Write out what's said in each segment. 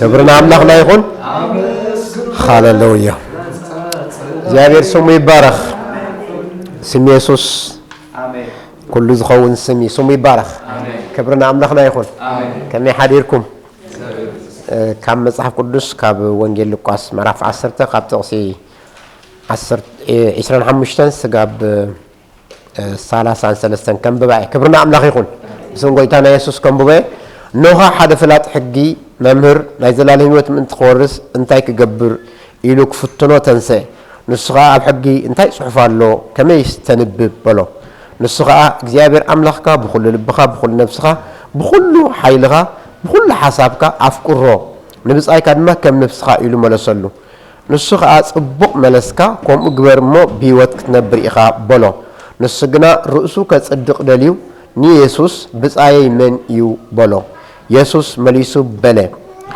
ክብሪ ንኣምላኽና ይኹን። ሃሌሉያ። እግዚኣብሔር ስሙ ይባረኽ። ስም የሱስ ኩሉ ዝኸውን ስም እዩ። ስሙ ይባረኽ። ክብሪ ንኣምላኽና ይኹን። ከመይ ሓዲርኩም? ካብ መጽሓፍ ቅዱስ ካብ ወንጌል ሉቃስ ምዕራፍ ዓሰርተ ካብ ጥቕሲ ዓሰርተ፣ ዒስራን ሓሙሽተን ስጋብ ሰላሳን ሰለስተን ከንብባ እየ። ክብሪ ንኣምላኽ ይኹን። ብስም ጎይታና የሱስ ከንብቦ እየ። እንሆ ሓደ ፈላጥ ሕጊ፣ "መምህር፣ ናይ ዘላለም ህይወት ምእንቲ ክወርስ እንታይ ክገብር?" ኢሉ ክፍትኖ ተንስአ። ንሱ ኸኣ፣ "ኣብ ሕጊ እንታይ ጽሑፍ ኣሎ? ከመይስ ተንብብ?" በሎ። ንሱ ኸኣ፣ "እግዚኣብሔር ኣምላኽካ ብኹሉ ልብኻ፣ ብኹሉ ነብስኻ፣ ብኹሉ ሓይልኻ፣ ብኹሉ ሓሳብካ ኣፍቅሮ፣ ንብጻይካ ድማ ከም ነብስኻ" ኢሉ መለሰሉ። ንሱ ኸኣ፣ "ጽቡቕ መለስካ፣ ከምኡ ግበር እሞ ብህይወት ክትነብር ኢኻ" በሎ። ንሱ ግና ርእሱ ከጽድቕ ደልዩ ንየሱስ፣ "ብጻየይ መን እዩ?" በሎ። የሱስ መሊሱ በለ፣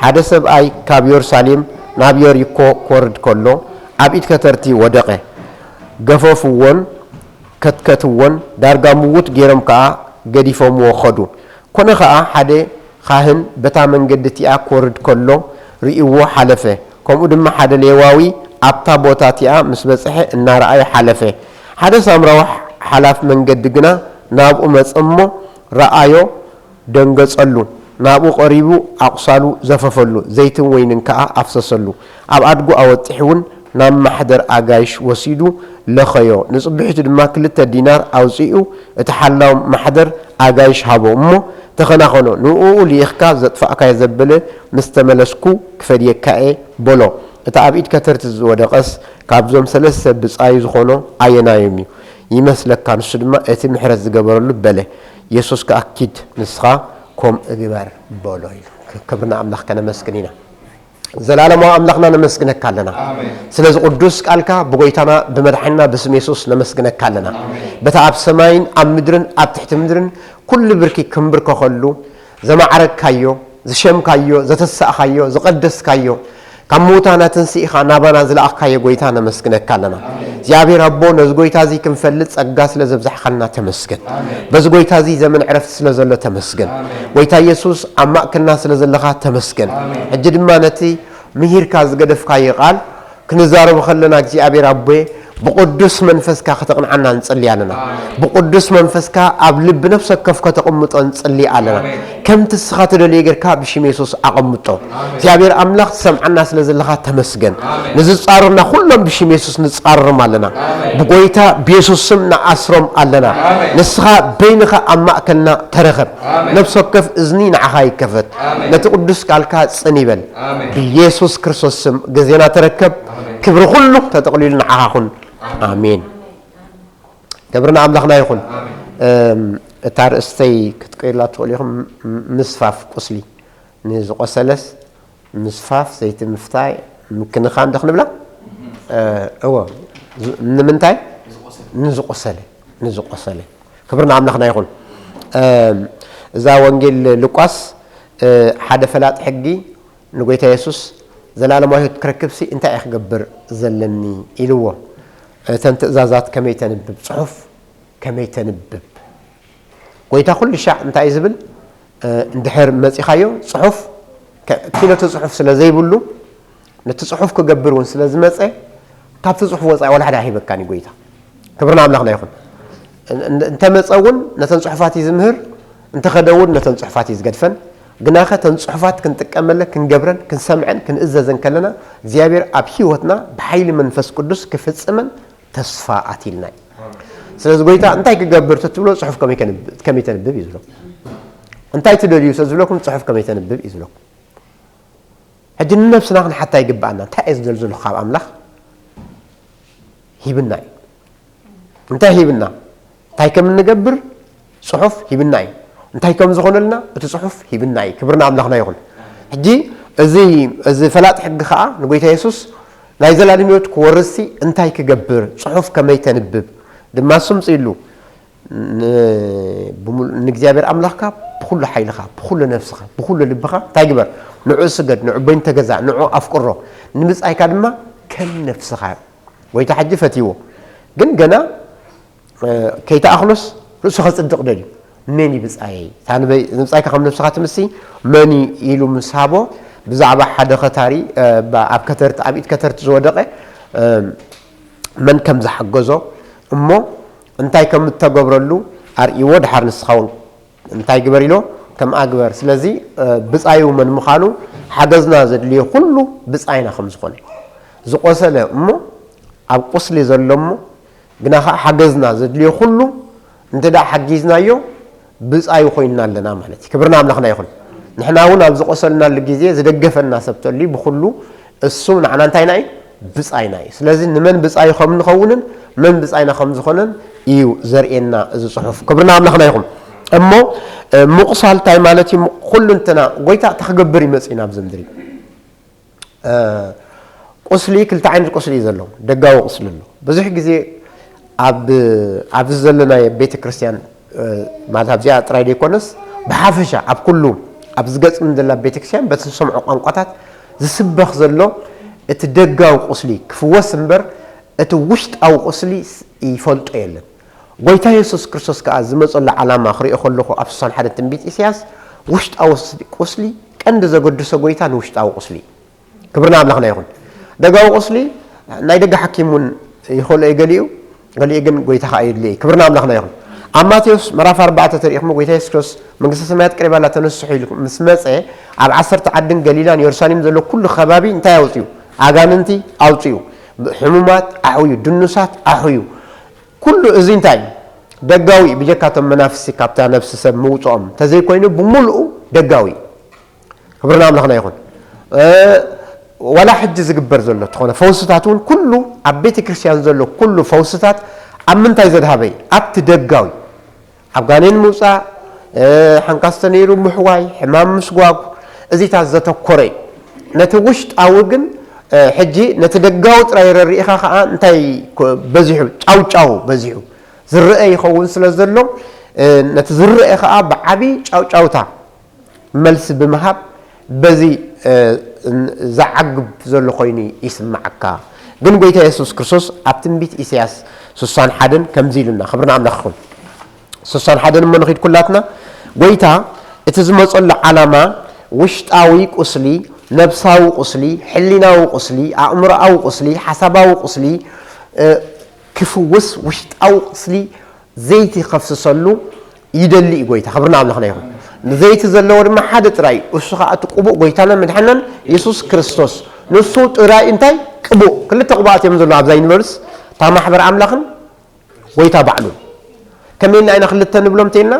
"ሓደ ሰብኣይ ካብ የሩሳሌም ናብ የሪኮ ክወርድ ከሎ፣ ኣብ ኢድ ከተርቲ ወደቐ። ገፈፍዎን ከትከትዎን፣ ዳርጋ ምዉት ገይሮም ከኣ ገዲፎምዎ ኸዱ። ኮነ ኸኣ፣ ሓደ ካህን በታ መንገዲ እቲኣ ክወርድ ከሎ ርእይዎ ሓለፈ። ከምኡ ድማ ሓደ ሌዋዊ ኣብታ ቦታ እቲኣ ምስ በጽሐ እናረኣየ ሓለፈ። ሓደ ሳምራዊ ሓላፍ መንገዲ ግና ናብኡ መጸ እሞ ረኣዮ፣ ደንገጸሉ። ናብኡ ቀሪቡ ኣቑሳሉ ዘፈፈሉ፣ ዘይትን ወይንን ከኣ ኣፍሰሰሉ። ኣብ ኣድጉ ኣወጢሑ እውን ናብ ማሕደር ኣጋይሽ ወሲዱ ለኸዮ። ንጽብሒቱ ድማ ክልተ ዲናር ኣውጺኡ እቲ ሓላው ማሕደር ኣጋይሽ ሃቦ እሞ፣ ተኸናኸኖ፣ ንእኡ ልኢኽካ ዘጥፋእካዮ ዘበለ ምስ ተመለስኩ ክፈድየካ እየ በሎ። እቲ ኣብ ኢድ ከተርቲ ዝወደቐስ ካብዞም ሰለስተ ብጻዩ ዝኾኖ ኣየናዮም እዩ ይመስለካ? ንሱ ድማ እቲ ምሕረት ዝገበረሉ በለ። የሱስ ከኣ ኪድ ንስኻ ከምኡ ግበር በሎ ኢሉ። ክብሪ ንኣምላኽ ከነመስግን ኢና። ዘላለማዊ ኣምላኽና ነመስግነካ ኣለና። ስለዚ ቅዱስ ቃልካ ብጎይታና ብመድሓኒና ብስም የሱስ ነመስግነካ ኣለና። በታ ኣብ ሰማይን ኣብ ምድርን ኣብ ትሕቲ ምድርን ኩሉ ብርኪ ክንብርከኸሉ ዘማዕረግካዮ፣ ዝሸምካዮ፣ ዘተሳእኻዮ፣ ዝቐደስካዮ፣ ካብ ምዉታና ትንስኢኻ ናባና ዝለኣኽካዮ ጎይታ ነመስግነካ ኣለና። እግዚኣብሔር ኣቦ፣ ነዚ ጎይታ እዚ ክንፈልጥ ጸጋ ስለ ዘብዛሕኻልና ተመስገን። በዚ ጎይታ እዚ ዘመን ዕረፍቲ ስለ ዘሎ ተመስገን። ጎይታ የሱስ፣ ኣብ ማእከልና ስለ ዘለኻ ተመስገን። ሕጂ ድማ ነቲ ምሂርካ ዝገደፍካዮ ቃል ክንዛረቦ ከለና እግዚኣብሔር ኣቦየ ብቅዱስ መንፈስካ ከተቕንዓና ንጽሊ ኣለና። ብቅዱስ መንፈስካ ኣብ ልቢ ነፍሲ ወከፍ ከተቕምጦ ንጽሊ ኣለና። ከምቲ እስኻ ትደልዮ ጌርካ ብሽም የሱስ ኣቐምጦ። እግዚኣብሔር ኣምላኽ ትሰምዓና ስለ ዘለኻ ተመስገን። ንዝጻረሩና ኩሎም ብሽም የሱስ ንጻረሮም ኣለና። ብጎይታ ብየሱስ ስም ንኣስሮም ኣለና። ንስኻ በይንኻ ኣብ ማእከልና ተረኸብ። ነፍሲ ወከፍ እዝኒ ንዓኻ ይከፈት። ነቲ ቅዱስ ቃልካ ጽን ይበል። ብየሱስ ክርስቶስ ስም ግዜና ተረከብ። ክብሪ ኩሉ ተጠቕሊሉ ንዓኻ ኩን። ኣሜን። ክብሪ ንኣምላኽና ይኹን። እም፣ እታ ርእስተይ ክትቅይሩላ ትኽእሉ ኢኹም። ም-፣ ምስፋፍ ቁስሊ። ንዝቆሰለስ ምስፋፍ፣ ዘይቲ ምፍታይ፣ ምክንኻን ዶ ክንብላ? እ፣ እወ። ዝ-፣ ንምንታይ? ንዝቆሰለ። ንዝቆሰለ። ክብሪ ንኣምላኽና ይኹን። እም፣ እዛ ወንጌል ሉቃስ፣ እ፣ ሓደ ፈላጥ ሕጊ ንጎይታ የሱስ፣ "ዘላለማዊ ህይወት ክረክብሲ እንታይ እየ ክገብር ዘለኒ?" ኢልዎ። እተን ትእዛዛት ከመይ ተንብብ፣ ጽሑፍ ከመይ ተንብብ። ጎይታ ኩሉ ሻዕ እንታይ እዩ ዝብል? እ፣ እንድሕር መጺኻዮ፣ ጽሑፍ ከ-፣ እቲ ነቲ ጽሑፍ ስለ ዘይብሉ፣ ነቲ ጽሑፍ ክገብር እውን ስለ ዝመጸ፣ ካብቲ ጽሑፍ ወጻኢ ዋላ ሓደ ኣይህበካን እዩ ጎይታ። ክብሪ ንኣምላኽና ይኹን። እን-፣ እን-፣ እንተመጸ እውን ነተን ጽሑፋት እዩ ዝምህር፣ እንተኸደ እውን ነተን ጽሑፋት እዩ ዝገድፈን። ግናኸ እተን ጽሑፋት ክንጥቀመለን፣ ክንገብረን፣ ክንሰምዐን፣ ክንእዘዘን ከለና፣ እግዚኣብሔር ኣብ ህይወትና ብሓይሊ መንፈስ ቅዱስ ክፍጽመን ተስፋ ኣትይልና እዩ። ስለዚ ጎይታ እንታይ ክገብር ተትብሎ፣ ጽሑፍ ከመይ ከንብ-፣ ከመይ ተንብብ እዩ ዝብለኩም። እንታይ ትደልዩ ተዝብለኩም፣ ጽሑፍ ከመይ ተንብብ እዩ ዝብለኩም። ሕጂ ንነብስና ክንሓታ ይግብኣና። እንታይ እየ ዝደሊ ዘለኹ ካብ ኣምላኽ? ሂብና እዩ። እንታይ ሂብና? እንታይ ከም እንገብር ጽሑፍ ሂብና እዩ። እንታይ ከም ዝኾነልና እቲ ጽሑፍ ሂብና እዩ። ክብሪ ንኣምላኽና ይኹን። ሕጂ እዚ፣ እዚ ፈላጥ ሕጊ ኸኣ ንጎይታ የሱስ ናይ ዘላለም ህይወት ክወርስሲ እንታይ ክገብር? ጽሑፍ ከመይ ተንብብ? ድማ ስምጽ ኢሉ። ን-፣ ብምሉ-፣ ንእግዚኣብሔር ኣምላኽካ ብኹሉ ሓይልኻ፣ ብኹሉ ነፍስኻ፣ ብኹሉ ልብኻ እንታይ ግበር? ንዑ ስገድ፣ ንዑ በይኑ ተገዛእ፣ ንዑ ኣፍቅሮ፣ ንብጻይካ ድማ ከም ነፍስኻ። ጎይታ ሕጂ ፈትይዎ። ግን ገና፣ እ፣ ከይተኣኽሎስ ርእሱ ከጽድቕ ደልዩ። መን እዩ ብጻየይ? እታ ንበይ-፣ ንብጻይካ ከም ነፍስኻ ትምሲ መን እዩ ኢሉ ምስ ሃቦ፣ ብዛዕባ ሓደ ኸታሪ ኣብ ከተርቲ ኣብ ኢድ ከተርቲ ዝወደቐ መን ከም ዝሓገዞ እሞ እንታይ ከም እተገብረሉ ኣርእይዎ። ድሓር ንስኻ እውን እንታይ ግበር ኢሎ ከም ኣግበር። ስለዚ ብጻዩ መን ምዃኑ ሓገዝና ዘድልዮ ኩሉ ብጻይና ከም ዝኾነ ዝቆሰለ እሞ ኣብ ቁስሊ ዘሎ እሞ ግና ኸዓ ሓገዝና ዘድልዮ ኩሉ እንተ ደኣ ሓጊዝናዮ ብጻዩ ኮይንና ኣለና ማለት እዩ። ክብርና ኣምላኽና ይኹን። ንሕና እውን ኣብ ዝቆሰልናሉ ግዜ ዝደገፈና ሰብ ተልዩ ብኩሉ እሱ ንዓና እንታይና እዩ? ብጻይና እዩ። ስለዚ ንመን ብጻዩ ከም ንኸውንን መን ብጻይና ከም ዝኾነን እዩ ዘርእየና እዚ ጽሑፍ። ክብርና ኣምላኽና ይኹን። እሞ ምቑሳል እንታይ ማለት እዩ? ኩሉ እንተና ጎይታ እንታይ ክገብር ይመጽእ እዩ ናብዚ ምድሪ? ቁስሊ ክልተ ዓይነት ቁስሊ እዩ ዘሎ። ደጋዊ ቁስሊ ኣሎ። ብዙሕ ግዜ ኣብ ኣብዚ ዘለናዮ ቤተ ክርስቲያን ማለት ኣብዚኣ ጥራይ ዘይኮነስ ብሓፈሻ ኣብ ኩሉ ኣብዚ ገጽ ዘላ ቤተ ክርስቲያን በቲ ዝሰምዖ ቋንቋታት ዝስበኽ ዘሎ እቲ ደጋዊ ቁስሊ ክፍወስ እምበር እቲ ውሽጣዊ ቁስሊ ይፈልጦ የለን። ጎይታ የሱስ ክርስቶስ ከኣ ዝመጸሉ ዓላማ ክሪኦ ከለኹ ኣብ ስሳን ሓደ ትንቢት ኢሳያስ ውሽጣዊ ቁስሊ ቀንዲ ዘገድሶ ጎይታ ንውሽጣዊ ቁስሊ ክብርና ኣምላኽና ይኹን። ደጋዊ ቁስሊ ናይ ደገ ሓኪም እውን ይኽእሎ እዩ ገሊኡ፣ ገሊኡ ግን ጎይታ ኸዓ የድልዮ እዩ። ክብርና ኣምላኽና ይኹን። ኣብ ማቴዎስ ምዕራፍ ኣርባዕተ ተሪእኹም ጎይታ የሱስ ክርስቶስ መንግስተ ሰማያት ቀሪባ ኣላ ተነስሑ ኢሉ ምስ መጸ ኣብ ዓሰርተ ዓድን ገሊላን የሩሳሌም ዘሎ ኩሉ ከባቢ እንታይ ኣውፅኡ? ኣጋንንቲ ኣውፅኡ። ሕሙማት ኣሕውዩ፣ ድኑሳት ኣሕውዩ። ኩሉ እዚ እንታይ እዩ? ደጋዊ እዩ። ብጀካቶም መናፍስቲ ካብታ ነፍሲ ሰብ ምውፅኦም ተዘይኮይኑ ብምሉኡ ደጋዊ እዩ። ክብርና ኣምላኽና ይኹን። ዋላ ሕጂ ዝግበር ዘሎ ተኾነ ፈውስታት እውን ኩሉ ኣብ ቤተ ክርስቲያን ዘሎ ኩሉ ፈውስታት ኣብ ምንታይ ዘድሃበ እዩ? ኣብቲ ደጋዊ ኣብ ጋኔን ምውፃእ፣ ሓንካስ ተነይሩ ምሕዋይ፣ ሕማም ምስጓጉ፣ እዚታት ዘተኮረ እዩ። ነቲ ውሽጣዊ ግን ሕጂ ነቲ ደጋዊ ጥራይ ረሪእኻ ከዓ እንታይ በዚሑ ጫውጫው በዚሑ ዝረአ ይኸውን ስለ ዘሎ ነቲ ዝረአ ከዓ ብዓብዪ ጫውጫውታ መልሲ ብምሃብ በዚ ዝዓግብ ዘሎ ኮይኑ ይስምዓካ። ግን ጎይታ የሱስ ክርስቶስ ኣብ ትንቢት ኢሳያስ ስሳን ሓደን ከምዚ ኢሉና፣ ክብሪ ንኣምላኽ ይኹን። ስሳን ሓደን እሞ ንኺድ ኩላትና፣ ጎይታ እቲ ዝመጸሉ ዓላማ ውሽጣዊ ቁስሊ፣ ነብሳዊ ቁስሊ፣ ሕሊናዊ ቁስሊ፣ ኣእምሮኣዊ ቁስሊ፣ ሓሳባዊ ቁስሊ ክፍውስ፣ ውሽጣዊ ቁስሊ ዘይቲ ከፍስሰሉ ይደሊ እዩ ጎይታ። ክብሪ ንኣምላኽና ይኹን። ዘይቲ ዘለዎ ድማ ሓደ ጥራይ እዩ፣ እሱ ኸዓ እቲ ቅቡእ ጎይታናን መድሓናን የሱስ ክርስቶስ። ንሱ ጥራይ እንታይ? ቅቡእ። ክልተ ቅቡኣት እዮም ዘለዉ ኣብዛ ዩኒቨርስ፣ እታ ማሕበር ኣምላኽን ጎይታ ባዕሉን። ከመይ ኢልና ኢና ክልተ ንብሎም እንተኢልና፣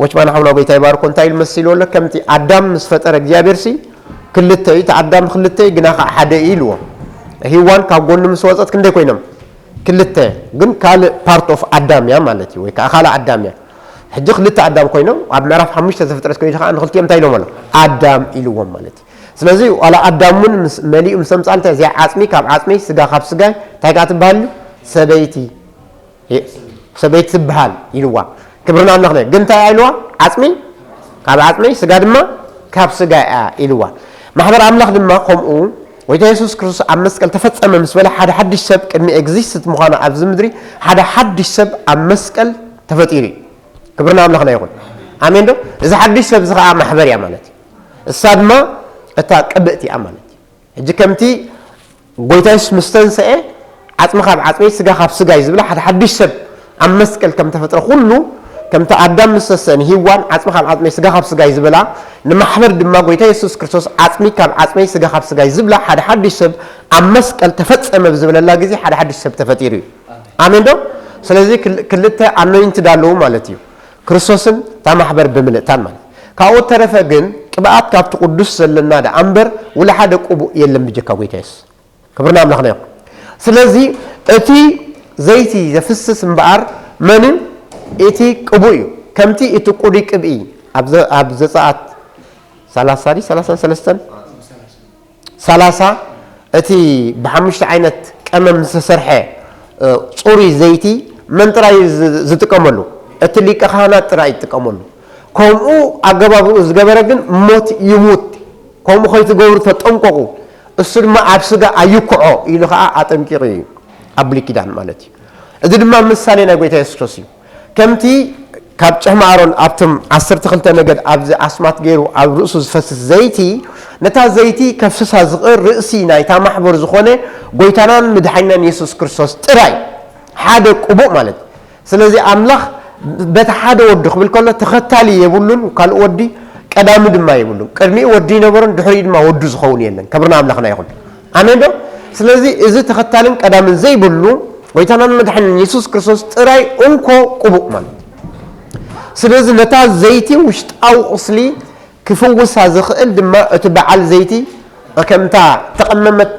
ወችማን ሓውና ጎይታ ይባርኮ እንታይ ኢሉ መሲልዎ ኣሎ? ከምቲ ኣዳም ምስ ፈጠረ እግዚኣብሔር ሲ ክልተ እዩ፣ እቲ ኣዳም ክልተ እዩ፣ ግና ኸዓ ሓደ እዩ ኢልዎ። ሂዋን ካብ ጎኑ ምስ ወፀት ክንደይ ኮይኖም? ክልተ። ግን ካልእ ፓርት ኦፍ ኣዳም እያ ማለት እዩ፣ ወይ ከዓ ካልእ ኣዳም እያ። ሕጂ ክልተ ኣዳም ኮይኖም ኣብ ምዕራፍ ሓሙሽተ ዘፍጥረት ኮይኑ ከዓ ንክልቲኦም እንታይ ኢሎም ኣሎ? ኣዳም ኢልዎም ማለት እዩ። ስለዚ ዋላ ኣዳም እውን ምስ መሊኡ ምስ ኣምፅኣ እንታይ እዚኣ ዓፅሚ ካብ ዓፅመይ ስጋ ካብ ስጋይ እንታይ ከዓ ትበሃል እዩ? ሰበይቲ ሰበይቲ ትበሃል ኢልዋ። ክብርና ኣምላኽና ግን እንታይ ኢልዋ? ዓፅሚ ካብ ዓፅመይ ስጋ ድማ ካብ ስጋ እያ ኢልዋ። ማሕበር ኣምላኽ ድማ ከምኡ ጎይታ የሱስ ክርስቶስ ኣብ መስቀል ተፈጸመ ምስ በለ ሓደ ሓድሽ ሰብ ቅድሚ ኤግዚስት ምዃኑ ኣብዚ ምድሪ ሓደ ሓድሽ ሰብ ኣብ መስቀል ተፈጢሩ እዩ። ክብርና ኣምላኽና ይኹን። ኣሜን ዶ? እዚ ሓድሽ ሰብ እዚ ከዓ ማሕበር እያ ማለት እዩ። እሳ ድማ እታ ቅብእቲ እያ ማለት እዩ። ሕጂ ከምቲ ጎይታ የሱስ ምስ ተንስኤ ዓፅሚ ካብ ዓፅመይ ስጋ ካብ ስጋይ ዝብላ ሓደ ሓድሽ ሰብ ኣብ መስቀል ከም ተፈጥረ ኩሉ ከምቲ ኣዳም ምስ ተሰእን ሂዋን ዓፅሚ ካብ ዓፅመይ ስጋ ካብ ስጋይ ዝበላ ንማሕበር ድማ ጎይታ የሱስ ክርስቶስ ዓፅሚ ካብ ዓፅመይ ስጋ ካብ ስጋይ ዝብላ ሓደ ሓድሽ ሰብ ኣብ መስቀል ተፈፀመ ብዝብለላ ግዜ ሓደ ሓድሽ ሰብ ተፈጢሩ እዩ። ኣሜን ዶ? ስለዚ ክልተ ኣኖይንትድ ኣለዉ ማለት እዩ። ክርስቶስን እታ ማሕበር ብምልእታን ማለት ካብኡ ተረፈ ግን ቅብኣት ካብቲ ቅዱስ ዘለና ደኣ እምበር ውላ ሓደ ቅቡእ የለን ብጀካ ጎይታ የሱስ። ክብርና ኣምላኽና ይኹን። ስለዚ እቲ ዘይቲ ዘፍስስ እምበኣር መንን እቲ ቅቡእ እዩ። ከምቲ እቲ ቅዱይ ቅብኢ ኣብ ዘ- ኣብ ዘጸኣት ሰላሳ ድዩ ሰላሳን ሰለስተን ሰላሳ እቲ ብሓሙሽተ ዓይነት ቀመም ዝተሰርሐ እ፣ ጽሩይ ዘይቲ መን ጥራይ እዩ ዝ- ዝጥቀመሉ? እቲ ሊቀ ካህናት ጥራይ ይጥቀመሉ። ከምኡ ኣገባብኡ ዝገበረ ግን ሞት ይሙት፣ ከምኡ ከይትገብሩ ተጠንቀቑ፣ እሱ ድማ ኣብ ስጋ ኣይኩዖ ኢሉ ኸዓ ኣጠንቂቑ እዩ ኣብ ብሉይ ኪዳን ማለት እዩ። እዚ ድማ ምሳሌ ናይ ጎይታ የሱስ ክርስቶስ እዩ። ከምቲ ካብ ጭሕሚ ኣሮን ኣብቶም ዓሰርተ ክልተ ነገድ ኣብዚ ኣስማት ገይሩ ኣብ ርእሱ ዝፈስስ ዘይቲ፣ ነታ ዘይቲ ከፍስሳ ዝኽእል ርእሲ ናይታ ማሕበር ዝኾነ ጎይታናን ምድሓኛን የሱስ ክርስቶስ ጥራይ ሓደ ቅቡእ ማለት እዩ። ስለዚ ኣምላኽ በቲ ሓደ ወዱ ክብል ከሎ ተኸታሊ የብሉን፣ ካልእ ወዲ ቀዳሚ ድማ የብሉን። ቅድሚኡ ወዲ ይነበሮን ድሕሪኡ ድማ ወዱ ዝኸውን የለን። ክብሪ ንኣምላኽና ይኹን። ኣሜን ዶ? ስለዚ እዚ ተኸታልን ቀዳምን ዘይብሉ ጎይታናን መድሓንን የሱስ ክርስቶስ ጥራይ እንኮ ቅቡእ ማለት እዩ። ስለዚ ነታ ዘይቲ ውሽጣዊ ቁስሊ ክፍውሳ ዝኽእል ድማ እቲ በዓል ዘይቲ ከምታ ተቐመመት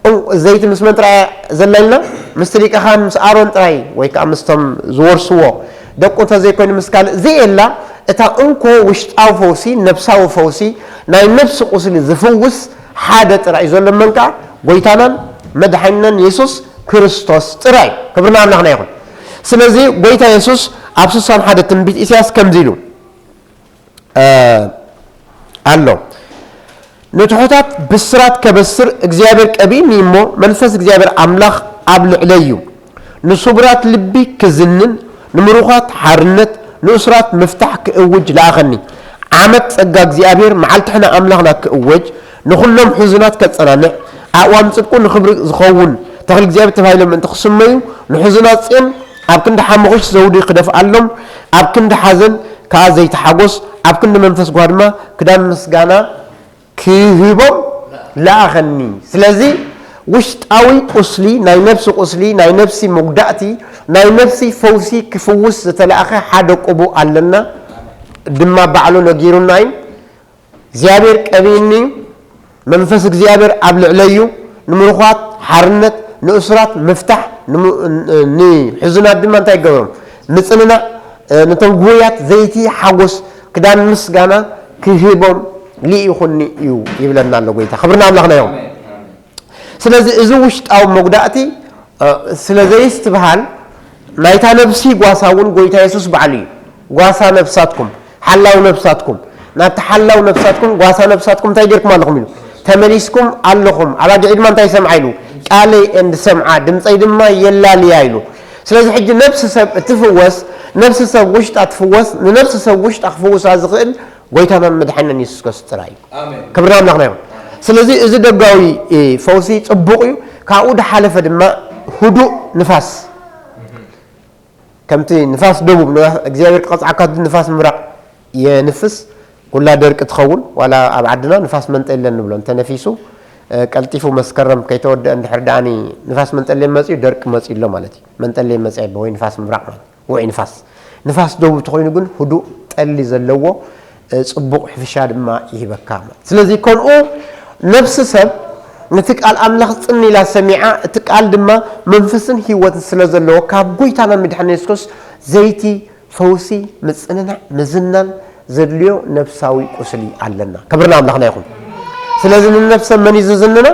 እ- ዘይቲ ምስ መን ጥራይ ዘላ ኢልና? ምስቲ ሊቀ ካህን ምስ ኣሮን ጥራይ ወይ ከዓ ምስቶም ዝወርስዎ ደቁ እንተዘይኮይኑ ምስ ካልእ ዘየላ እታ እንኮ ውሽጣዊ ፈውሲ፣ ነብሳዊ ፈውሲ፣ ናይ ነብሲ ቁስሊ ዝፍውስ ሓደ ጥራይ እዩ ዘሎ። መን ከዓ? ጎይታናን መድሓኒናን የሱስ ክርስቶስ ጥራይ። ክብሪ ንኣምላኽና ይኹን። ስለዚ ጎይታ የሱስ ኣብ ስሳን ሓደ ትንቢት ኢሳያስ ከምዚ ኢሉ ኣሎ። ንትሑታት ብስራት ከበስር እግዚኣብሔር ቀቢእኒ እሞ መንፈስ እግዚኣብሔር ኣምላኽ ኣብ ልዕለይ እዩ። ንስቡራት ልቢ ክዝንን ንምሩኻት ሓርነት ንእሱራት ምፍታሕ ክእውጅ ለኣኸኒ። ዓመት ጸጋ እግዚኣብሔር መዓልቲ ሕነ ኣምላኽና ክእወጅ ንኹሎም ሕዙናት ከጸናንዕ ኣእዋም ጽድቁ ንኽብሪ ዝኸውን ተኽሊ እግዚኣብሔር ተባሂሎም ምእንቲ ክስመዩ ንሕዙናት ጽዮን ኣብ ክንዲ ሓመኹሽ ዘውዲ ክደፍኣሎም ኣብ ክንዲ ሓዘን ከኣ ዘይተሓጎስ ኣብ ክንዲ መንፈስ ጓድማ ክዳን ምስጋና ክህቦም ለኣኸኒ። ስለዚ ውሽጣዊ ቁስሊ ናይ ነፍሲ ቁስሊ ናይ ነፍሲ መጉዳእቲ ናይ ነፍሲ ፈውሲ ክፍውስ ዝተለኣኸ ሓደ ቅቡእ ኣለና ድማ ባዕሉ ነጊሩና እዩ። እግዚኣብሔር ቀቢእኒ መንፈስ እግዚኣብሔር ኣብ ልዕለይ እዩ። ንምሩኻት ሓርነት ንእሱራት ምፍታሕ ንሕዙናት ድማ እንታይ ይገብሮም ምጽንናዕ ነቶም ጉሁያት ዘይቲ ሓጎስ ክዳን ምስጋና ክህቦም ልኢኹኒ እዩ ይብለና ኣሎ ጎይታ። ክብርና ኣምላኽና እዮም። ስለዚ እዚ ውሽጣዊ መጉዳእቲ ስለ ዘይስትብሃል ናይታ ነብሲ ጓሳ እውን ጎይታ የሱስ ባዕሉ እዩ። ጓሳ ነብሳትኩም ሓላው ነብሳትኩም ናብቲ ሓላው ነብሳትኩም ጓሳ ነብሳትኩም እንታይ ጌርኩም ኣለኹም ኢሉ ተመሊስኩም ኣለኹም። ኣባጊዕ ድማ እንታይ ይሰምዓ ኢሉ ቃለይ እንድሰምዓ ድምፀይ ድማ የላልያ ኢሉ። ስለዚ ሕጂ ነብሲ ሰብ እትፍወስ ነብሲ ሰብ ውሽጣ ትፍወስ ንነብሲ ሰብ ውሽጣ ክፍውሳ ዝኽእል ጎይታናን መድሓኒናን የሱስ ክርስቶስ ጥራይ እዩ። ክብሪ ኣምላኽና ይኹን። ስለዚ እዚ ደጋዊ ፈውሲ ጽቡቕ እዩ። ካብኡ ድሓለፈ ድማ ህዱእ ንፋስ ከምቲ ንፋስ ደቡብ እግዚኣብሔር ክቐፅዓካ ንፋስ ምብራቕ የንፍስ። ኩላ ደርቂ ትኸውን ዋላ ኣብ ዓድና ንፋስ መንጠለን ንብሎ እንተነፊሱ ቀልጢፉ መስከረም ከይተወደአ እንድሕር ደኣኒ ንፋስ መንጠለን መፅኡ ደርቂ መፅኡ ኣሎ ማለት እዩ። መንጠለን መፅኣ ወይ ንፋስ ምብራቕ ማለት ውዑይ ንፋስ ንፋስ ደቡብ ተኾይኑ ግን ህዱእ ጠሊ ዘለዎ ፅቡቕ ሕፍሻ ድማ ይህበካ። ስለዚ ከምኡ ነብሲ ሰብ ነቲ ቃል ኣምላኽ ጽን ኢላ ሰሚዓ እቲ ቃል ድማ መንፈስን ህይወትን ስለ ዘለዎ ካብ ጎይታና ምድሓን የሱስ ዘይቲ ፈውሲ ምጽንናዕ ምዝናን ዘድልዮ ነብሳዊ ቁስሊ ኣለና። ክብርና ኣምላኽና ይኹን። ስለዚ ንነብሰ መን እዩ ዝዝንና?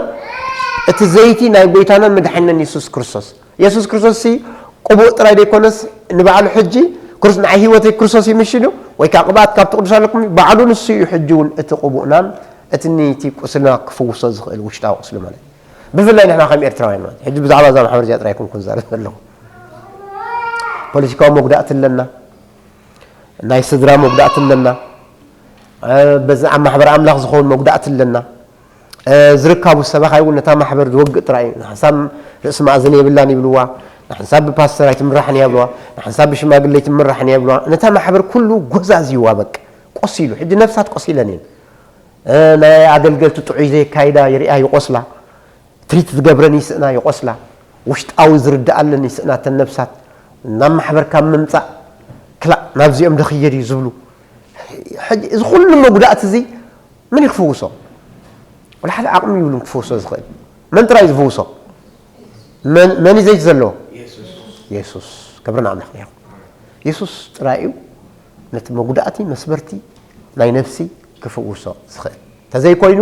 እቲ ዘይቲ ናይ ጎይታና ምድሓንን የሱስ ክርስቶስ የሱስ ክርስቶስ ሲ ቅቡእ ጥራይ ዘይኮነስ ንባዕሉ ሕጂ ንዓይ ህይወተይ ክርስቶስ ይምሽሉ ወይ ከዓ ቅብኣት ካብቲ ቅዱስ ኣለኩም ባዕሉ ንሱ እዩ ሕጂ እውን እቲ ቅቡእናን እቲ ነይቲ ቁስልና ክፍውሶ ዝኽእል ውሽጣዊ ቁስሊ ማለት እዩ። ብፍላይ ንሕና ከም ኤርትራውያን ማለት ሕጂ ብዛዕባ እዛ ማሕበር እዚኣ ጥራይ ኣይኮንኩን ዝዛረብ ዘለኹ። ፖለቲካዊ መጉዳእቲ ኣለና፣ ናይ ስድራ መጉዳእቲ ኣለና፣ በዚ ኣብ ማሕበር ኣምላኽ ዝኸውን መጉዳእቲ ኣለና። ዝርካቡ ሰባኻይ እውን ነታ ማሕበር ዝወግእ ጥራይ እዩ። ንሓንሳብ ርእሲ መኣዝን የብላን ይብልዋ፣ ንሓንሳብ ብፓስተር ኣይትምራሕን እያ ይብልዋ፣ ንሓንሳብ ብሽማግለ ኣይትምራሕን እያ ይብልዋ። ነታ ማሕበር ኩሉ ጎዛዝይዋ በቃ ቆሲሉ። ሕጂ ነፍሳት ቆሲለን እየን። ናይ ኣገልገልቲ ጥዑይ ዘየካይዳ ይሪኣ ይቆስላ፣ ትሪት ዝገብረን ይስእና ይቆስላ፣ ውሽጣዊ ዝርድኣለን ይስእና። እተን ነፍሳት ናብ ማሕበር ካብ ምምፃእ ክላእ ናብዚኦም ደኽየ ድዩ ዝብሉ። ሕጂ እዚ ኩሉ መጉዳእቲ እዚ መን እዩ ክፍውሶ? ወላ ሓደ ዓቕሚ ይብሉን ክፍውሶ ዝኽእል። መን ጥራይ እዩ ዝፍውሶ? መን መን እዩ ዘይቲ ዘለዎ? የሱስ። ክብሪ ንኣምላኽ ይኹን። የሱስ ጥራይ እዩ ነቲ መጉዳእቲ መስበርቲ ናይ ነፍሲ ክፍውሶ ዝኽእል። እንተዘይኮይኑ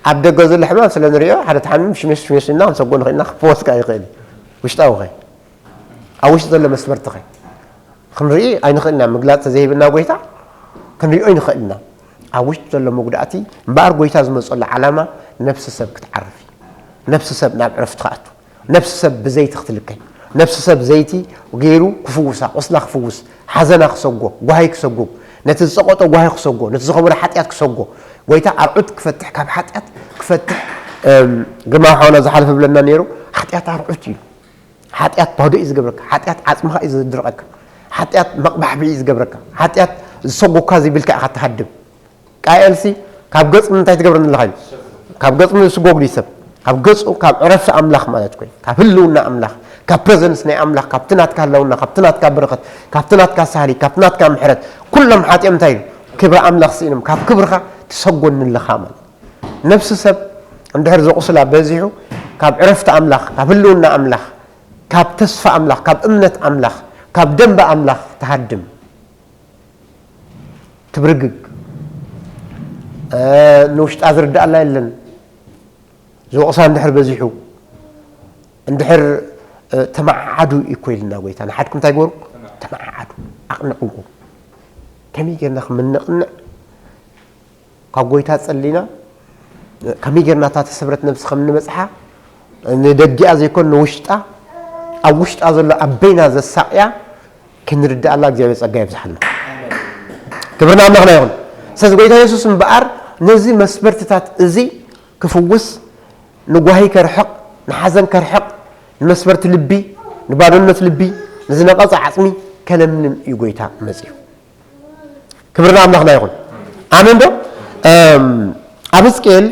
ኣብ ደገ ዘሎ ሕማም ስለ ንሪኦ ሓደ ተሓሚሙ ሽሜሽ ሽሜሽ ኢልና ክንሰጎ ንኽእል ኢና፣ ክፍወስ ከኣ ይኽእል እዩ። ውሽጣዊ ኸ ኣብ ውሽጢ ዘሎ መስበርቲ ኸ ክንርኢ ኣይንኽእል ኢና። ምግላፅ ተዘይህብና ጎይታ ክንሪኦ ኣይንኽእል ኢና። ኣብ ውሽጢ ዘሎ መጉዳእቲ እምበኣር ጎይታ ዝመፀሉ ዓላማ ነብሲ ሰብ ክትዓርፍ እዩ። ነብሲ ሰብ ናብ ዕረፍቲ ክኣቱ፣ ነብሲ ሰብ ብዘይቲ ክትልከይ፣ ነፍሲ ሰብ ዘይቲ ገይሩ ክፍውሳ፣ ቁስላ ክፍውስ፣ ሓዘና ክሰጎ፣ ጓሂ ክሰጉ፣ ነቲ ዝጸቐጦ ጓሂ ክሰጎ፣ ነቲ ዝኸበዶ ሓጢኣት ክሰጎ፣ ጎይታ ኣርዑት ክፈትሕ፣ ካብ ሓጢኣት ክፈትሕ። እም፣ ግርማ ሓውና ዝሓለፈ ብለና ነይሩ፣ ሓጢኣት ኣርዑት እዩ። ሓጢኣት ባዶ እዩ ዝገብረካ። ሓጢኣት ዓጽምኻ እዩ ዘድርቐካ። ሓጢኣት መቕባሕብሒ እዩ ዝገብረካ። ሓጢኣት ዝሰጎካ ዘይብልካ ኢኻ ትሃድም። ቃኤልሲ ካብ ገጽ እንታይ ትገብረኒ ኣለኻ ኢሉ? ካብ ገጽ ንስጎግ ድዩ ሰብ? ካብ ገጹ፣ ካብ ዕረፍቲ ኣምላኽ ማለት ኮይኑ፣ ካብ ህልውና ኣምላኽ፣ ካብ ፕረዘንስ ናይ ኣምላኽ፣ ካብቲ ናትካ ህልውና፣ ካብቲ ናትካ በረኸት፣ ካብቲ ናትካ ሳህሊ፣ ካብቲ ናትካ ምሕረት፣ ኩሎም ሓጢኦም እንታይ ኢሉ? ክብሪ ኣምላኽ ስኢኖም፣ ካብ ክብርኻ ትሰጎኒ ኣለኻ ማለት። ነፍሲ ሰብ እንድሕር ዘቑስላ በዚሑ፣ ካብ ዕረፍቲ ኣምላኽ፣ ካብ ህልውና ኣምላኽ፣ ካብ ተስፋ ኣምላኽ፣ ካብ እምነት ኣምላኽ፣ ካብ ደንበ ኣምላኽ ትሃድም። ትብርግግ። እ፣ ንውሽጣ ዝርድኣላ የለን። ዝወቕሳ እንድሕር በዚሑ፣ እንድሕር፣ እ፣ ተመዓዓዱ እኮ ኢልና ጎይታ። ንሓድኩም እንታይ ግበሩ? ተመዓዓዱ። ኣቕንዕዎ። ከመይ ጌርና ከም እንቕንዕ ካብ ጎይታ ጸሊና፣ ከመይ ጌርና እታ ተሰብረት ነብሲ ከም እንበጽሓ፣ ንደጊኣ ዘይኮን ንውሽጣ፣ ኣብ ውሽጣ ዘሎ ኣብ በይና ዘሳቕያ ክንርድኣላ እግዚኣብሔር ጸጋ የብዝሓልና። ክብሪ ንኣምላኽና ይኹን። ስለዚ ጎይታ የሱስ እምበኣር ነዚ መስበርትታት እዚ ክፍውስ፣ ንጓሂ ከርሕቕ፣ ንሓዘን ከርሕቕ፣ ንመስበርቲ ልቢ፣ ንባዶነት ልቢ፣ ንዝነቐጸ ዓጽሚ ከለምልም እዩ ጎይታ መጺኡ። ክብሪ ንኣምላኽና ይኹን። ኣሜን ዶ? እም፣ ኣብ ሕዝቅኤል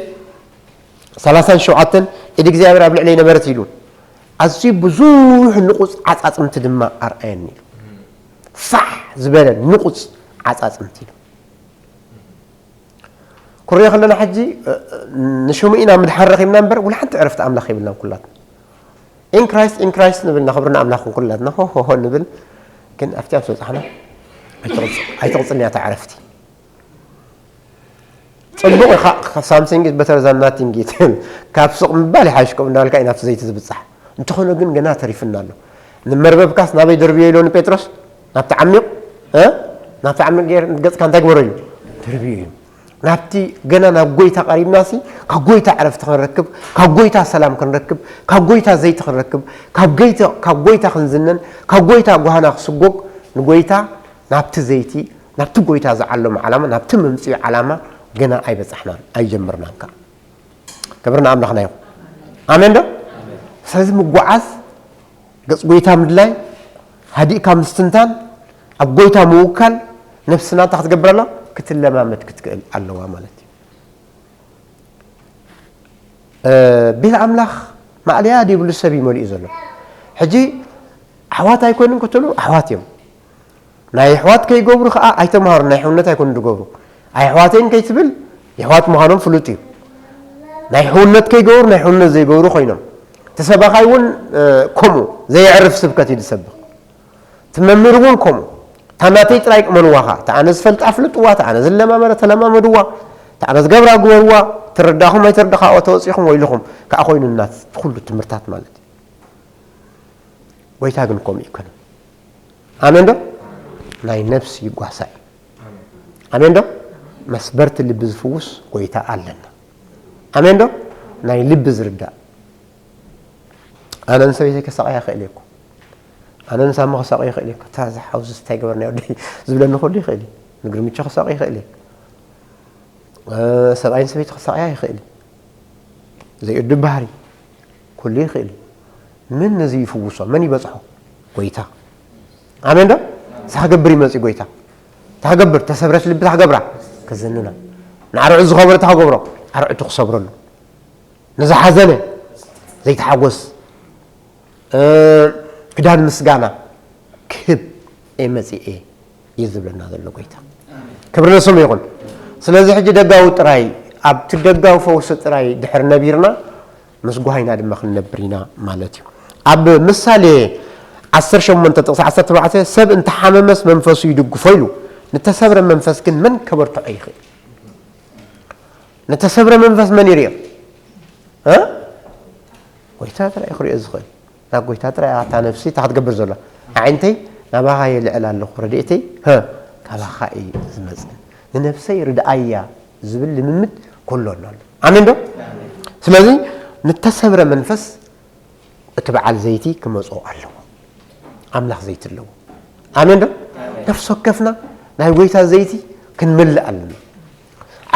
ሰላሳን ሸውዓተን፣ "ኢድ እግዚኣብሔር ኣብ ልዕለይ ነበረት" ኢሉ፣ ኣዝዩ ብዙሕ ንቑጽ ዓጻጽምቲ ድማ ኣርኣየኒ ኢሉ። ፋሕ ዝበለ ንቑጽ ዓጻጽምቲ ኢሉ። ክሪኦ ከለና ሕጂ፣ እ፣ እ፣ ንሽሙ ኢና ምድሓር ረኺብና እምበር፣ ወላ ሓንቲ ዕረፍቲ ኣምላኽ የብልናን ኩላትና። In Christ, in Christ ንብል፣ እናኸብርና ኣምላኽ ኩላትና ሆ፣ ሆ፣ ሆ ንብል፣ ግን ኣብቲ ኣብ ዝበጻሕና ኣይትቕጽ-፣ ኣይትቕጽልን እያ እታ ዕረፍቲ። ጽቡቕ ኢኻ፣ something is better than nothing እዩ ትብል። ካብ ስቕ ምባል ይሓይሽ፣ ከምኡ እንዳበልካ እዩ ናብቲ ዘይቲ ዝብጻሕ። እንተኾነ ግን ገና ተሪፍና ኣሎ። ንመርበብካስ ናበይ ደርብዮ ኢሎ ንጴጥሮስ? ናብቲ ዓሚቕ፣ እ? ናብቲ ዓሚቕ ገይር-፣ ገጽካ እንታይ ግበሮ ኢሉ? ደርብዮ ኢሉ። ናብቲ ገና ናብ ጎይታ ቀሪብናሲ፣ ካብ ጎይታ ዕረፍቲ ክንረክብ፣ ካብ ጎይታ ሰላም ክንረክብ፣ ካብ ጎይታ ዘይቲ ክንረክብ፣ ካብ ገይተ-፣ ካብ ጎይታ ክንዝነን፣ ካብ ጎይታ ጓህና ክስጎግ፣ ንጎይታ ናብቲ ዘይቲ፣ ናብቲ ጎይታ ዝዓለሞ ዓላማ፣ ናብቲ መምጽኢ ዓላማ ገና ኣይበጻሕናን፣ ኣይጀመርናን ከኣ። ክብሪ ንኣምላኽና ይኹን። ኣሜን ዶ? ስለዚ ምጉዓዝ፣ ገጽ ጎይታ ምድላይ፣ ሃዲእካ ምስትንታን፣ ኣብ ጎይታ ምውካል፣ ነፍስና እንታይ ክትገብር ኣለዋ? ክትለማመድ ክትክእል ኣለዋ ማለት እዩ። እ፣ ቤት ኣምላኽ ማእለያ ዘይብሉ ሰብ እዩ መሊኡ ዘሎ። ሕጂ ኣሕዋት ኣይኮኑን ክትብሉ፣ ኣሕዋት እዮም። ናይ ኣሕዋት ከይገብሩ ከኣ ኣይተምሃሩ፣ ናይ ሕውነት ኣይኮኑን ዝገብሩ። ኣይ ኣሕዋተይን ከይትብል፣ የሕዋት ምዃኖም ፍሉጥ እዩ። ናይ ሕውነት ከይገብሩ፣ ናይ ሕውነት ዘይገብሩ ኮይኖም። እቲ ሰባኻይ እውን፣ እ፣ ከምኡ፣ ዘየዕርፍ ስብከት እዩ ዝሰብኽ። እቲ መምህር እውን ከምኡ። እታ ናተይ ጥራይ ቅመንዋ ኸኣ። እታ ኣነ ዝፈልጣ ፍልጥዋ፣ እታ ኣነ ዝለማመዳ ተለማመድዋ፣ እታ ኣነ ዝገብራ ግበርዋ፣ ትርዳኹም ኣይትርዳኻዎ ተወጺኹም ወይልኹም። ከኣ ኮይኑ እናት-፣ ኩሉ ትምህርታት ማለት እዩ። ጎይታ ግን ከምኡ ኣይኮነን። ኣሜን ዶ? ናይ ነፍሲ ጓሳ እዩ። ኣሜን ዶ? መስበርቲ ልቢ ዝፍውስ ጎይታ ኣለና። ኣሜን ዶ? ናይ ልቢ ዝርዳእ። ኣነ ንሰበይተይ ከሳቕያ ይኽእል እየ እኮ። ኣነ ንሳሚ ከሳቕዮ ይኽእል እየ እኮ። እታ እዚ ሓውዚ እንታይ ገበርናዮ ወደይ ዝብለኒ ከሎ ይኽእል እዩ። ንግርምቾ ከሳቕዮ ይኽእል እየ። እ፣ ሰብኣይን ሰበይቲ ክሳቕያ ይኽእል እዩ። ዘይእዱ ባህሪ ኩሉ ይኽእል እዩ። መን ነዚ ይፍውሶ? መን ይበጽሖ? ጎይታ። ኣሜን ዶ? እሳ ክገብር ይመጽእ ጎይታ። እታ ክገብር፣ ተሰብረት ልቢ እታ ክገብራ፣ ክዝንና። ንኣርዑት ዝኸበረ እታ ክገብሮ፣ ኣርዑቱ ክሰብረሉ። ንዝሓዘነ ዘይተሓጎስ፣ እ፣ ክዳን ምስጋና ክህብ እየ መጺኤ እዩ ዝብለና ዘሎ ጎይታ። ክብሪ ንስሙ ይኹን። ስለዚ ሕጂ ደጋዊ ጥራይ፣ ኣብቲ ደጋዊ ፈውሲ ጥራይ ድሕር ነቢርና፣ ምስ ጓሂና ድማ ክንነብር ኢና ማለት እዩ። ኣብ ምሳሌ ዓሰርተ ሸሞንተ ጥቕሲ ዓሰርተ ኣርባዕተ፣ "ሰብ እንተሓመመስ መንፈሱ ይድግፎ" ኢሉ፣ ንተሰብረ መንፈስ ግን መን ከበርትዖ ይኽእል? ንተሰብረ መንፈስ መን ይርእዮ? እ? ጎይታ ጥራይ እዩ ክርእዮ ዝኽእል። ናብ ጎይታ ጥራይ እያ እታ ነፍሲ እታ ክትገብር ዘላ። ኣዒንተይ ናባኻ የልዕል ኣለኹ፣ ረድኤተይ፣ ሀ፣ ካባኻ እዩ ዝመጽእ። ንነፍሰይ ርድኣያ ዝብል ልምምድ ኩሎና ኣሎ። ኣሜን ዶ? ስለዚ ንተሰብረ መንፈስ እቲ በዓል ዘይቲ ክመጾ ኣለዎ። ኣምላኽ ዘይቲ ኣለዎ። ኣሜን ዶ? ነፍሲ ወከፍና ናይ ጎይታ ዘይቲ ክንምልእ ኣለና።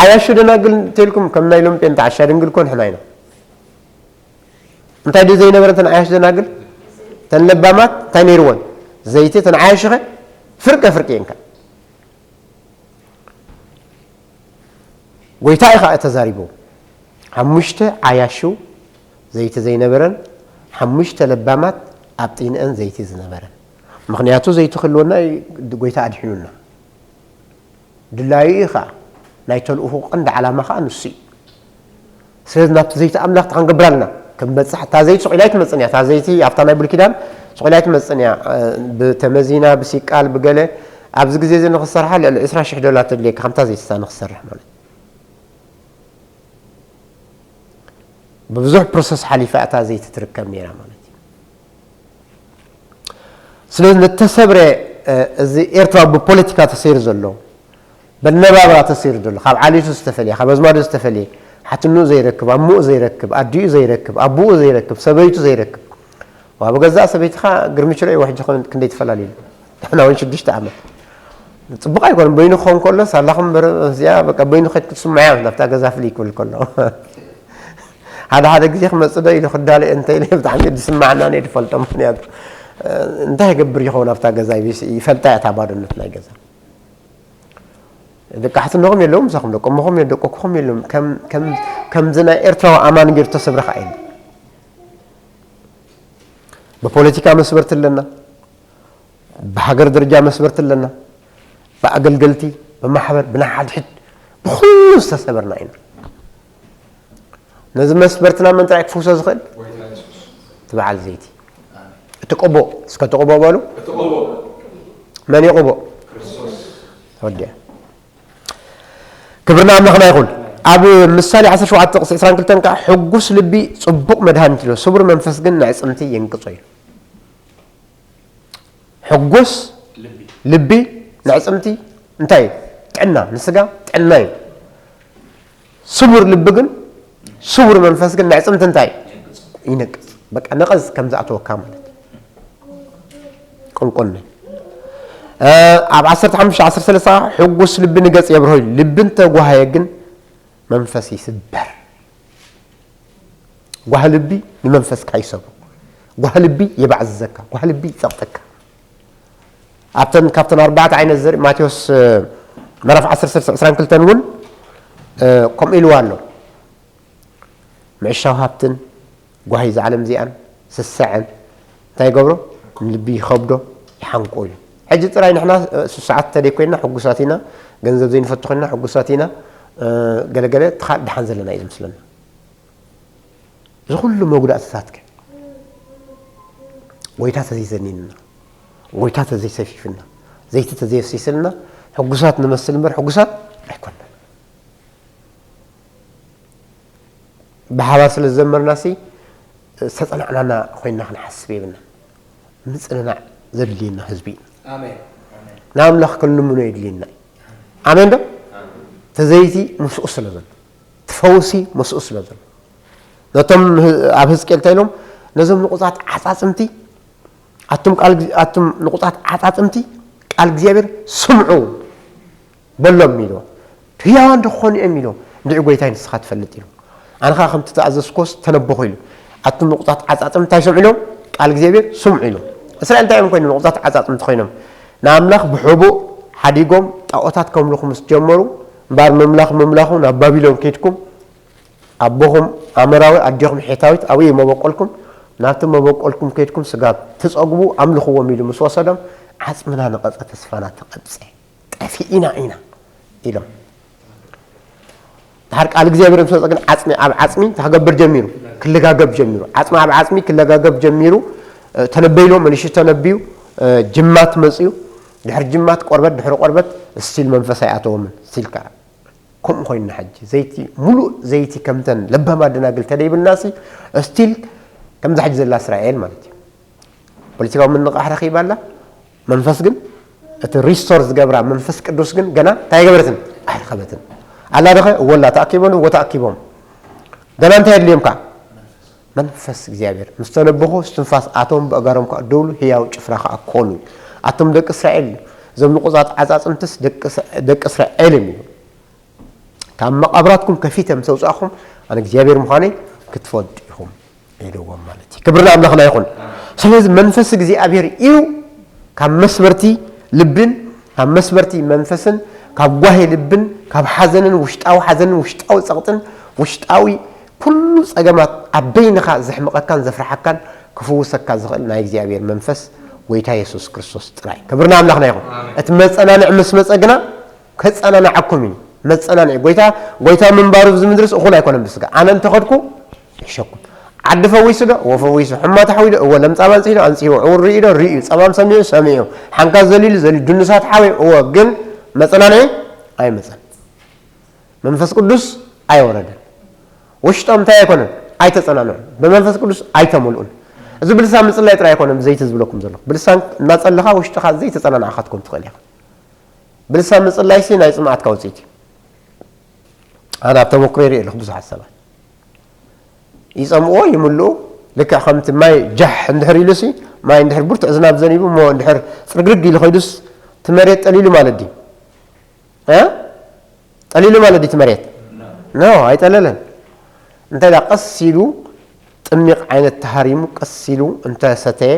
ዓያሹ ደናግል እንተልኩም ከም ናይ ሎም ጴንጣ ዓሻ ድንግል ኮ ንሕና ኢና። እንታይ ድዩ ዘይነበረ እተን ዓያሹ ደናግል? እተን ለባማት እንታይ ነይርወን? ዘይቲ። እተን ዓያሹኸ ፍርቀ ፍርቂ እየንካ። ጎይታ እዩ ከዓ ተዛሪቡ። ሓሙሽተ ዓያሹ ዘይቲ ዘይነበረን ሓሙሽተ ለባማት ኣብ ጢንአን ዘይቲ ዝነበረን። ምኽንያቱ ዘይቲ ክህልወና እዩ ጎይታ ኣድሒኑና። ድላዩ እዩ ከዓ። ናይ ተልእኹ ቀንዲ ዓላማ ከዓ ንሱ እዩ። ስለዚ ናብቲ ዘይቲ ኣምላኽ እንታይ ክንገብር ኣለና? ክንበጽሕ። እታ ዘይቲ ስቕ ኢላ ኣይትመጽእን እያ። እታ ዘይቲ ኣብታ ናይ ብሉይ ኪዳን ስቕ ኢላ ኣይትመጽእን እያ። እ፣ ብተመዚና፣ ብሲቃል፣ ብገለ ኣብዚ ግዜ እዚ ንኽሰርሓ ልዕሊ ዕስራ ሽሕ ዶላር ተድልየካ፣ ከምታ ዘይቲ እሳ ንኽሰርሕ ማለት እዩ። ብብዙሕ ፕሮሰስ ሓሊፋ እታ ዘይቲ ትርከብ ነይራ ማለት እዩ። ስለዚ ንተሰብረ፣ እ፣ እዚ ኤርትራ ብፖለቲካ ተሰይሩ ዘሎ፣ በነባብራ ተሰይሩ ዘሎ፣ ካብ ዓሌቱ ዝተፈልየ፣ ካብ ኣዝማዱ ዝተፈልየ፣ ሓትንኡ ዘይረክብ፣ ኣምኡ ዘይረክብ፣ ኣዲኡ ዘይረክብ፣ ኣቦኡ ዘይረክብ፣ ሰበይቱ ዘይረክብ። ዋ፣ ብገዛእ ሰበይትኻ ግርምችሮ እዩ፣ ሕጂ ኸን ክንደይ ትፈላለዩ? ንሕና እውን ሽዱሽተ ዓመት። ጽቡቕ ኣይኮነን፣ በይኑ ክኸውን ከሎ፣ ሳላኹም እምበር እዚኣ በቃ በይኑ ከይድ ክትስምዓያ ናብታ ገዛ ፍልይ ክብል ከሎ። ሓደ ሓደ ግዜ ክመጽእ ዶ ኢሉ ክዳለ እንተ ኢለ ብጣዕሚ እዩ ዝስማዓና፣ እየ ዝፈልጦ። ምኽንያቱ፣ እ፣ እንታይ ይገብር ይኸውን ኣብታ ገዛ? ይፈልጣ እያ እታ ባዶነት ናይ ገዛ። ደቂ ሓትነኹም የለውም፣ ምሳኹም ደቆምኹም የለ-፣ ደቆኩኹም የለውም። ከም፣ ከም፣ ከምዚ ናይ ኤርትራዊ ኣማን ገይሩ ተሰብረ ኸዓ የለን። ብፖለቲካ መስበርቲ ኣለና፣ ብሃገር ደረጃ መስበርቲ ኣለና፣ ብኣገልገልቲ፣ ብማሕበር፣ ብናሓድሕድ፣ ብኹሉ ዝተሰበርና ኢና። ነዚ መስበርትና መን ጥራይ ክፍውሶ ዝኽእል? እቲ በዓል ዘይቲ። እቲ ቅቡእ፣ እስከ እቲ ቅቡእ በሉ። መን እዩ ቅቡእ? ተወዲኣ። ክብሪ ንኣምላኽና ይኹን። ኣብ ምሳሌ ዓሰርተ ሸውዓተ ጥቕሲ ዕስራን ክልተን ከዓ፣ ሕጉስ ልቢ ጽቡቕ መድሃኒት እዩ፣ ስቡር መንፈስ ግን ነዕጽምቲ የንቅጾ እዩ። ሕጉስ ልቢ ነዕጽምቲ እንታይ እዩ? ጥዕና፣ ንስጋ ጥዕና እዩ። ስቡር ልቢ ግን፣ ስቡር መንፈስ ግን ነዕጽምቲ እንታይ እዩ? ይነቅጽ። በቃ ነቐዝ ከም ዝኣተወካ ማለት እዩ። ቆንቆን እዩ። እ፣ ኣብ ዓሰርተ ሓሙሽተ ዓሰርተ ሰለስተ፣ ሕጉስ ልቢ ንገጽ የብርሆ እዩ። ልቢ እንተጓሃየ ግን መንፈስ ይስበር። ጓህ ልቢ ንመንፈስካ ይሰብሮ። ጓህ ልቢ የባዕዝዘካ። ጓህ ልቢ ይጸቕጠካ። ኣብተን፣ ካብተን ኣርባዕተ ዓይነት ዘርኢ ማቴዎስ፣ እ፣ ምዕራፍ ዓሰርተ ሰለስተ ዕስራን ክልተን እውን፣ እ፣ ከምኡ ኢልዋ ኣሎ። ምዕሻው ሃብትን ጓሂ እዛ ዓለም እዚኣን ስስዐን እንታይ ይገብሮ? ንልቢ ይኸብዶ፣ ይሓንቆ እዩ። ሕጂ ጥራይ ንሕና፣ እ፣ ስሱዓት እንተደይ ኮይንና ሕጉሳት ኢና፣ ገንዘብ ዘይንፈቱ ኮይንና ሕጉሳት ኢና፣ እ፣ ገለገለ እቲ ካልእ ደሓን ዘለና እዩ ዝመስለና። እዚ ኩሉ መጉዳእትታት ከ ጎይታ ተዘይዘኒንና፣ ጎይታ ተዘይሰፊፍና፣ ዘይቲ ተዘየፍሲስልና ሕጉሳት ንመስል እምበር ሕጉሳት ኣይኮንና። ብሓባር ስለ ዝዘመርና ሲ ዝተጸናዕናና ኮይንና ክንሓስብ የብልና። ምጽንናዕ ዘድልየና ህዝቢ ኢና። ኣሜን። ኣሜን። ንኣምላኽ ክንልምኖ የድልየና እዩ። ኣሜን ዶ? ኣሜን። እቲ ዘይቲ ምስኡ ስለ ዘሎ፣ እቲ ፈውሲ ምስኡ ስለ ዘሎ፣ ነቶም ህ-፣ ኣብ ህዝቅኤል እንታይ ኢሎም? ነዞም ንቑጻት ዓጻጽምቲ፣ ኣቱም ቃል፣ ኣቱም ንቑጻት ዓጻጽምቲ ቃል እግዚኣብሔር ስምዑ በሎም ኢልዎ። ህያዋን ዶ ክኾኑ እዮም ኢሎም። እንድዒ ጎይታይ ንስኻ ትፈልጥ ኢሉ። ኣነ ኸዓ ከምቲ ተኣዘዝኮስ ተነበኹ ኢሉ። ኣቱም ንቑጻት ዓጻጽምቲ እንታይ ስምዑ ኢሎም? ቃል እግዚኣብሔር ስምዑ ኢሎም። እስራኤል እንታይ እዮም ኮይኖም? ንቑጻት ዓጻጽምቲ ኮይኖም። ንኣምላኽ ብሕቡእ ሓዲጎም ጣዖታት ከምልኹ ምስ ጀመሩ፣ እምበኣር ምምላኽ ምምላኹ ናብ ባቢሎን ከይድኩም፣ ኣቦኹም ኣመራዊ ኣዴኹም ሔታዊት ኣብኡ እዩ መበቆልኩም፣ ናብቲ መበቆልኩም ከይድኩም ስጋ ትጸግቡ ኣምልኽዎም ኢሉ ምስ ወሰዶም፣ ዓጽምና ነቐጸ፣ ተስፋና ተቐብጸ፣ ጠፊእና ኢና ኢሎም። ድሓር ቃል እግዚኣብሔር ምስ መጸ ግን ዓጽሚ ኣብ ዓጽሚ እንታይ ክገብር ጀሚሩ? ክለጋገብ ጀሚሩ። ዓጽሚ ኣብ ዓጽሚ ክለጋገብ ጀሚሩ። እ፣ ተነበይሎ፣ መንሽት ተነብዩ፣ እ፣ ጅማት መጽዩ። ድሕሪ ጅማት ቆርበት፣ ድሕሪ ቆርበት ስቲል መንፈስ ኣይኣተዎምን። ስቲል ከኣ ከምኡ ኮይንና ሕጂ ዘይቲ፣ ሙሉእ ዘይቲ ከምተን ለባማት ደናግል ተደይብልናሲ፣ ስቲል ከምዛ ሕጂ ዘላ እስራኤል ማለት እዩ። ፖለቲካዊ ምንቕቓሕ ረኺባ ኣላ። መንፈስ ግን፣ እቲ ሪስቶር ዝገብራ መንፈስ ቅዱስ ግን ገና እንታይ ኣይገበረትን? ኣይረኸበትን። ኣላ ዶኸ? እወ ኣላ። ተኣኪቦም፣ እወ ተኣኪቦም። ገና እንታይ የድልዮም ከኣ? መንፈስ እግዚኣብሔር ምስ ተነብኹ እስትንፋስ ኣቶም ብኣጋሮም ከኣ ደውሉ ህያው ጭፍራ ከኣ ኮኑ። ኣቶም ደቂ እስራኤል እዞም ንቑጻት ዓጻጽምትስ ደቂ እስ- ደቂ እስራኤል እዮም ይብሉ። ካብ መቓብራትኩም ከፊተ ምስ ኣውጻእኹም ኣነ እግዚኣብሔር ምዃነይ ክትፈልጡ ኢኹም ኢልዎም ማለት እዩ። ክብሪ ንኣምላኽና ይኹን። ስለዚ መንፈስ እግዚኣብሔር እዩ ካብ መስበርቲ ልብን ካብ መስበርቲ መንፈስን ካብ ጓሂ ልብን ካብ ሓዘንን ውሽጣዊ ሓዘንን ውሽጣዊ ጸቕጥን ውሽጣዊ ኩሉ ጸገማት ኣብ በይንኻ ዘሕምቐካን ዘፍርሓካን ክፍውሰካ ዝኽእል ናይ እግዚኣብሔር መንፈስ ጎይታ የሱስ ክርስቶስ ጥራይ። ክብሪ ንኣምላኽና ይኹን። እቲ መጸናንዒ ምስ መጸ ግና ከጸናንዓኩም እዩ። መጸናንዒ ጎይታ ጎይታ ምንባሩ ኣብዚ ምድርስ እኹል ኣይኮነን ብስጋ። ኣነ እንተኸድኩ ይሕሸኩም። ዓዲ ፈዊሱ ዶ? እወ ፈዊሱ። ሕማት ኣሕዊ ዶ? እወ ለምጻም ኣንጺሂ ዶ? ኣንጺህዎ። ዕውር ርእዩ ዶ? ርእዩ። ጸማም ሰሚዑ? ሰሚዑ። ሓንካስ ዘሊሉ? ዘሊሉ። ድኑሳት ሓወዩ? እወ። ግን መጸናንዒ ኣይመጸን። መንፈስ ቅዱስ ኣይወረደን። ውሽጦም እንታይ ኣይኮነን? ኣይተጸናንዑን። ብመንፈስ ቅዱስ ኣይተመልኡን። እዚ ብልሳን ምጽላይ ጥራይ ኣይኮነን ብዘይቲ ዝብለኩም ዘለኹ። ብልሳን እናጸለኻ ውሽጥኻ ዘይተጸናንዕኻ ክትኮን ትኽእል ኢኻ። ብልሳን ምጽላይሲ ናይ ጽምኣትካ ውጽኢት እዩ። ኣነ ኣብ ተመክሮ ይርኢ ኣለኹ ብዙሓት ሰባት። ይጸምእዎ፣ ይምልኡ። ልክዕ ከምቲ ማይ ጃሕ እንድሕር ኢሉሲ፣ ማይ እንድሕር ብርቱዕ ዝናብ ዘኒቡ እሞ እንድሕር ጽርግርግ ኢሉ ኸይዱስ፣ እቲ መሬት ጠሊሉ ማለት ድዩ? እ? ጠሊሉ ማለት ድዩ እቲ መሬት? ኖ፣ ኣይጠለለን። እንታይ ደኣ ቀስ ኢሉ ጥሚቕ ዓይነት ተሃሪሙ ቀስ ኢሉ እንተሰተየ፣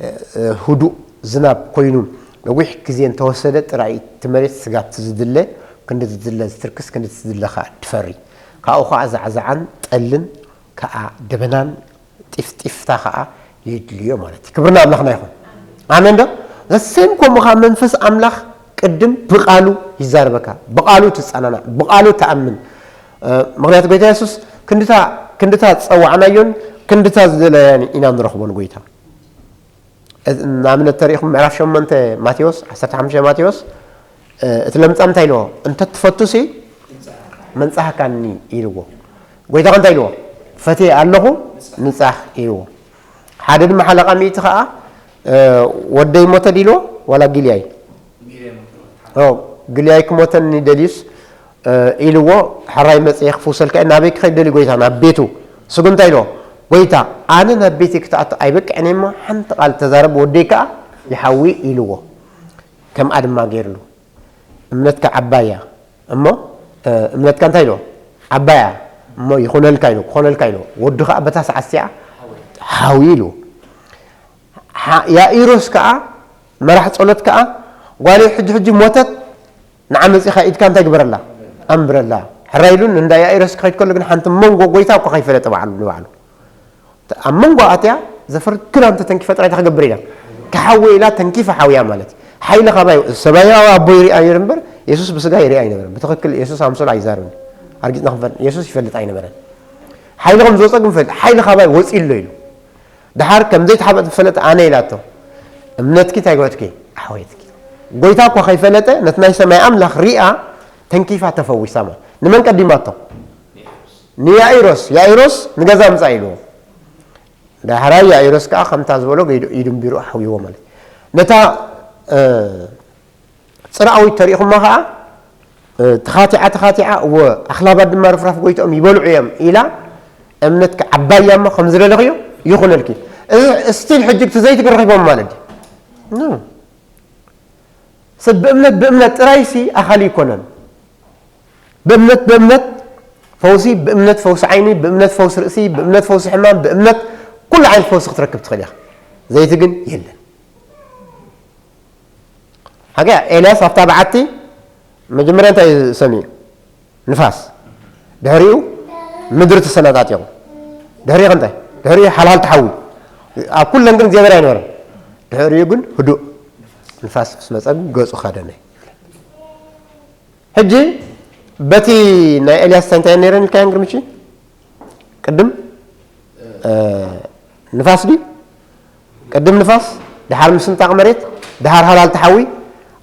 እ፣ እ፣ ህዱእ ዝናብ ኮይኑ ነዊሕ ግዜ እንተወሰደ ጥራይ እቲ መሬት ስጋብቲ ዝድለ፣ ክንዲ ዝድለ ዝትርክስ፣ ክንዲ ዝድለ ከኣ ድፈሪ። ካብኡ ከኣ ዛዕዛዓን ጠልን ከኣ ደበናን ጢፍጢፍታ ከኣ የድልዮ ማለት እዩ። ክብሪ ንኣምላኽና ይኹን። ኣሜን ዶ? ዘሴም ከምኡ ከኣ መንፈስ ኣምላኽ ቅድም ብቓሉ ይዛረበካ። ብቓሉ ትጸናናዕ፣ ብቓሉ ትኣምን። እ፣ ምኽንያቱ ጎይታ የሱስ ክንድታ ክንድታ ዝጸዋዕናዮን ክንድታ ዝደለያን ኢና ንረኽቦ ንጎይታ። እዚ ንኣብነት ተሪኢኹም ምዕራፍ ሸሞንተ ማቴዎስ፣ ዓሰርተ ሓሙሽተ ማቴዎስ፣ እ፣ እቲ ለምጻም እንታይ ኢልዎ? "እንተ ትፈቱሲ ምንጻህካኒ" ኢልዎ። ጎይታ ከ እንታይ ኢልዎ? "ፈትየ ኣለኹ፣ ንጻህ" ኢልዎ። ሓደ ድማ ሓለቓ ሚእቲ ከኣ፣ እ፣ "ወደይ ሞተ" ዲልዎ ዋላ ጊልያይ? ኦ፣ "ጊልያይ ክሞተኒ ደልዩስ" እ፣ ኢልዎ፣ "ሕራይ መጽየ ክፍውሰልካ እየ፣ ናበይ ክኸይድ ደልዩ ጎይታ?" ናብ ቤቱ። እሱ ግን እንታይ ኢልዎ? "ጎይታ፣ ኣነ ናብ ቤተይ ክትኣቱ ኣይበቅዕን እየ እሞ፣ ሓንቲ ቃል ተዛረብ፣ ወደይ ከኣ ይሓዊ" ኢልዎ። ከምኣ ድማ ገይርሉ። "እምነትካ ዓባይ እያ እሞ፣ እ፣ እምነትካ እንታይ?" ኢልዎ። "ዓባይ እያ እሞ ይኹነልካ" ኢልዎ። "ክኾነልካ" ኢልዎ። ወዱ ከኣ በታ ሰዓት እቲኣ ሓዊ ኢልዎ። ሓ-፣ ያኢሮስ ከኣ መራሕ ጸሎት ከኣ፣ "ጓለይ ሕጂ ሕጂ ሞተት፣ ንዓ መጺኻ ኢድካ እንታይ ግበረላ? ኣንብረላ." ሕራይ ኢሉን እንዳ ያኢሮስ ክኸይድ ከሎ ግን ሓንቲ መንጎ ጎይታ እኳ ከይፈለጠ ባዕሉ ንባዕሉ። ኣብ መንጎ ኣትያ ዘፈር ክዳን ተተንኪፈ ጥራይ እንታይ ክገብር ኢላ? ክሓዊ ኢላ ተንኪፈ ሓውያ ማለት እዩ። ሓይሊ ካባይ ሰማያዊ ኣቦ ይሪኣ ነይሩ እምበር የሱስ ብስጋ ይሪኣ ኣይነበረን። ብትኽክል የሱስ ኣምሶል ኣይዛረብን። ኣርጊጽና ክንፈልጥ የሱስ ይፈልጥ ኣይነበረን። ሓይሊ ከም ዝወጸ ግን ፈልጥ። ሓይሊ ካባይ ወጺ ኣሎ ኢሉ። ደሓር ከም ዘይተሓበጥ ዝፈለጠ ኣነ ኢላቶ። እምነትኪ እንታይ ገበትኪ? ኣሕወየትኪ። ጎይታ እኳ ከይፈለጠ ነቲ ናይ ሰማይ ኣምላኽ ሪኣ ተንኪፋ ተፈዊሳ ማለት። ንመን ቀዲማቶ? ንያኢሮስ። ያኢሮስ ንገዛ ምጻእ ኢልዎ። ዳሕራይ ያኢሮስ ከኣ ከምታ ዝበሎ ገይዱ ኢዱ እምቢሩ ኣሕውይዎ ማለት። ነታ፣ እ፣ ጽርኣዊት ተሪኢኹማ ከኣ፣ እ፣ ተኻቲዓ፣ ተኻቲዓ፣ እወ፣ ኣኽላባት ድማ ርፍራፍ ጎይትኦም ይበልዑ እዮም ኢላ፣ እምነትኪ ዓባይ እያ እሞ ከም ዝደለኽዮ ይኹነልኪ። እዚ ስቲል ሕጂ እቲ ዘይቲ ግን ረኺቦም ማለት ድዩ? ኖ። ሰብ ብእምነት፣ ብእምነት ጥራይሲ ኣኻሊ ኣይኮነን። ብእምነት፣ ብእምነት ፈውሲ፣ ብእምነት ፈውሲ ዓይኒ፣ ብእምነት ፈውሲ ርእሲ፣ ብእምነት ፈውሲ ሕማም፣ ብእምነት ኩሉ ዓይነት ፈውሲ ክትረክብ ትኽእል ኢኻ። ዘይቲ ግን የለን። ሓቂ፣ ኤልያስ ኣብታ በዓቲ መጀመርያ እንታይ እዩ ሰሚዑ? ንፋስ። ድሕሪኡ ምድሪ ተሰነጣጢቑ። ድሕሪኡ ከ እንታይ? ድሕሪኡ ሓልሃልቲ ሓዊ። ኣብ ኩለን ግን እግዚኣብሔር ኣይነበረን። ድሕሪኡ ግን ህዱእ ንፋስ ምስ መጸ ግን ገጹ ከደነ። ሕጂ በቲ ናይ ኤልያስ እንታይ እንታይ ነይረን ኢልካየን ግርምቺ? ቅድም፣ እ፣ ንፋስ ድዩ? ቅድም ንፋስ፣ ደሓር ምስንጣቕ መሬት፣ ደሓር ሃልሃልቲ ሓዊ።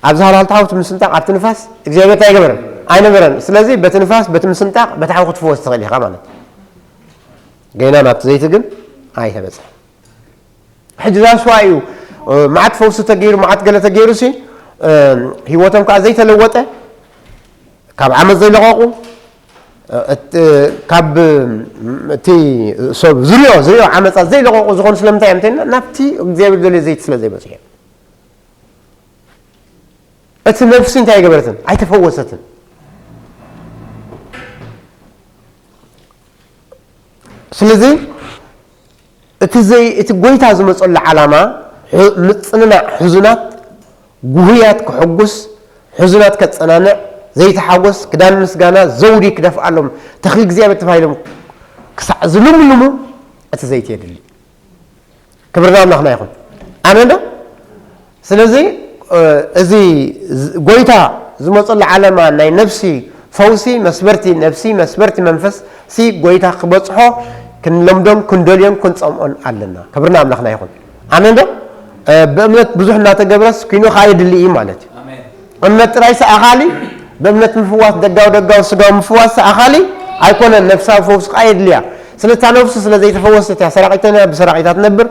ኣብዚ ሃልሃልቲ ሓዊ እቲ ምስንጣቕ ኣብቲ ንፋስ እግዚኣብሔር እንታይ ኣይገበረን? ኣይነበረን። ስለዚ በቲ ንፋስ፣ በቲ ምስንጣቕ፣ በቲ ሓዊ ክትፍወስ ትኽእል ኢኻ ማለት እዩ። ገና ናብቲ ዘይቲ ግን ኣይተበጽሐን። ሕጂ that's why እዩ፣ እ፣ መዓት ፈውሲ ተገይሩ፣ መዓት ገለ ተገይሩ ሲ፣ እ፣ ህይወቶም ከዓ ዘይተለወጠ፣ ካብ ዓመት ዘይለቐቑ፣ እ፣ እቲ፣ ካብ፣ ም፣ እቲ ሰብ ዝሪኦ፣ ዝሪኦ ዓመጻ ዘይለቐቑ ዝኾኑ ስለምንታይ እዮም እንተልና፣ ናብቲ እግዚኣብሔር ደልዮ ዘይቲ ስለ ዘይበጽሑ እዮም። እቲ ነፍሲ እንታይ ኣይገበረትን? ኣይተፈወሰትን። ስለዚ እቲ ዘይ-፣ እቲ ጎይታ ዝመጸሉ ዓላማ፣ ሑ-፣ ምጽንናዕ ሕዙናት፣ ጉህያት ክሕጉስ፣ ሕዙናት ከጸናንዕ፣ ዘይተሓጎስ ክዳን ምስጋና ዘውዲ ክደፍኣሎም፣ ተኽሊ እግዚኣብሔር ተባሂሎም ክሳዕ ዝልምልሙ እቲ ዘይቲ የድሊ። ክብሪ ንኣምላኽና ይኹን። ኣሜን ዶ? ስለዚ፣ እ፣ እዚ ዝ-፣ ጎይታ ዝመጸሉ ዓለማ ናይ ነፍሲ ፈውሲ፣ መስበርቲ ነፍሲ፣ መስበርቲ መንፈስ ሲ ጎይታ ክበጽሖ ክንለምዶን ክንደልዮን ክንጸምኦን ኣለና። ክብሪ ንኣምላኽና ይኹን። ኣሜን ዶ? እ፣ ብእምነት ብዙሕ እናተገብረስ ኪኖ ከኣ የድሊ እዩ ማለት እዩ። ኣሜን። እምነት ጥራይ ሰኣኻሊ፣ ብእምነት ምፍዋስ ደጋው ደጋው ስጋው ምፍዋስ ሰኣኻሊ ኣይኮነን፣ ነፍሳዊ ፈውሲ ከኣ የድልያ። ስለ እታ ነፍሱ ስለ ዘይተፈወሰት እያ ሰራቒት ተነብር፣ ብሰራቒታ ትነብር።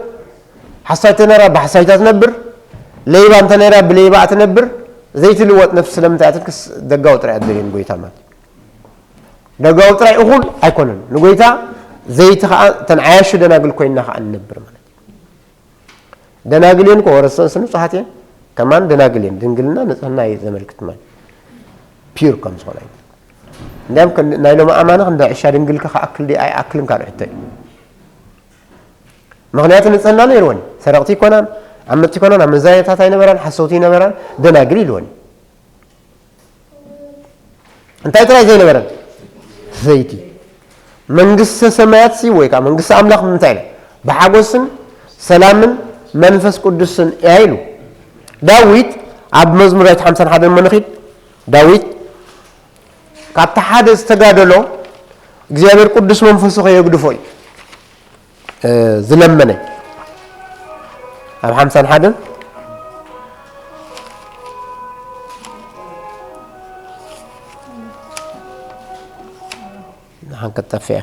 ሓሳይ ተነራ ብሓሳይታ ትነብር፣ ለይባ እንተነራ ብለይባ ትነብር። ዘይትልወጥ ነፍሲ ስለምንታይ ኣትልክስ ደጋዊ ጥራይ ኣትደልየን ጎይታ ማለት እዩ። ደጋዊ ጥራይ እኹል ኣይኮነን። ንጎይታ ዘይቲ ኸዓ እተን ዓያሹ ደናግል ኮይንና ኸዓ ንነብር ማለት እዩ። ደናግል እየን እኮ ወረሰንስ ንጹሃት እየን። ከማን ደናግል እየን። ድንግልና ንጽህና እዩ ዘመልክት ማለት ፒር ከም ዝኾነ እዩ። እንዲያም ከ-፣ ናይ ሎሚ ኣማኒ ክንዲ ዕሻ ድንግል ከ ክኣክል ድዩ ኣይኣክልን ካልእ ሕቶ እዩ። ምኽንያቱ ንጽህና ነይርወን። ሰረቕቲ ይኮናን፣ ዓመጽቲ ይኮናን፣ ኣመንዛያታት ኣይነበራን፣ ሓሰውቲ ይነበራን፣ ደናግል ኢልወን። እንታይ ጥራይ ዘይነበረን? ዘይቲ። መንግስተ ሰማያት ሲ ወይ ከዓ መንግስቲ ኣምላኽ ብምንታይ ኢለ? ብሓጎስን ሰላምን መንፈስ ቅዱስን እያ ኢሉ። ዳዊት ኣብ መዝሙር ዳዊት ሓምሳን ሓደን እሞ ንኺድ። ዳዊት ካብቲ ሓደ ዝተጋደሎ እግዚኣብሔር ቅዱስ መንፈሱ ከየግድፎ እዩ፣ እ፣ ዝለመነ። ኣብ ሓምሳን ሓደን ንሓን ክትጠፍእ እያ።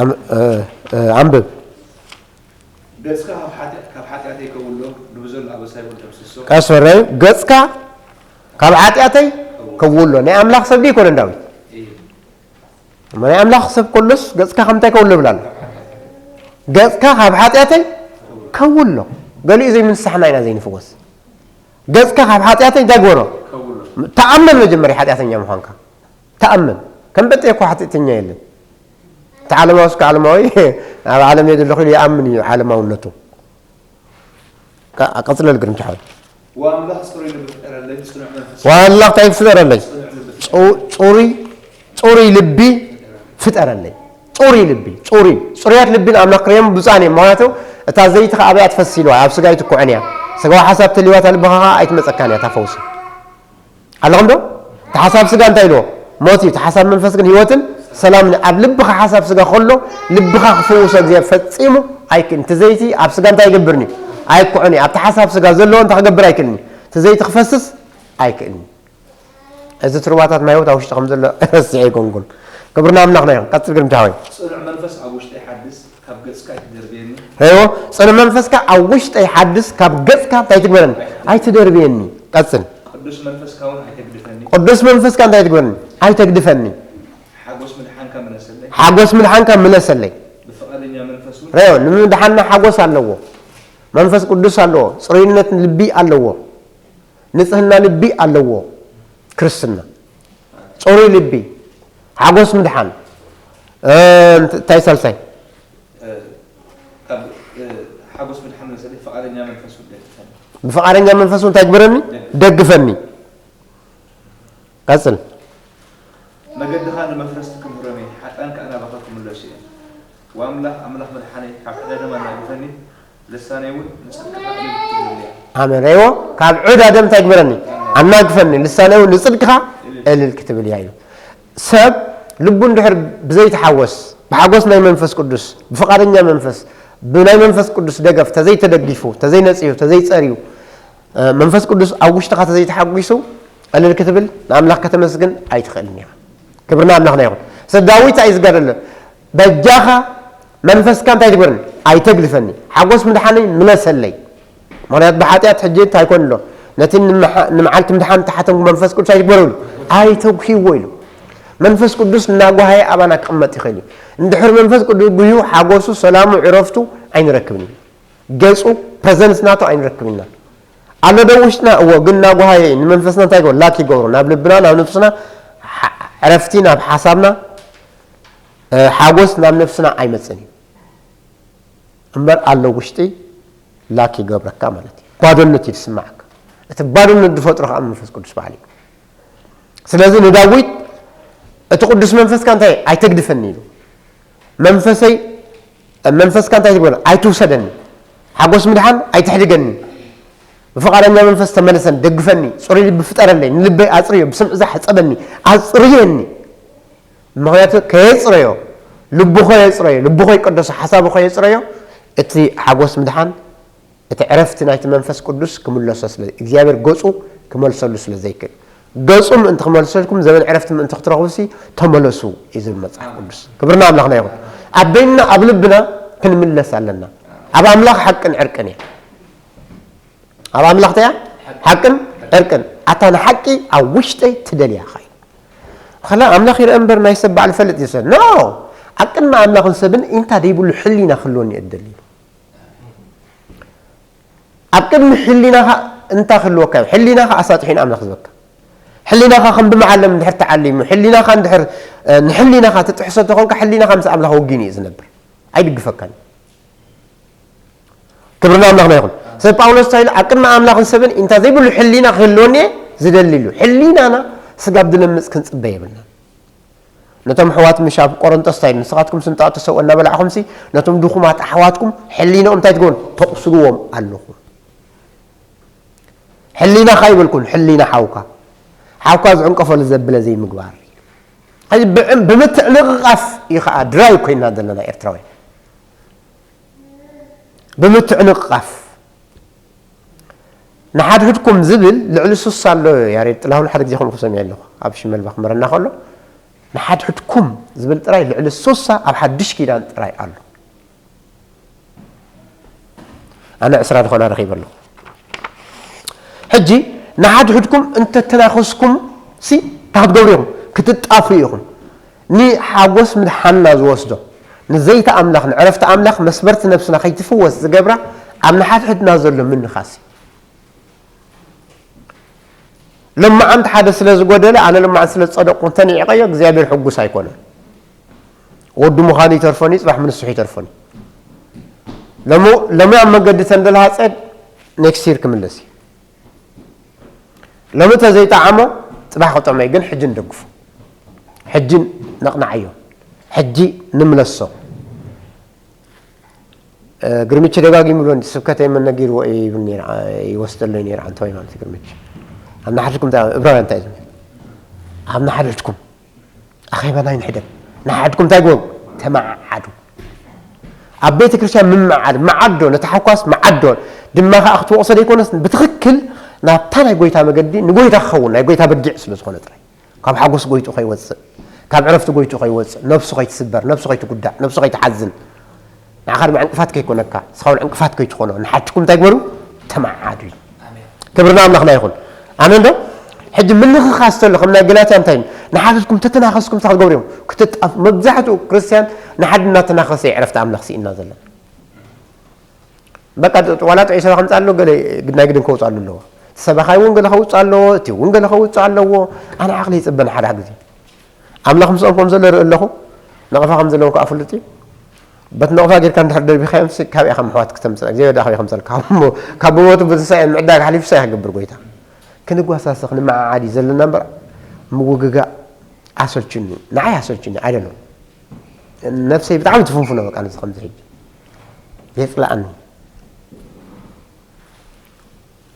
ኣም-፣ እ፣ እ፣ ኣንብብ። ገጽካ ካብ ሓጢ-፣ ካብ ሓጢኣተይ ከውሎ፣ ንብዘሎ ኣበሳይ እውን ደምስሶ። ቀስ በል፣ ገጽካ ካብ ሓጢኣተይ ከውሎ። ናይ ኣምላኽ ሰብ ድዩ ኣይኮነን ዳዊት? እዩ። እሞ ናይ ኣምላኽ ሰብ ከሎስ ገጽካ ካብ እንታይ ከውሎ ይብል ኣሎ? ገጽካ ካብ ሓጢኣተይ ከውሎ። ገሊኡ ዘይምንሳሕና ኢና ዘይንፍወስ። ገጽካ ካብ ሓጢኣተይ እንታይ ግበሮ? ከውሎ። ተኣመን መጀመርያ ሓጢኣተኛ ምዃንካ። ተኣመን። ከም በጤ እኮ ሓጢኣተኛ የለን። እቲ ዓለማዊ እስከ ዓለማዊ ኣብ ዓለም እየ ዘለኹ ኢሉ ይኣምን እዩ ዓለማውነቱ። ካ-፣ ቀጽለል ግርምቲ ሓወይ። ወኣምላኽ ጽሩይ ልቢ ፍጠረለይ፣ ጽኑዕ መንፈስ። ወኣምላኽ እንታይ ፍጠረለይ? ጽኑዕ ልቢ። ጽ-፣ ጽሩይ፣ ጽሩይ ልቢ ፍጠረለይ። ጽሩይ ልቢ፣ ጽሩይ። ጽሩያት ልቢ ንኣምላኽ ክርእዮም ብፁዓን እዮም። ምኽንያቱ እታ ዘይቲ ከኣ ኣበይ እያ ትፈስስ ኢልዋ? ኣብ ስጋ ኣይትኩዕን እያ። ስጋዊ ሓሳብ ተልይዋ እታ ልብኻ ከኣ ኣይትመጸካን እያ እታ ፈውሲ። ኣለኹም ዶ? እቲ ሓሳብ ስጋ እንታይ ኢልዎ? ሞት እዩ። እቲ ሓሳብ መንፈስ ግን ህይወትን ሰላምን። ኣብ ልብኻ ሓሳብ ስጋ ከሎ፣ ልብኻ ክፍውሶ እግዚኣብሔር ፈጺሙ ኣይክእልን። እቲ ዘይቲ ኣብ ስጋ እንታይ ይገብርኒ? ኣይኩዕን እዩ። ኣብቲ ሓሳብ ስጋ ዘለዎ እንታይ ክገብር ኣይክእልን እዩ? እቲ ዘይቲ ክፈስስ ኣይክእልን እዩ። እዚ ትሩባታት ማይ ህይወት ኣብ ውሽጢ ከም ዘሎ ረሲዐ ኣይኮንኩን። ክብሪ ንኣምላኽና ይኹን። ቀጽል ግርምቲ ሓወይ። ጽኑዕ መንፈስ ኣብ ውሽጠይ ሓድስ፣ ካብ ገጽካ ኣይትደርብየኒ። ርእይዎ፣ ጽኑዕ መንፈስካ ኣብ ውሽጠይ ሓድስ፣ ካብ ገጽካ እንታይ ትግበረኒ? ኣይትደርብየኒ። ቀጽል። ቅዱስ መንፈስካ እውን ኣይተግድፈኒ። ቅዱስ መንፈስካ እንታይ ትግበረኒ? ኣይተግድፈኒ። ሓጎስ ምድሓንካ ምለሰለይ። ሓጎስ ምድሓንካ ምለሰለይ። ብፍቓደኛ መንፈስ እውን። ርእዮ፣ ንምድሓንና ሓጎስ ኣለዎ። መንፈስ ቅዱስ ኣለዎ። ጽሩይነት ልቢ ኣለዎ። ንጽህና ልቢ ኣለዎ። ክርስትና። ጽሩይ ልቢ። ሓጎስ ምድሓን። እ፣ እንታይ ሳልሳይ? እ፣ ካብ፣ እ፣ ሓጎስ ምድሓን መሰለይ ፍቓደኛ መንፈስ እውን ደግፈኒ። ብፍቓደኛ መንፈስ እውን እንታይ ግበረኒ? ደግፈኒ። ቀጽል። መገድኻ ንመፍረስቲ ክምህሮም እየ፣ ሓጥኣን ከኣ ናባኻ ክምለሱ እዮም። ወኣምላኽ፣ ኣምላኽ መድሓነይ፣ ካብ ዕዳ ደም ኣናግፈኒ፣ ልሳነይ እውን ንጽድቅኻ እልል ክትብል እያ። ኣሜን። ርእይዎ፣ ካብ ዕዳ ደም እንታይ ግበረኒ? ኣናግፈኒ፣ ልሳነይ እውን ንጽድቅኻ እልል ክትብል እያ ኢሉ። ሰብ ልቡ እንድሕር ብዘይተሓወስ፣ ብሓጎስ ናይ መንፈስ ቅዱስ፣ ብፍቓደኛ መንፈስ፣ ብናይ መንፈስ ቅዱስ ደገፍ ተዘይተደጊፉ፣ ተዘይነጽዩ፣ ተዘይጸርዩ፣ እ፣ መንፈስ ቅዱስ ኣብ ውሽጥኻ ተዘይተሓጒሱ፣ እልል ክትብል፣ ንኣምላኽ ከተመስግን ኣይትኽእልን ኢኻ። ክብሪ ንኣምላኽና ይኹን። ሰብ ዳዊት እዩ ዝጋደሎ። በጃኻ መንፈስካ እንታይ ትግበርኒ? ኣይተግድፈኒ። ሓጎስ ምድሓነይ ምለሰለይ። ምኽንያቱ ብሓጢኣት ሕጂ እንታይ ኮን ኣሎ? ነቲ ንመሓ- ንመዓልቲ ምድሓን ተሓተምኩ መንፈስ ቅዱስ ኣይትግበሩ ኢሉ ኣይተጉህይዎ ኢሉ። መንፈስ ቅዱስ እናጓሃየ ኣባና ክቕመጥ ይኽእል እዩ። እንድሕር መንፈስ ቅዱስ ጉህዩ ሓጎሱ፣ ሰላሙ፣ ዕረፍቱ ኣይንረክብን ኢና። ገጹ ፕረዘንስ ናቱ ኣይንረክብን ኢና። ኣሎ ዶ ውሽጥና? እዎ፣ ግን እናጓሃየ እዩ። ንመንፈስና እንታይ ይገብሮ? ላክ ይገብሮ። ናብ ልብና፣ ናብ ነብስና ሓ- ዕረፍቲ፣ ናብ ሓሳብና እ፣ ሓጎስ ናብ ነብስና ኣይመጽን እዩ። እምበር ኣሎ ውሽጢ ላክ ይገብረካ ማለት እዩ። ባዶነት እዩ ዝስምዓካ። እቲ ባዶነት ዝፈጥሮ ከዓ መንፈስ ቅዱስ በዓል እዩ። ስለዚ ንዳዊት እቲ ቅዱስ መንፈስካ እንታይ ኣይተግድፈኒ ኢሉ። መንፈሰይ መንፈስካ እንታይ ትብሎ ኣይትውሰደኒ። ሓጎስ ምድሓን ኣይትሕድገኒ። ብፍቓደኛ መንፈስ ተመለሰኒ፣ ደግፈኒ፣ ጽሩይ ልቢ ፍጠረለይ፣ ንልበይ ኣጽርዮ፣ ብስም እዛ ሕጸበኒ፣ ኣጽርየኒ። ምኽንያቱ ከየጽረዮ፣ ልቡ ከየጽረዮ፣ ልቡ ከይቀደሶ፣ ሓሳቡ ከየጽረዮ፣ እቲ ሓጎስ ምድሓን፣ እቲ ዕረፍቲ ናይቲ መንፈስ ቅዱስ ክምለሶ ስለ እግዚኣብሔር ገጹ ክመልሰሉ ስለ ዘይክእል፣ ገጹ ምእንቲ ክመልሰልኩም ዘበን ዕረፍቲ ምእንቲ ክትረኽቡሲ ተመለሱ እዩ ዝብል መጽሓፍ ቅዱስ። ክብርና ኣምላኽና ይኹን። ኣብ በይንና ኣብ ልብና ክንምለስ ኣለና። ኣብ ኣምላኽ ሓቅን ዕርቅን እያ። ኣብ ኣምላኽ ተያ ሓቅን ዕርቅን ኣታ ንሓቂ ኣብ ውሽጠይ ትደልያ ኸይ ከላ ኣምላኽ ይርአ እምበር ናይ ሰብ ባዕሉ ፈልጥ ይሰ ኖ ኣብ ቅድሚ ኣምላኽን ሰብን ኢንታ ደይብሉ ሕሊና ክህልወኒ እደሊ ኣብ ቅድሚ ሕሊናኻ እንታይ ክህልወካ እዩ? ሕሊናኻ ኣሳጥሒን ኣምላኽ ዝበካ። ሕሊናኻ ከም ብመዓለም እንድሕር ተዓሊሙ፣ ሕሊናኻ እንድሕር ንሕሊናኻ ትጥሕሶ ተኾንካ ሕሊናኻ ምስ ኣምላኽ ወጊኑ እዩ ዝነብር። ኣይድግፈካን። ክብርና ኣምላኽና ይኹን። ሰብ ጳውሎስ እንታይ ኢሉ ኣብ ቅድሚ ኣምላኽን ሰብን እንታ ዘይብሉ ሕሊና ክህልወኒ እየ ዝደሊ ኢሉ። ሕሊናና ስጋብ ድለምጽ ክንጽበ የብልናን። ነቶም ኣሕዋት ምሽ ኣብ ቆሮንጦስ እንታይ ንስኻትኩም ስንጣ ተሰውኦ እናበላዕኹምሲ ነቶም ድኹማት ኣሕዋትኩም ሕሊንኦም እንታይ ትገብሩ ተቕስልዎም ኣለኹም። ሕሊናኻ ይበልኩን ሕሊና ሓውካ ሓውካ ዝዕንቀፈሉ ዘብለ ዘይምግባር። ሕዚ ብዕም- ብምትዕንቕቓፍ እዩ ከዓ ድራይ ኮይና ዘለና ኤርትራውያን ብምትዕንቕቓፍ ንሓድሕድኩም ዝብል ልዕሊ ሱሳ ኣሎ። ያሬድ ጥላሁን ሓደ ግዜ ከምኡ ክሰሚዐ ኣለኹ ኣብ ሽመልባ ክመረና ከሎ ንሓድሕድኩም ዝብል ጥራይ ልዕሊ ሱሳ ኣብ ሓድሽ ኪዳን ጥራይ ኣሎ። ኣነ ዕስራ ዝኾና ረኺበ ኣለኹ። ሕጂ ንሓድሕድኩም እንተተናኸስኩም ሲ እንታይ ክትገብሩ ኢኹም ክትጣፍኡ ኢኹም። ንሓጎስ ምድሓንና ዝወስዶ ንዘይቲ ኣምላኽ ንዕረፍቲ ኣምላኽ መስበርቲ ነብስና ከይትፍወስ ዝገብራ ኣብ ንሓድሕድና ዘሎ ምንኻስ እዩ። ለማዓንቲ ሓደ ስለ ዝጎደለ ኣነ ለማዓንቲ ስለ ዝጸደቅኩ እንተንዒቐዮ እግዚኣብሔር ሕጉስ ኣይኮነን። ወዱ ምዃኑ ይተርፎኒ ጽባሕ ምንስሑ ይተርፎኒ። ሎሚ ኣብ መንገዲ ተንደልሃጸ ኔክስት ይር ክምለስ እዩ። ሎሚ ተዘይጠዓሞ ጽባሕ ክጥዕሞ እዩ ግን ሕጂ ንደግፎ። ሕጂ ነቕንዓዮ። ሕጂ ንምለሶ። ግርምቺ ደጋጊሙ ብሎ ስብከተይ መን ነጊርዎ እዩ ይብል ነይሩ ይወስደለይ ነይሩ ኣንተዋይ ማለት ግርምቺ ኣብ ንሓድኩም እንታይ እብራውያን እንታይ ዝብል ኣብ ንሓድኩም ኣኼባ ናይ ንሕደግ ንሓድኩም እንታይ ግበሩ ተመዓዓዱ ኣብ ቤተ ክርስቲያን ምመዓድ መዓዶ ነቲ ሓኳስ መዓዶ ድማ ከዓ ክትወቕሶ ዘይኮነስ ብትኽክል ናብታ ናይ ጎይታ መገዲ ንጎይታ ክኸውን ናይ ጎይታ በጊዕ ስለ ዝኾነ ጥራይ ካብ ሓጎስ ጎይትኡ ከይወፅእ፣ ካብ ዕረፍቲ ጎይትኡ ከይወፅእ፣ ነብሱ ከይትስበር፣ ነብሱ ከይትጉዳእ፣ ነብሱ ከይትሓዝን፣ ንዓኻ ድማ ዕንቅፋት ከይኮነካ፣ ንስኻ እውን ዕንቅፋት ከይትኾኖ፣ ንሓድኩም እንታይ ግበሩ? ተመዓዓዱ እዩ። ክብሪ ንኣምላኽና ይኹን። ኣሜን ዶ? ሕጂ ምንኽኻስ ተሎ ከም ናይ ገላትያ እንታይ ንሓድኩም ተተናኸስኩም እንታይ ክትገብሩ እዮም? ክትጣፍ መብዛሕትኡ ክርስትያን ንሓዱ እናተናኸሰ እዩ ዕረፍቲ ኣምላኽ ስኢንና ዘለና። በቃ ዋላ ጥዑይ ሰበኻ ምጻእ ኣሎ ገለ ግድናይ ግድን ከውጽእ ኣሎ ኣለዎ እቲ ሰበኻይ እውን ገለ ከውጽእ ኣለዎ እቲ እውን ገለ ከውጽእ ኣለዎ ኣነ ዓቕሊ ይጽበ ንሓዳ ግዜ ኣምላኽ ምስኦም ከም ዘሎ ርኢ ኣለኹ ነቕፋ ከም ዘለዎም ከዓ ፍሉጥ እዩ በቲ ነቕፋ ጌርካ እንድሕር ደርቢኻዮም ካበይ ኢኻ ምሕዋት ክተምፅእ እግዚኣብሔር ከዓ ከምፀልካ ካብ ብሞቱ ብትንሳኤን ምዕዳግ ሓሊፉ ሳይ ክገብር ጎይታ ክንጓሳሰ ክንመዓዓድ እዩ ዘለና እምበር ምውግጋእ ኣሰልችኒ ንዓይ ኣሰልችኒ ኣይደለም ነብሰይ ብጣዕሚ ትፍንፍኖ በቃ ነዚ ከምዚ ሕጂ የፅላኣኒ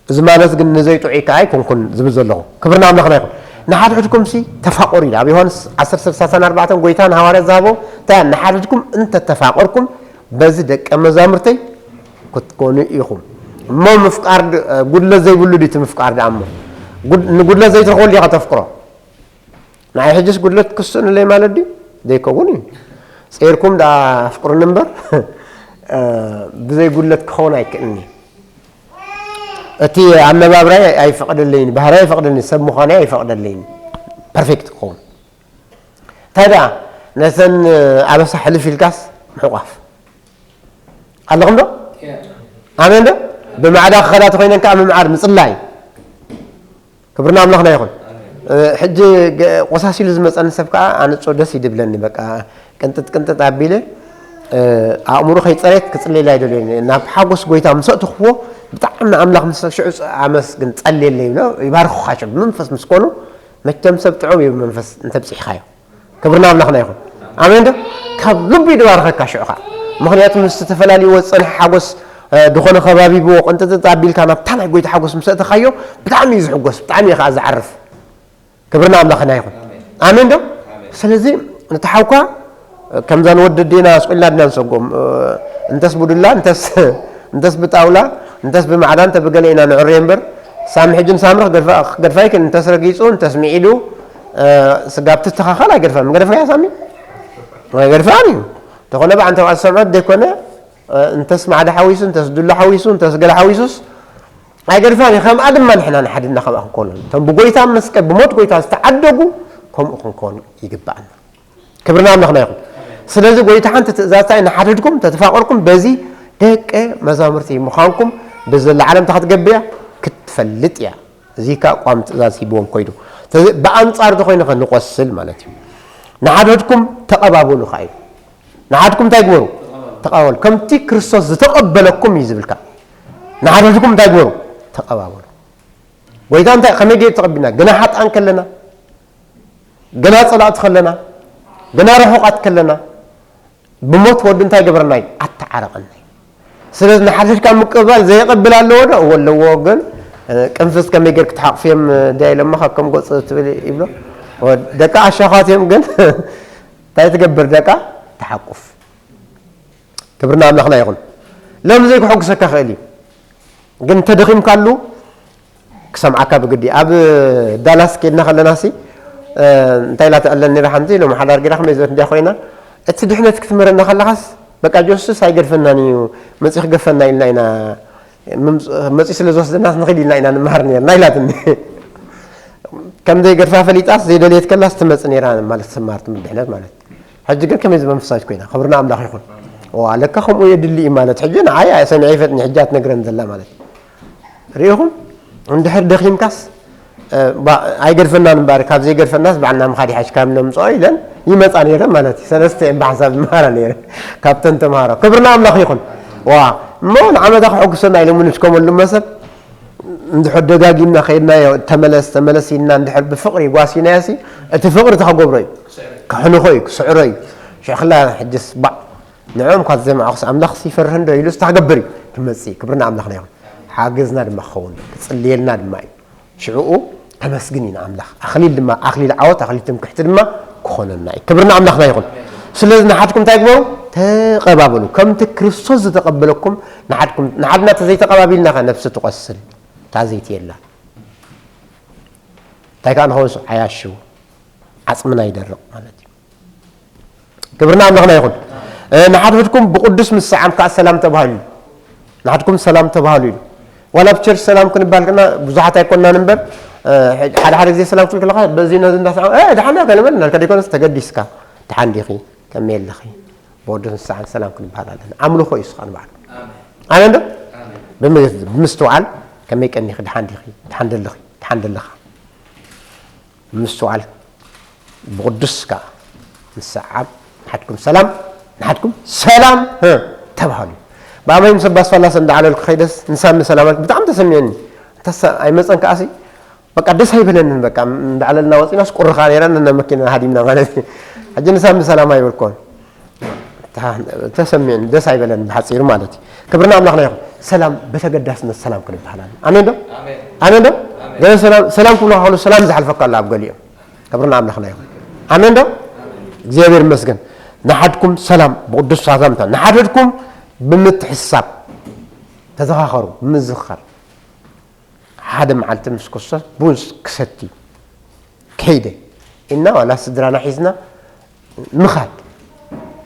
እዚ ማለት ግን ንዘይጥዑይ ከዓ ኣይኮንኩን ዝብል ዘለኹ ክብርና ኣምላኽና ይኹን ንሓድሕድኩም ሲ ተፋቆሩ ኢሉ ኣብ ዮሃንስ ዓሰርተ ሰላሳን ኣርባዕተን ጎይታ ንሃዋርያ ዝሃቦ እንታይ ንሓድሕድኩም እንተተፋቆርኩም በዚ ደቀ መዛሙርተይ ክትኮኑ ኢኹም እሞ ምፍቃር ጉድለት ዘይብሉ ድዩ እቲ ምፍቃር ደኣ እሞ ንጉድለት ዘይትረኽበሉ ኢኻ ተፍቅሮ ንዓይ ሕጅስ ጉድለት ክስእንለይ ማለት ድዩ? ዘይከውን እዩ። ጼርኩም ደኣ ኣፍቅሩኒ እምበር ብዘይ ጉድለት ክኸውን ኣይክእልን እዩ። እቲ ኣነባብራይ ኣይፈቕደለይን፣ ባህርይ ኣይፈቕደለይን፣ ሰብ ምዃነይ ኣይፈቕደለይን። ፐርፌክት ክኸውን እንታይ ደኣ ነተን ኣበሳ ሕልፍ ኢልካስ ምሕቋፍ ኣለኹም ዶ? ኣሜን ዶ? ብማዕዳ ክኸዳ ተኾይነን ከዓ ምምዓድ ምፅላይ። ክብርና ኣምላኽና ይኹን። ሕጂ ቆሳሲሉ ዝመፀኒ ሰብ ከዓ ኣነጾ ደስ ይድብለኒ። በቃ ቅንጥጥ ቅንጥጥ ኣቢለ ኣእምሮ ከይፀሬት ክፅልየላ ኣይደልዮን። ናብ ሓጎስ ጎይታ ምስ ኣእትኽዎ ብጣዕሚ ንኣምላኽ ምስ ሽዑ ኣመስግን ጸልየለይ ይብሎ። ይባርኹኻ ሽዑ ብመንፈስ ምስ ኮኑ መቸም ሰብ ጥዑም እዩ ብመንፈስ እንተብፂሕኻዮ። ክብርና ኣምላኽና ይኹን። ኣሜን ዶ? ካብ ልቡ ይድባርኸካ ሽዑ ኸዓ። ምኽንያቱ ምስ ዝተፈላለዩ ዝጸንሐ ሓጎስ ዝኾነ ከባቢብዎ ቅንጥጥጥ ኣቢልካ ናብታ ናይ ጎይታ ሓጎስ ምስ ኣእተኻዮ ብጣዕሚ እዩ ዝሕጎስ፣ ብጣዕሚ እዩ ኸዓ ዝዓርፍ። ክብርና ኣምላኽና ይኹን። ኣሜን ዶ? ስለዚ ነቲ ሓውካ ከምዛ ንወዲ ዲና ስቕ ኢልና ድና ንሰጎም። እንተስ ብዱላ፣ እንተስ እንተስ ብጣውላ፣ እንተስ ብማዕዳ፣ እንተ ብገለ ኢና ንዕረዮ እምበር ሳሚ ሕጂ ንሳምሪ ክገድፋ ክገድፋ ይክእል። እንተስ ረጊጹ፣ እንተስ ምዒዱ፣ ስጋብ ትተኻኸል ኣይገድፋን። ምገደፈያ ሳሚ? ኣይገድፋን እዩ። ተኾነ ብዓ እንተ ዝሰምዖ ዘይኮነ፣ እንተስ ማዕዳ ሓዊሱ፣ እንተስ ዱላ ሓዊሱ፣ እንተስ ገለ ሓዊሱስ ኣይገድፋን እዩ። ከምኣ ድማ ንሕና ንሓድና ከምኣ ክንኮኑ። እቶም ብጎይታ መስቀል ብሞት ጎይታ ዝተዓደጉ ከምኡ ክንኮኑ ይግባኣና። ክብርና ኣምላኽና ይኹን። ስለዚ ጎይታ ሓንቲ ትእዛዝ እንታይ ንሓድሕድኩም ተተፋቐርኩም በዚ ደቀ መዛሙርቲ ምዃንኩም ብዘላ ዓለም እንታይ ክትገብር እያ? ክትፈልጥ እያ። እዚ ከዓ ቋሚ ትእዛዝ ሂብዎም ኮይዱ። ስለዚ ብኣንጻር ተኾይኑ ኸ ንቆስል ማለት እዩ። ንሓድሕድኩም ተቐባበሉ ኸዓ እዩ። ንሓድኩም እንታይ ግበሩ? ተቐባበሉ። ከምቲ ክርስቶስ ዝተቐበለኩም እዩ ዝብል ከዓ። ንሓድሕድኩም እንታይ ግበሩ? ተቐባበሉ። ጎይታ እንታይ ከመይ ገይሩ ተቐቢልና? ግና ሓጥኣን ከለና፣ ግና ጸላእቲ ከለና፣ ግና ርሑቓት ከለና፣ ብሞት ወዱ እንታይ ገበረና እዩ? ኣተዓረቐና እዩ። ስለዚ ንሓድሕድካ ምቅብባል ዘየቐብል ኣለዎ ዶ? እወ ኣለዎ። ግን ቅንፍዝ ከመይ ገይር ክትሓቕፍዮም ድያ ኢሎማ ካብ ከም ገጹ ትብል ይብሎ። ደቂ ኣሻኻት እዮም ግን እንታይ ትገብር ደቃ? ትሓቁፍ። ክብርና ኣምላኽና ይኹን። ሎም ዘይክሕጉሰካ ክእል እዩ። ግን እንተደኺምካሉ ክሰምዓካ ብግዲ። ኣብ ዳላስ ኬድና ከለና ሲ እንታይ ኢላ ትዕለል ነራ ሓንቲ ሎም ሓዳር ገራ ከመይ ዝበለት እንዲያ ኮይና እቲ ድሕነት ክትምህረና ከለኻስ በቃ ጆስስ ኣይገድፈናን እዩ መጺ ክገፈና ኢልና ኢና መጺ ስለ ዝወስደናስ ንኽድ ኢልና ኢና ንምሃር ነርና ኢላትኒ። ከም ዘይገድፋ ፈሊጣስ ዘይደልየት ከላስ ትመጽ ነራ ማለት ትማር ትምህር ድሕነት ማለት ሕጂ ግን ከመይ ዝመንፈሳዊት ኮይና ክብርና ኣምላኽ ይኹን። ዋ ለካ ከምኡ የድሊ እዩ ማለት ሕጂ ንዓይ ሰሚዐ ይፈጥኒ ሕጂ ኣትነግረን ዘላ ማለት ርኢኹም እንድሕር ደኺምካስ ኣይገድፈናን እምበር ካብ ዘይገድፈናስ ባዕልና ምኻድ ይሓሽ ካብ ነምፅኦ ኢለን ይመፃ ነይረ ማለት እዩ። ሰለስተ እየን ብሓሳብ ይመሃራ ነይረ ካብተን ተምሃሮ ክብርና ኣምላኽ ይኹን። ዋ እሞ ንዓመታ ክሕጉሰና ኢሎም ንሽከመሉ መሰብ እንድሕር ደጋጊምና ከይድናዮ ተመለስ ተመለስ ኢልና እንድሕር ብፍቕሪ ጓሲናዮ ሲ እቲ ፍቕሪ ተኸገብሮ እዩ። ከሕንኾ እዩ ክስዕሮ እዩ። ሽዕኽላ ሕጅስ ባዕ ንዕኦም ኳ ዘማዕኹስ ኣምላኽ ይፈርህ እንዶ ኢሉ ስታክገብር እዩ ክመጽእ ክብርና ኣምላኽና ይኹን። ሓገዝና ድማ ክኸውን ክጽልየልና ድማ እዩ። ሽዕኡ ከመስግን ኢና ኣምላኽ ኣኽሊል ድማ ኣኽሊል ዓወት ኣኽሊል ትምክሕቲ ድማ ክኾነና እዩ። ክብርና ኣምላኽና ይኹን። ስለዚ ንሓድኩም እንታይ ግበሩ? ተቐባበሉ ከምቲ ክርስቶስ ዝተቐበለኩም ንሓድኩም ንሓድና ተዘይተቐባቢልና ከ ነብሲ ትቆስል እታ ዘይቲ የላ እንታይ ከዓ ንኸውን ስብ ዓያሽው ዓፅምና ይደርቕ ማለት እዩ። ክብርና ኣምላኽና ይኹን። ንሓድሕድኩም ብቅዱስ ምስዓም ከዓ ሰላም ተባህሉ። ንሓድኩም ሰላም ተባህሉ ኢሉ ዋላ ኣብ ቸርች ሰላም ክንባል ከና ብዙሓት ኣይኮናን እምበር ሓደ ሓደ ግዜ ሰላም ክብል ከለካ በዚ ነዚ እንዳሰዓ ድሓና ከንበል እናልካ ደይኮነስ ተገዲስካ ድሓን ዲኺ ከመይ ኣለኺ ብወዲ ንስሓን ሰላም ክንበሃል ኣለና። ኣምልኾ እዩ ስኻ ንባዕሉ። ኣሜን ዶ? ብምስትውዓል ከመይ ቀኒኺ ድሓን ዲኺ ድሓን ደለኺ ድሓን ደለኻ ብምስትውዓል ብቕዱስ ከዓ ንሰዓብ ንሓድኩም ሰላም ንሓድኩም ሰላም ተባሃሉ። ብኣመይ ምስ ኣባስ ፋላሰ እንዳዓለልኩ ከይደስ ንሳሚ ሰላም ኣልኩ ብጣዕሚ ተሰሚዑኒ። እንተሳ ኣይመፀን ከዓሲ በቃ ደስ ኣይበለንን በቃ እንዳዕለልና ወፂናስ ቁርኻ ነይራ ነና መኪና ሃዲምና ማለት እዩ። ሕጂ ንሳብ ሰላም ኣይበልኮን ተሰሚዑን ደስ ኣይበለን ብሓፂሩ ማለት እዩ። ክብርና ኣምላኽና ይኹን። ሰላም በተገዳስነት ሰላም ክንበሃል ኣለ ኣሜን ዶ ኣሜን ዶ ገለ ሰላም ሰላም ክብሉ ከሉ ሰላም ዝሓልፈካ ኣሎ ኣብ ገሊኦም ክብርና ኣምላኽና ይኹን። ኣሜን ዶ እግዚኣብሔር ይመስገን። ንሓድኩም ሰላም ብቅዱስ ሳዛምታ ንሓድድኩም ብምትሕሳብ ተዘኻኸሩ ብምዝኽኻር ሓደ መዓልቲ ምስ ክርስቶስ ቡን ክሰቲ ከይደ እና ዋላ ስድራና ሒዝና ምኻድ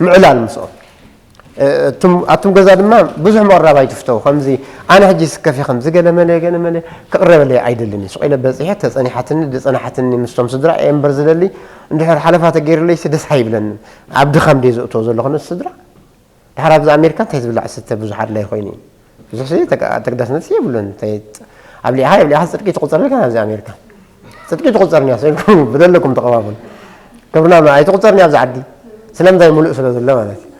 ምዕላል ምስኦም ኣቱም ገዛ ድማ ብዙሕ ምቕራብ ኣይትፍተው። ከምዚ ኣነ ሕጂ ስከፊ ከምዚ ገለ መለ ገለ መለ ክቕረበለይ ኣይደልን። ስቕ ኢለ በፂሐ ተፀኒሓትኒ ዝፀናሓትኒ ምስቶም ስድራ እየ እምበር ዝደሊ። እንድሕር ሓለፋ ተገይርለይሲ ደስ ኣይብለንን። ኣብ ድኻም ድየ ዘእትዎ ዘለኹ ነቲ ስድራ። ድሓር ኣብዚ ኣሜሪካ እንታይ ዝብላዕ ዝስተ ብዙሕ ኣድላይ ኮይኑ እዩ። ብዙሕ ስለ ተጋ- ተግዳስነት የብሉን። እንታይ ጥ- ኣብሊዕኻ የብሊዕኻ ፅድቂ ትቁፀረልካ ኣብዚ ኣሜሪካ። ፅድቂ ትቁፀርኒ እያ ስኢልኩም ብደለኩም ተቐባበሉ። ክብርና ማ ኣይትቁፀርኒ ኣብዚ ዓዲ ስለምንታይ ሙሉእ ስለ ዘሎ ማለት እዩ።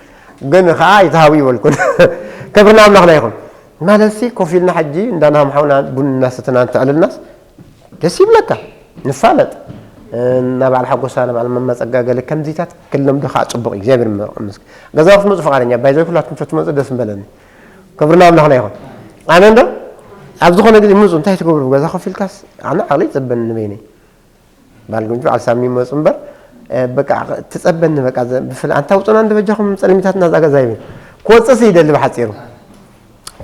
ግን ከዓ ይትሃቡ ይበልኩን። ክብርና ኣምላኽና ይኹን። ማለት ሲ ኮፍ ኢልና ሕጂ እንዳናሃምሓውና ቡን እናሰተና እንተዕልልናስ ደስ ይብለካ። ንፋለጥ እና በዓል ሓጎሳ ንበዓል መማፀጋ ገለ ከምዚታት ክለምዶ ከዓ ፅቡቅ እዩ እግዚኣብሔር ይመስገን። ገዛ ክትመፁ ፍቃደኛ ባይዘ ኩላትኩም ተትመፁ ደስ ምበለኒ። ክብርና ኣምላኽና ይኹን። ኣሜን ዶ? ኣብ ዝኾነ ግዜ ምፁ እንታይ ትገብሩ ገዛ ኮፍ ኢልካስ ኣነ ዓቕሊ ይፅበኒ ንበይነይ። በዓል ጉንጂ በዓል ሳሚ ይመፁ እምበር በቃ ትፀበኒ በቃ ብፍላ ኣንታ ውፅና እንደ በጃኹም ፀለሚታትና እዛ ገዛ ይብል። ክወፅእስ ይደሊ ብሓፂሩ።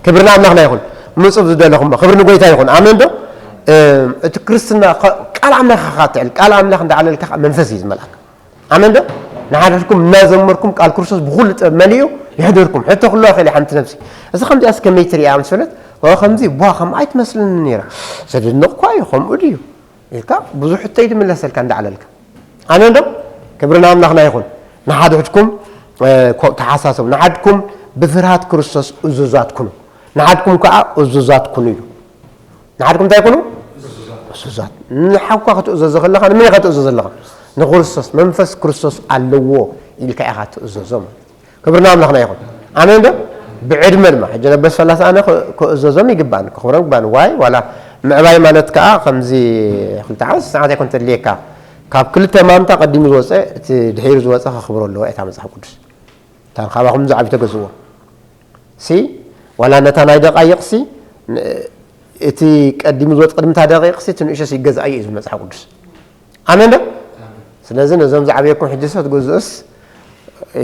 ክብርና ኣምላኽና ይኹን። ምፁ ዝደለኹም ክብሪ ንጎይታ ይኹን። ኣሜን ዶ? እቲ ክርስትና ቃል ኣምላኽ ኢኻ ትዕል ቃል ኣምላኽ እንዳዓለልካ መንፈስ እዩ ዝመልኣካ። ኣመን ዶ? ንሓድሕድኩም እናዘመርኩም ቃል ክርስቶስ ብኹሉ ጥበብ መሊኡ ይሕደርኩም። ሕቶ ክህልዋ ይኽእል እዩ ሓንቲ ነፍሲ። እዚ ከምዚኣስ ከመይ ትርእያ ምስ በለት፣ ዋ ከምዚ ቧ ከምኣ ኣይትመስልን ነይራ። ዘድንቕ እኳ እዩ ከምኡ ድዩ? ኢልካ ብዙሕ ሕቶ እዩ ዝምለሰልካ እንዳዕለልካ። ኣሜን ዶ? ክብሪ ንኣምላኽና ይኹን። ንሓድሕድኩም ተሓሳሰቡ። ንሓድኩም ብፍርሃት ክርስቶስ እዙዛት ኩኑ። ንሓድኩም ከዓ እዙዛት ኩኑ ኢሉ። ንሓድኩም እንታይ ኩኑ? እሱሳት። ንሓውካ ክትእዘዞ ከለኻ ንመን ኢኻ ትእዘዞ ኣለኻ? ንክርስቶስ። መንፈስ ክርስቶስ ኣለዎ ኢልካ ኢኻ ትእዘዞ ማለት እዩ። ክብሪ ንኣምላኽና ይኹን። ኣሜን ዶ? ብዕድመ ድማ ሕጂ ነበስ ፈላሲ ኣነ ክእዘዞም ይግባን ክኽብሮም ይግባን ዋይ ዋላ ምዕባይ ማለት ከዓ ከምዚ ክልተ ዓመት ሰዓት ኣይኮን ተድልየካ ካብ ክልተ ማንታ ቀዲሙ ዝወፀ እቲ ድሒሩ ዝወፀ ከኽብሮ ኣለዎ እታ መፅሓፍ ቅዱስ እታ ካባኹም ዝዓቢ ተገዝዎ ሲ ዋላ ነታ ናይ ደቃይቕ ሲ እቲ ቀዲሙ ዝወፅ ቅድምታ ደቂቕ ሲ ትንእሸ ሲ ይገዝኣ እዩ ዝብል መፅሓፍ ቅዱስ ኣሜን ዶ ስለዚ ነዞም ዝዓብየኩም ሕጂ ሰ ትገዝኡስ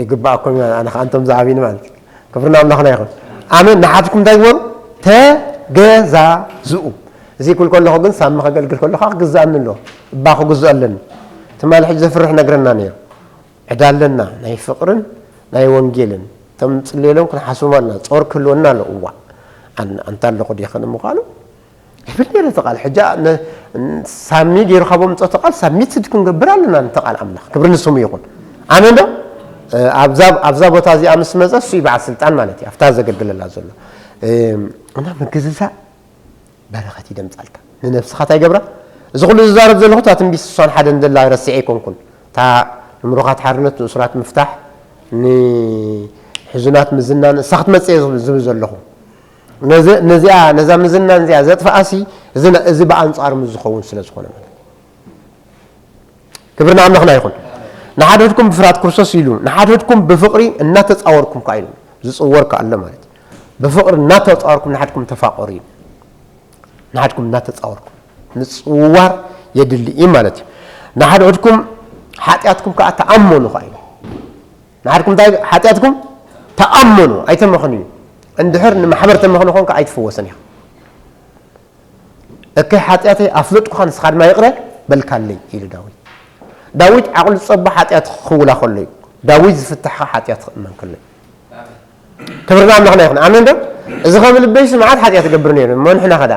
ይግባኣኩም እዩ ኣነ ከዓ እንቶም ዝዓብዩኒ ማለት እዩ ክብርና ኣምላኽና ይኹን ኣሜን ንሓትኩም እንታይ ግበሩ ተገዛዝኡ እዚ ኩል ከለኹ ግን ሳሚ ከገልግል ከለኹ ክግዛኣኒ ኣሎ እባ ክግዝኦ ኣለኒ ትማሊ ሕጂ ዘፍርሕ ነግረና ነይሩ ዕዳ ኣለና ናይ ፍቕርን ናይ ወንጌልን እቶም ንፅልየሎም ክንሓስቦም ኣለና ፆር ክህልወና ኣሎ እዋ ኣንታ ኣለኹ ዲኸ ንምዃኑ ይብል ነይረ እቲ ቃል ሕጂ ሳሚ ገይሩ ካብኦም ምፀቶ ቃል ሳሚት ስድ ክንገብር ኣለና ነቲ ቃል ኣምላኽ ክብሪ ንስሙ ይኹን ኣሜን ዶ ኣብዛ ቦታ እዚኣ ምስ መፀ እሱ ይበዓል ስልጣን ማለት እዩ ኣብታ ዘገልግለላ ዘሎ እና ምግዝዛእ በረኸት ይደምፃልካ ንነብስኻ እንታይ ገብራ እዚ ኩሉ ዝዛረብ ዘለኹ እታ ትንቢት ስሳን ሓደን ዘላ ረሲዐ ኣይኮንኩን እታ ንምሩኻት ሓርነት ንእሱራት ምፍታሕ ንሕዙናት ምዝናን እሳ ክትመፅእ ዝብል ዘለኹ ነዚኣ ነዛ ምዝናን እዚኣ ዘጥፍኣሲ እዚ ብኣንፃር ምስ ዝኸውን ስለ ዝኾነ ማለት ክብሪ ንኣምላኽና ይኹን ንሓድሕድኩም ብፍርሃት ክርስቶስ ኢሉ ንሓድሕድኩም ብፍቕሪ እናተፃወርኩም ከዓ ኢሉ ዝፅወር ከዓ ኣሎ ማለት እዩ ብፍቕሪ እናተፃወርኩም ንሓድኩም ተፋቐሩ እዩ ንሓድኩም እናተፃወርኩም ምፅውዋር የድሊ እዩ ማለት እዩ ንሓድሕድኩም ሓጢኣትኩም ከዓ ተኣመኑ ከዓ እዩ ንሓድኩም እንታይ ሓጢኣትኩም ተኣመኑ ኣይተመኽንዩ እንድሕር ንማሕበር ተመኽኒ ኮንካ ኣይትፍወስን ኢኻ እከይ ሓጢኣተይ ኣፍለጥኩኻ ንስኻ ድማ ይቕረ በልካለይ ኢሉ ዳዊት ዳዊት ዓቕሉ ዝፀቦ ሓጢኣት ክውላ ከሎ እዩ ዳዊት ዝፍታሕኻ ሓጢኣት ክእመን ከሎ እዩ ክብርና ኣምላኽና ይኹን ኣሜን ዶ እዚ ከም ልበይ ስምዓት ሓጢኣት ገብር ነይሩ እሞ ንሕና ኸዳ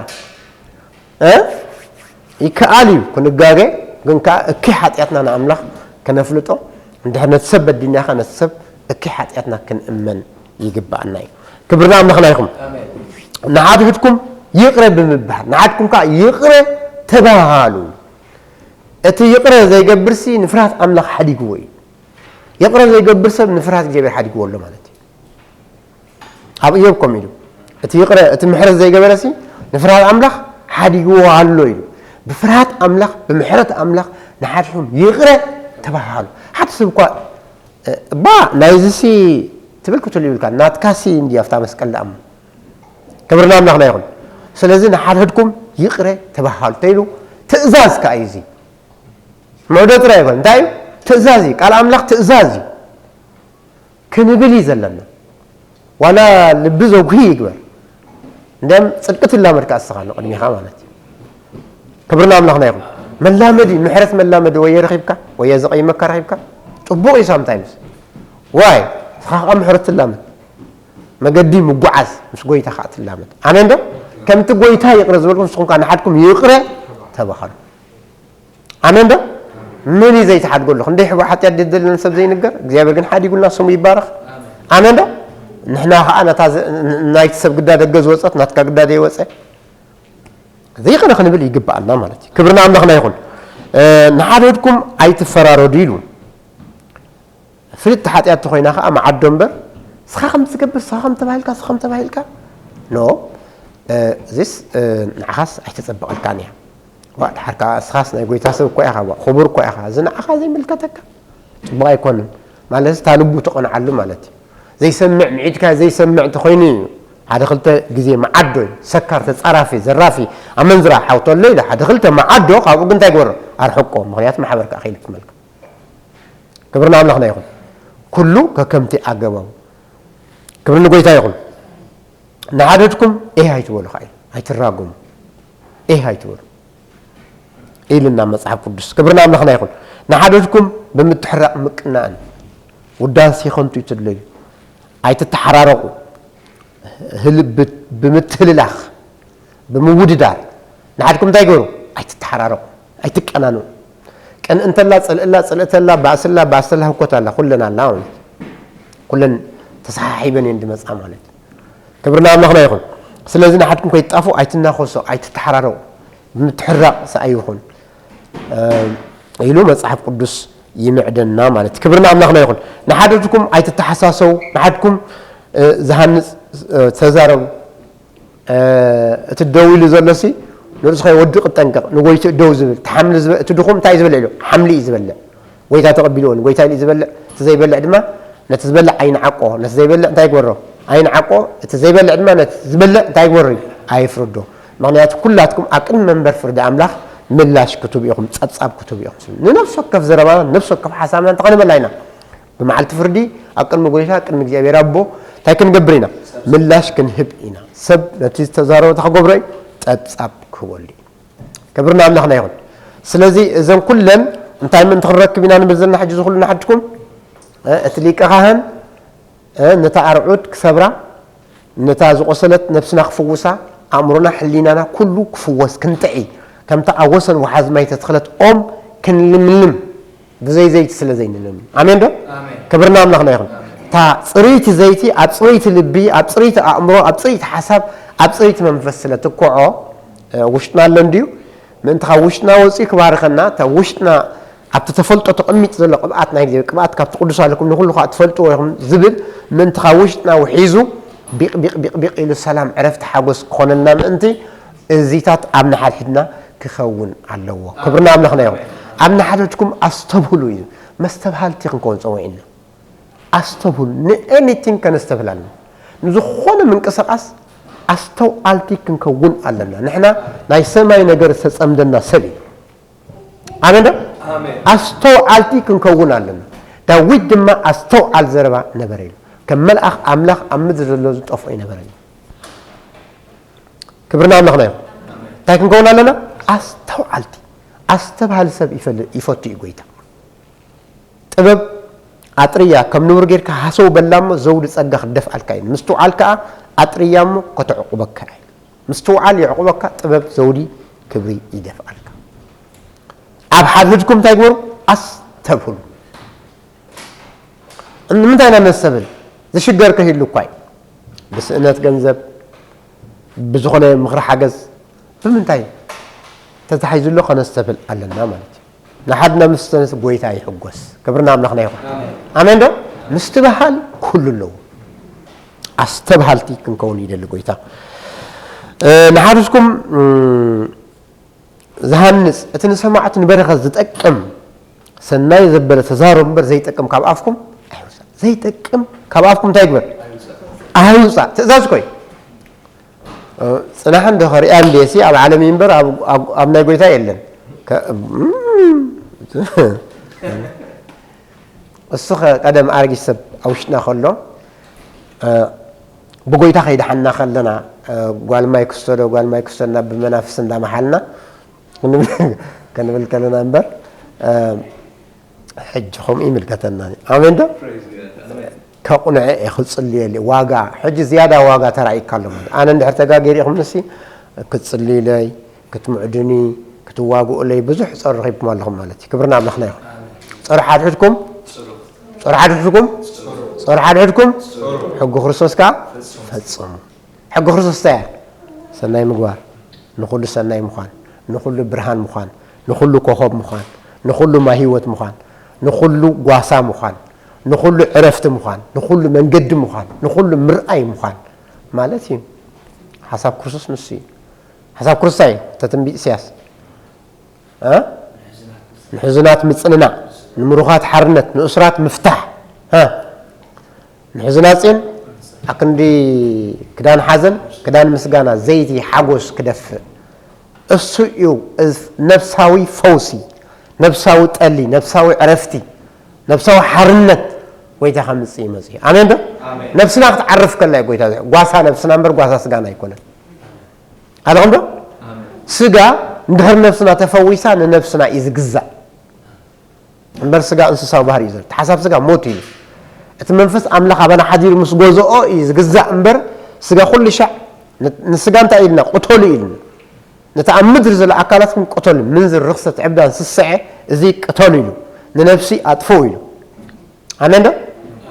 ይከኣል እዩ ክንጋገ ግን ከዓ እኪ ሓጢኣትና ንኣምላኽ ከነፍልጦ እንድሕር ነቲ ሰብ በዲና ኸ ነቲ ሰብ እኪ ሓጢኣትና ክንእመን ይግባኣና እዩ ክብርና ኣምላኽና ይኹም ንሓድሕድኩም ይቕረ ብምባል ንሓድኩም ከዓ ይቕረ ተባሃሉ እቲ ይቕረ ዘይገብርሲ ንፍርሃት ኣምላኽ ሓዲግዎ እዩ ይቕረ ዘይገብር ሰብ ንፍርሃት እግዚኣብሔር ሓዲግዎ ኣሎ ማለት እዩ ኣብ እዮብ ከም ኢሉ እቲ ይቕረ እቲ ምሕረት ዘይገበረሲ ንፍርሃት ኣምላኽ ሓዲግዎ ኣሎ ኢሉ ብፍርሃት ኣምላኽ ብምሕረት ኣምላኽ ንሓድሕም ይቕረ ተባሃሉ ሓቲ ሰብ እኳ እባ ናይዚሲ ትብል ክትሉ ይብልካ ናትካሲ እንዲ ኣብታ መስቀል ደኣሞ ክብርና ኣምላኽና ይኹን ስለዚ ንሓድሕድኩም ይቕረ ተባሃሉ ተይሉ ትእዛዝ ከዓ እዩ እዚ ምዕዶ ጥራይ ይኮን እንታይ እዩ ትእዛዝ እዩ ቃል ኣምላኽ ትእዛዝ እዩ ክንብል እዩ ዘለና ዋላ ልቢ ዘጉሂ ይግበር እንዲያም ፅድቂ ትላመድካ እስኻ ንቅድሚኻ ማለት እዩ ክብርና ኣምላኽና ይኹን መላመዲ ምሕረት መላመዲ ወየ ረኺብካ ወየ ዝቐይመካ ረኺብካ ፅቡቕ እዩ ሳምታይምስ ዋይ እስኻ ከዓ ምሕረት ትላመድ መገዲ ምጉዓዝ፣ ምስ ጎይታ ከዓ ትላመድ። ኣሜን ዶ? ከምቲ ጎይታ ይቕረ ዝበልኩም፣ ንስኹም ከዓ ንሓድኩም ይቕረ ተባሃሉ። ኣሜን ዶ? መን እዩ ዘይተሓድገሉ? ክንደይ ሕቡእ ሓጢኣት ደደለን ሰብ ዘይንገር፣ እግዚኣብሔር ግን ሓዲጉልና፣ ስሙ ይባረኽ። ኣሜን ዶ? ንሕና ከዓ ነታ ዘ-፣ ን-፣ ናይቲ ሰብ ግዳ ደገ ዝወፀት፣ ናትካ ግዳ ዘይወፀ፣ ዘይቕረ ክንብል ይግብኣና ማለት እዩ። ክብሪ ንኣምላኽና ይኹን። እ፣ ንሓደድኩም ኣይትፈራረዱ ኢሉ። ፍልጥቲ ሓጢኣት ተኾይና ከዓ መዓዶ እምበር፣ ንስኻ ከም ትገብር፣ ንስኻ ከም ተባሂልካ፣ ንስኻ ከም ተባሂልካ፣ ኖ፣ እ፣ እዚስ፣ እ፣ ንዓኻስ ኣይተጸብቐልካን እያ። ዋ፣ ድሓር ከዓ ንስኻስ ናይ ጎይታ ሰብ እኮ ኢኻ፣ ዋ፣ ክቡር እኮ ኢኻ፣ እዚ ንዓኻ ዘይምልከተካ ጽቡቕ ኣይኮንን። ማለት እታ ልቡ ትቐንዓሉ ማለት እዩ። ዘይሰምዕ፣ ምዒድካ ዘይሰምዕ እንተኾይኑ እዩ። ሓደ ክልተ ግዜ መዓዶ እዩ። ሰካር፣ ተጻራፊ፣ ዘራፊ፣ ኣመንዝራ ሓውቶ ኣሎ ኢለ ሓደ ክልተ መዓዶ ካብኡ ግን እንታይ ግበሮ? ኣርሕቆ። ምኽንያቱ ማሕበር ከኣ ከይልክመልካ። ክብሪ ንኣምላኽና ይኹን። ኩሉ ከከምቲ ኣገባቡ። ክብሪ ንጎይታ ይኹን። ንሓደድኩም ኤህ ኣይትበሉ ከኣ ኢሉ። ኣይትራገሙ። ኤህ ኣይትበሉ። ኢልና መጽሓፍ ቅዱስ። ክብሪ ንኣምላኽና ይኹን። ንሓደድኩም ብምትሕራቕ ምቅናእን ውዳሴ ከንቱ እዩ ትድለዩ። ኣይትተሓራረቑ። ህል-፣ ብ-፣ ብምትህልላኽ፣ ብምውድዳር፣ ንሓድኩም እንታይ ግበሩ? ኣይትተሓራረቑ፣ ኣይትቀናንኡ። ቅንኢ እንተላ፣ ጽልእላ፣ ጽልእተላ፣ ባእስላ፣ ባእስተላ፣ ህኮታላ፣ ኩለን ኣላ ማለት እዩ። ኩለን ተሰሓሒበን እየን ዝመጻ ማለት እዩ። ክብሪ ንኣምላኽና ይኹን። ስለዚ ንሓድኩም ከይትጣፉ ኣይትናኸሱ፣ ኣይትተሓራረቑ፣ ብምትሕራቕ ሰኣይ ይኹን፣ እ፣ ኢሉ መጽሓፍ ቅዱስ ይምዕደና ማለት እዩ። ክብሪ ንኣምላኽና ይኹን። ንሓድኩም ኣይትተሓሳሰው፣ ንሓድኩም፣ እ፣ ዝሃንጽ፣ እ፣ ተዛረቡ። እ፣ እቲ ደው ኢሉ ዘሎሲ ንርእስኻ ወዲ ክጠንቀቕ፣ ንጎይትኡ ደው ዝብል፣ ተሓምሊ ዝበ-፣ እቲ ድኹም እንታይ ዝበልዕ ኢሉ? ሓምሊ እዩ ዝበልዕ። ጎይታ ተቐቢልዎ፣ ንጎይታ ኢሉ እዩ ዝበልዕ። እቲ ዘይበልዕ ድማ ነቲ ዝበልዕ ኣይንዓቆ፣ ነቲ ዘይበልዕ እንታይ ይግበሮ? ኣይንዓቆ። እቲ ዘይበልዕ ድማ ነቲ ዝበልዕ እንታይ ይግበሮ እዩ? ኣይፍርዶ። ምኽንያቱ ኩላትኩም ኣብ ቅድሚ መንበር ፍርዲ ኣምላኽ ምላሽ ክትህቡ ኢኹም፣ ጸብጻብ ክትህቡ ኢኹም። ንነፍሲ ወከፍ ዘረባና፣ ነፍሲ ወከፍ ሓሳብና እንታይ ክንበላ ኢና? ብመዓልቲ ፍርዲ ኣብ ቅድሚ ጎይታ፣ ቅድሚ እግዚኣብሔር ኣቦ እንታይ ክንገብር ኢና? ምላሽ ክንህብ ኢና። ሰብ ነቲ ዝተዛረቦ እንታይ ክገብሮ እዩ? ጸብጻብ ክህበሉ እዩ። ክብሪ ንኣምላኽና ይኹን። ስለዚ እዘን ኩለን እንታይ ምእንቲ ክንረክብ ኢና ንብል ዘለና ሕጂ እዚ ኩሉ ንሓድኩም? እ፣ እቲ ሊቀ ካህን፣ እ፣ ነታ ኣርዑት ክሰብራ፣ ነታ ዝቆሰለት ነብስና ክፍውሳ፣ ኣእምሮና፣ ሕሊናና ኩሉ ክፍወስ፣ ክንጥዒ፣ ከምታ ኣብ ወሰን ወሓዚ ማይ ተተኽለት ኦም ክንልምልም፣ ብዘይ ዘይቲ ስለ ዘይንልምልም። ኣሜን ዶ? ኣሜን። ክብሪ ንኣምላኽና ይኹን። ኣሜን። እታ ጽርይቲ ዘይቲ ኣብ ጽርይቲ ልቢ፣ ኣብ ጽርይቲ ኣእምሮ፣ ኣብ ጽርይቲ ሓሳብ፣ ኣብ ጽርይቲ መንፈስ ስለ ትኮዖ፣ እ፣ ውሽጥና ኣሎ እንድዩ። ምእንቲ ካብ ውሽጥና ወጺኡ ክባርኸና፣ እታ ውሽጥና ኣብቲ ተፈልጦ ተቐሚጡ ዘሎ ቅብኣት ናይ እግዚኣብሔር፣ ቅብኣት ካብቲ ቅዱስ ኣለኩም ንኹሉ ከኣ ትፈልጥዎ ኢኹም ዝብል፣ ምእንቲ ካብ ውሽጥና ውሒዙ ቢቕ፣ ቢቕ፣ ቢቕ፣ ቢቕ ኢሉ ሰላም፣ ዕረፍቲ፣ ሓጎስ ክኾነልና ምእንቲ እዚታት ኣብ ንሓድሕድና ክኸውን ኣለዎ። ክብሪ ንኣምላኽና ይኹን። ኣብ ንሓድሕድኩም ኣስተብህሉ እዩ። መስተብሃልቲ ክንከውን ጸዊዕና። ኣስተብህሉ። ንኤኒቲንግ ከነስተብህል ኣለና። ንዝኾነ ምንቅስቓስ ኣስተውዓልቲ ክንከውን ኣለና። ንሕና ናይ ሰማይ ነገር ዝተጸምደና ሰብ እዩ። ኣሜን ዶ? ኣሜን። ኣስተውዓልቲ ክንከውን ኣለና። ዳዊት ድማ ኣስተውዓል ዘረባ ነበረ ኢሉ። ከም መልኣኽ ኣምላኽ ኣብ ምድሪ ዘሎ ዝጠፍኦ ይነበረ እዩ። ክብሪ ንኣምላኽና ይኹን። እንታይ ክንከውን ኣለና? ኣስተውዓልቲ። ኣስተብሃሊ ሰብ ይፈል-፣ ይፈቱ እዩ ጎይታ። ጥበብ ኣጥርያ ከም ንቡር ጌርካ ሃሰው በላ እሞ ዘውዲ ጸጋ ክደፍኣልካ እዩ። ምስትውዓል ከኣ ኣጥርያ እሞ ከተዕቁበካ እዩ። ምስትውዓል የዕቁበካ፣ ጥበብ ዘውዲ ክብሪ ይደፍኣልካ። ኣብ ሓድሕድኩም እንታይ ግበሩ? ኣስተብህሉ። ንምንታይ ኢና ነስተብህል? ዝሽገር ከህሉ እኳ እዩ። ብስእነት ገንዘብ፣ ብዝኾነ ምኽሪ ሓገዝ፣ ብምንታይ ተታሒዙ ኣሎ ከነስተብህል ኣለና ማለት እዩ። ንሓድና ምስ ተነስ ጎይታ ይሕጎስ። ክብሪ ንኣምላኽና ይኹን። ኣሜን። ኣሜን ዶ? ምስትብሃል ኩሉ ኣለዎ። ኣስተብሃልቲ ክንከውን ይደሊ ጎይታ። እ፣ ንሓድስኩም፣ እም፣ ዝሃንጽ፣ እቲ ንሰማዕቱ ንበረኸት ዝጠቅም ሰናይ ዘበለ ተዛረቡ እምበር ዘይጠቅም ካብ ኣፍኩም ኣይውጻእ። ዘይጠቅም ካብ ኣፍኩም እንታይ ይግበር? ኣይውጻእ። ትእዛዝ እኮ እዩ። እ፣ ጽናሕ እንዶ ኸሪኣ እንዴሲ ኣብ ዓለም እዩ እምበር ኣብ፣ ኣብ፣ ኣብ ናይ ጎይታ የለን። ከ-፣ እም፣ እሱ ኸ ቀደም ኣረጊት ሰብ ኣብ ውሽጥና ከሎ፣ እ፣ ብጎይታ ከይደሓንና ከለና፣ እ፣ ጓል ማይ ክስቶ ዶ ጓል ማይ ክስቶና ብመናፍስ እንዳመሓልና ክንብል፣ ክንብል ከለና እምበር፣ እ፣ ሕጂ ከምኡ ይምልከተና። ኣሜን ዶ? Praise God. ኣሜን። ከቑንዐ እየ፣ ክጽልየሉ እየ። ዋጋ፣ ሕጂ ዝያዳ ዋጋ ተራእይካ ኣሎ ማለት። ኣነ እንድሕር ተጋጊረ ኢኹም ንሲ ክትጽልዩለይ፣ ክትምዕዱኒ፣ ክትዋግኡለይ ብዙሕ ጸር ረኺብኩም ኣለኹም ማለት እዩ። ክብርና ኣምላኽና ይኹን። ጸር ሓድሕድኩም፣ ጸር ሓድሕድኩም፣ ጸር ሓድሕድኩም፣ ሕጊ ክርስቶስ ከኣ ፈጽሙ። ሕጊ ክርስቶስ እንታይ እያ? ሰናይ ምግባር፣ ንኹሉ ሰናይ ምዃን፣ ንኹሉ ብርሃን ምዃን፣ ንኹሉ ኮኾብ ምዃን፣ ንኹሉ ማይ ህይወት ምዃን፣ ንኹሉ ጓሳ ምዃን፣ ንኹሉ ዕረፍቲ ምዃን፣ ንኹሉ መንገዲ ምዃን፣ ንኹሉ ምርኣይ ምዃን ማለት እዩ። ሓሳብ ክርስቶስ ንሱ እዩ። ሓሳብ ክርስቶስ እዩ። ተትንቢት ኢሳያስ እ? ንሕዙናት ምጽንናዕ፣ ንምሩኻት ሓርነት፣ ንእሱራት ምፍታሕ። እ? ንሕዙናት ጽዮን ኣክንዲ ክዳን ሓዘን፣ ክዳን ምስጋና፣ ዘይቲ ሓጎስ ክደፍእ። እሱ እዩ እዝ-፣ ነፍሳዊ ፈውሲ፣ ነፍሳዊ ጠሊ፣ ነፍሳዊ ዕረፍቲ፣ ነፍሳዊ ሓርነት ጎይታ ከምጽእ ይመጽእ እዩ። ኣሜን ዶ? ኣሜን። ነፍስና ክትዓርፍ ከላ እዩ ጎይታ። ጓሳ ነፍስና እምበር ጓሳ ስጋና ኣይኮነን። ኣለኹም ዶ? ኣሜን። ስጋ እንድሕር ነፍስና ተፈዊሳ ንነፍስና እዩ ዝግዛእ። እምበር ስጋ እንስሳዊ ባህሪ እዩ ዘሎ። እቲ ሓሳብ ስጋ ሞት እዩ። እቲ መንፈስ ኣምላኽ ኣባና ሓዲሩ ምስ ገዝኦ እዩ ዝግዛእ እምበር ስጋ ኩሉ ሻዕ ን-፣ ንስጋ እንታይ ኢልና? ቅተሉ ኢልና። ነቲ ኣብ ምድሪ ዘሎ ኣካላትኩም ቅተሉ። ምንዝር፣ ርኽሰት፣ ዕብዳን፣ ስስዐ፣ እዚ ቅተሉ ኢሉ። ንነፍሲ ኣጥፍኡ ኢሉ። ኣሜን ዶ?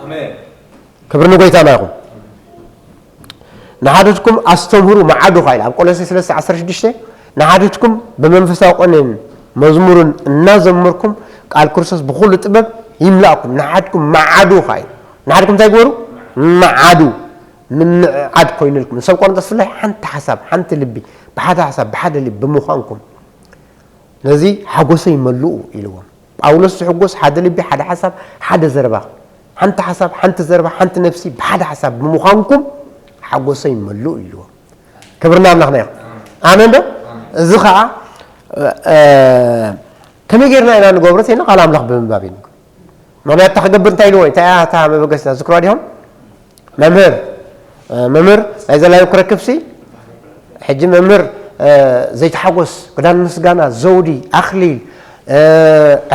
ኣሜን። ክብሪ ንጎይታና ይኹን። ንሓድሕድኩም ኣስተምህሩ መዓዱ ኸዓ ኢሉ ኣብ ቆሎሴ ሰለስተ ዓሰርተ ሽዱሽተ፣ ንሓድሕድኩም ብመንፈሳዊ ቅኔን መዝሙርን እናዘመርኩም ቃል ክርስቶስ ብኹሉ ጥበብ ይምላእኩም። ንሓድኩም መዓዱ ኸዓ ኢሉ። ንሓድኩም እንታይ ግበሩ? መዓዱ። ምምዕዓድ ኮይኑልኩም። ንሰብ ቆሮንቶስ ብፍላይ ሓንቲ ሓሳብ፣ ሓንቲ ልቢ፣ ብሓደ ሓሳብ፣ ብሓደ ልቢ ብምዃንኩም ነዚ ሓጎሰይ መልኡ ኢልዎም። ጳውሎስ ዝሕጎስ ሓደ ልቢ፣ ሓደ ሓሳብ፣ ሓደ ዘረባ፣ ሓንቲ ሓሳብ፣ ሓንቲ ዘረባ፣ ሓንቲ ነፍሲ ብሓደ ሓሳብ ብምዃንኩም ሓጎሰይ መልኡ ኢልዎም። ክብርና ኣምላኽና ይኹን። ኣሜን ዶ? እዚ ኸዓ፣ እ፣ ከመይ ጌርና ኢና ንገብሮ? ተይና ቃል ኣምላኽ ብምንባብ እዩ። ምኽንያቱ እታ ክገብር እንታይ ኢልዎ? እንታይ እያ እታ መበገሲታ? ዝክርዋ ዲኹም? መምህር፣ እ፣ መምህር፣ ናይዛ ላይቭ ክረክብሲ፣ ሕጂ መምህር፣ እ፣ ዘይተሓጎስ፣ ክዳን ምስጋና፣ ዘውዲ፣ ኣኽሊል፣ እ፣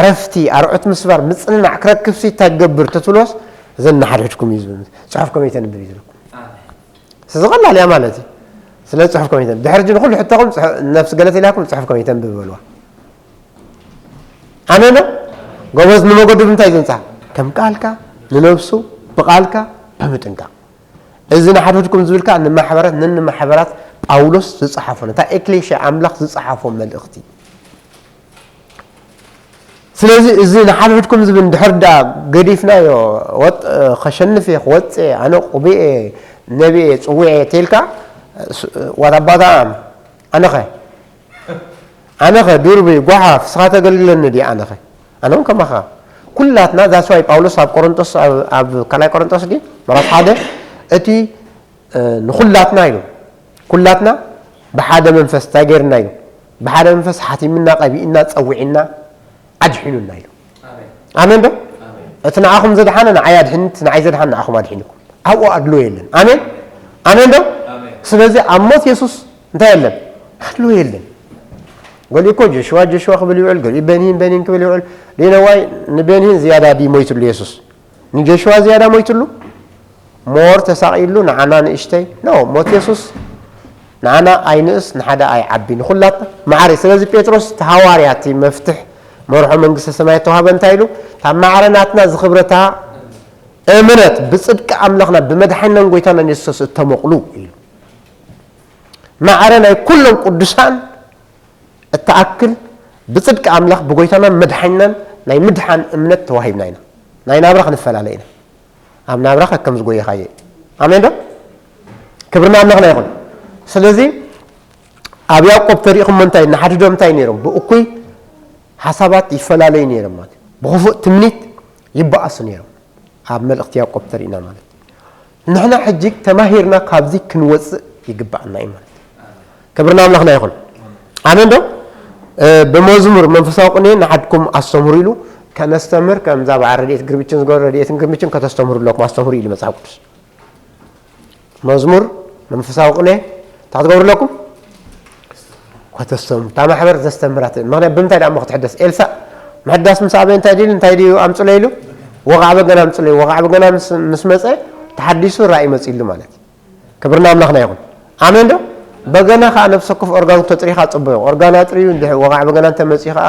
ዕረፍቲ፣ ኣርዑት ምስባር፣ ምጽንናዕ ክረክብሲ እንታይ ክገብር ተትብሎስ፣ እዘን ንሓድሕድኩም እዩ ዝብል። ጽሑፍ ከመይ ተንብብ እዩ ዝብለኩም። ስለዚ ቀላል እያ ማለት እዩ። ስለዚ ጽሑፍ ከመይ ተንብብ። ድሕሪ ሕጂ ንኹሉ ሕቶኹም ጽሑ-፣ ነፍሲ ገለት ኢላኩም ጽሑፍ ከመይ ተንብብ በልዋ። ኣሜን ዶ? ጎበዝ ንመገዱ ብምንታይ ዝንጻ? ከም ቃልካ ንነብሱ ብቃልካ ብምጥንቃቕ። እዚ ንሓድሕድኩም ዝብል ከኣ ንማሕበራት፣ ነንማሕበራት ጳውሎስ ዝጸሓፎ፣ ነታ ኤክሌሽያ ኣምላኽ ዝጸሓፎ መልእኽቲ። ስለዚ እዚ ንሓድሕድኩም ዝብል እንድሕር ደኣ ገዲፍናዮ፣ ወጥ-፣ ከሸንፍ እየ፣ ክወጽእ እየ፣ ኣነ ቁቢእ እየ፣ ነቢእ እየ፣ ጽዊዕ እየ ተልካ፣ ስ-፣ ዋት ኣባታ ኣነኸ? ኣነኸ ዱርቢ ጓሓፍ፣ ንስኻ ተገልግለኒ ድየ ኣነኸ? ኣነ እውን ከማኻ። ኩላትና፣ that's why ጳውሎስ ኣብ ቆሮንጦስ፣ ኣብ፣ ኣብ ካልኣይ ቆሮንጦስ ድዩ? ምዕራፍ ሓደ፣ እቲ፣ እ፣ ንኹላትና ኢሉ። ኩላትና ብሓደ መንፈስ እንታይ ጌርና ኢሉ? ብሓደ መንፈስ ሓቲምና፣ ቀቢእና፣ ጸዊዕና፣ ኣድሒኑና ኢሉ። ኣሜን። ኣሜን ዶ? ኣሜን። እቲ ንዓኹም ዘድሓነ ንዓይ ኣድሕን፣ እቲ ንዓይ ዘድሓነ ንዓኹም ኣድሒንኩም። ኣብኡ ኣድሎ የለን። ኣሜን። ኣሜን ዶ? ኣሜን። ስለዚ ኣብ ሞት የሱስ እንታይ የለን? ኣድሎ የለን። ገሊኡ እኮ ጆሽዋ፣ ጆሽዋ ክብል ይውዕል፣ ገሊኡ በንሂን፣ በንሂን ክብል ይውዕል። ዲነዋይ ንበንሂን ዝያዳ ድዩ ሞይትሉ የሱስ? ንጆሽዋ ዝያዳ ሞይትሉ? ሞር ተሳቒሉ ንዓና ንእሽተይ? ኖ፣ ሞት የሱስ ንዓና ኣይንእስ፣ ንሓደ ኣይዓቢ፣ ንኹላትና ማዕረ። ስለዚ ጴጥሮስ እቲ ሃዋርያ፣ እቲ መፍትሕ መርሖ መንግስተ ሰማያት ተዋህበ እንታይ ኢሉ? "ካብ ማዕረ ናትና ዝኽብረታ እምነት ብጽድቂ ኣምላኽና ብመድሓኒናን ጎይታናን የሱስ እተመቕሉ" ኢሉ። ማዕረ ናይ ኩሎም ቅዱሳን እትኣክል ብጽድቂ ኣምላኽ ብጎይታናን መድሓኒናን ናይ ምድሓን እምነት ተዋሂብና ኢና። ናይ ናብራ ክንፈላለ ኢና። ኣብ ናብራ ከከም ዝጎየኻዮ እዩ። ኣሜን ዶ? ክብሪ ንኣምላኽና ይኹን። ስለዚ ኣብ ያዕቆብ ተሪእኹሞ እንታይ፣ ንሓድሕዶም እንታይ ነይሮም? ብእኩይ ሓሳባት ይፈላለዩ ነይሮም ማለት እዩ። ብኽፉእ ትምኒት ይበኣሱ ነይሮም። ኣብ መልእኽቲ ያዕቆብ ተሪእና ማለት እዩ። ንሕና ሕጂ ተማሂርና ካብዚ ክንወፅእ ይግባኣና እዩ ማለት እዩ። ክብሪ ንኣምላኽና ይኹን። ኣሜን ዶ? እ፣ ብመዝሙር መንፈሳዊ ቅኔ ንሓድኩም ኣስተምሩ ኢሉ፣ ከነስተምህር ከምዛ በዓል ረድኤት ግርብችን ዝገበረ ረድኤትን ግርብችን ከተስተምህሩ ኣለኩም ኣስተምሩ ኢሉ መጽሓፍ ቅዱስ። መዝሙር መንፈሳዊ ቅኔ እንታይ ክትገብሩ ኣለኩም? ከተስተምሩ። እታ ማሕበር ዘስተምህራት። ምኽንያት ብምንታይ ደኣ እሞ ክትሕደስ? ኤልሳእ ምሕዳስ ምስ ኣበየ እንታይ ድዩ? እንታይ ድዩ ኣምጽሎ ኢሉ? ወቓዕ በገና ኣምፅለይ። ወቓዕ በገና ምስ መፀ ተሓዲሱ ራእይ መፅሉ ማለት እዩ። ክብርና ኣምላኽና ይኹን። ኣሜን ዶ? በገና ከዓ ነፍሰ ወከፍ ኦርጋን ተጥሪኻ ፅቡቅ። ኦርጋን ኣጥርዩ እንድሕር ወቓዕ በገና እንተመፅኡ ከዓ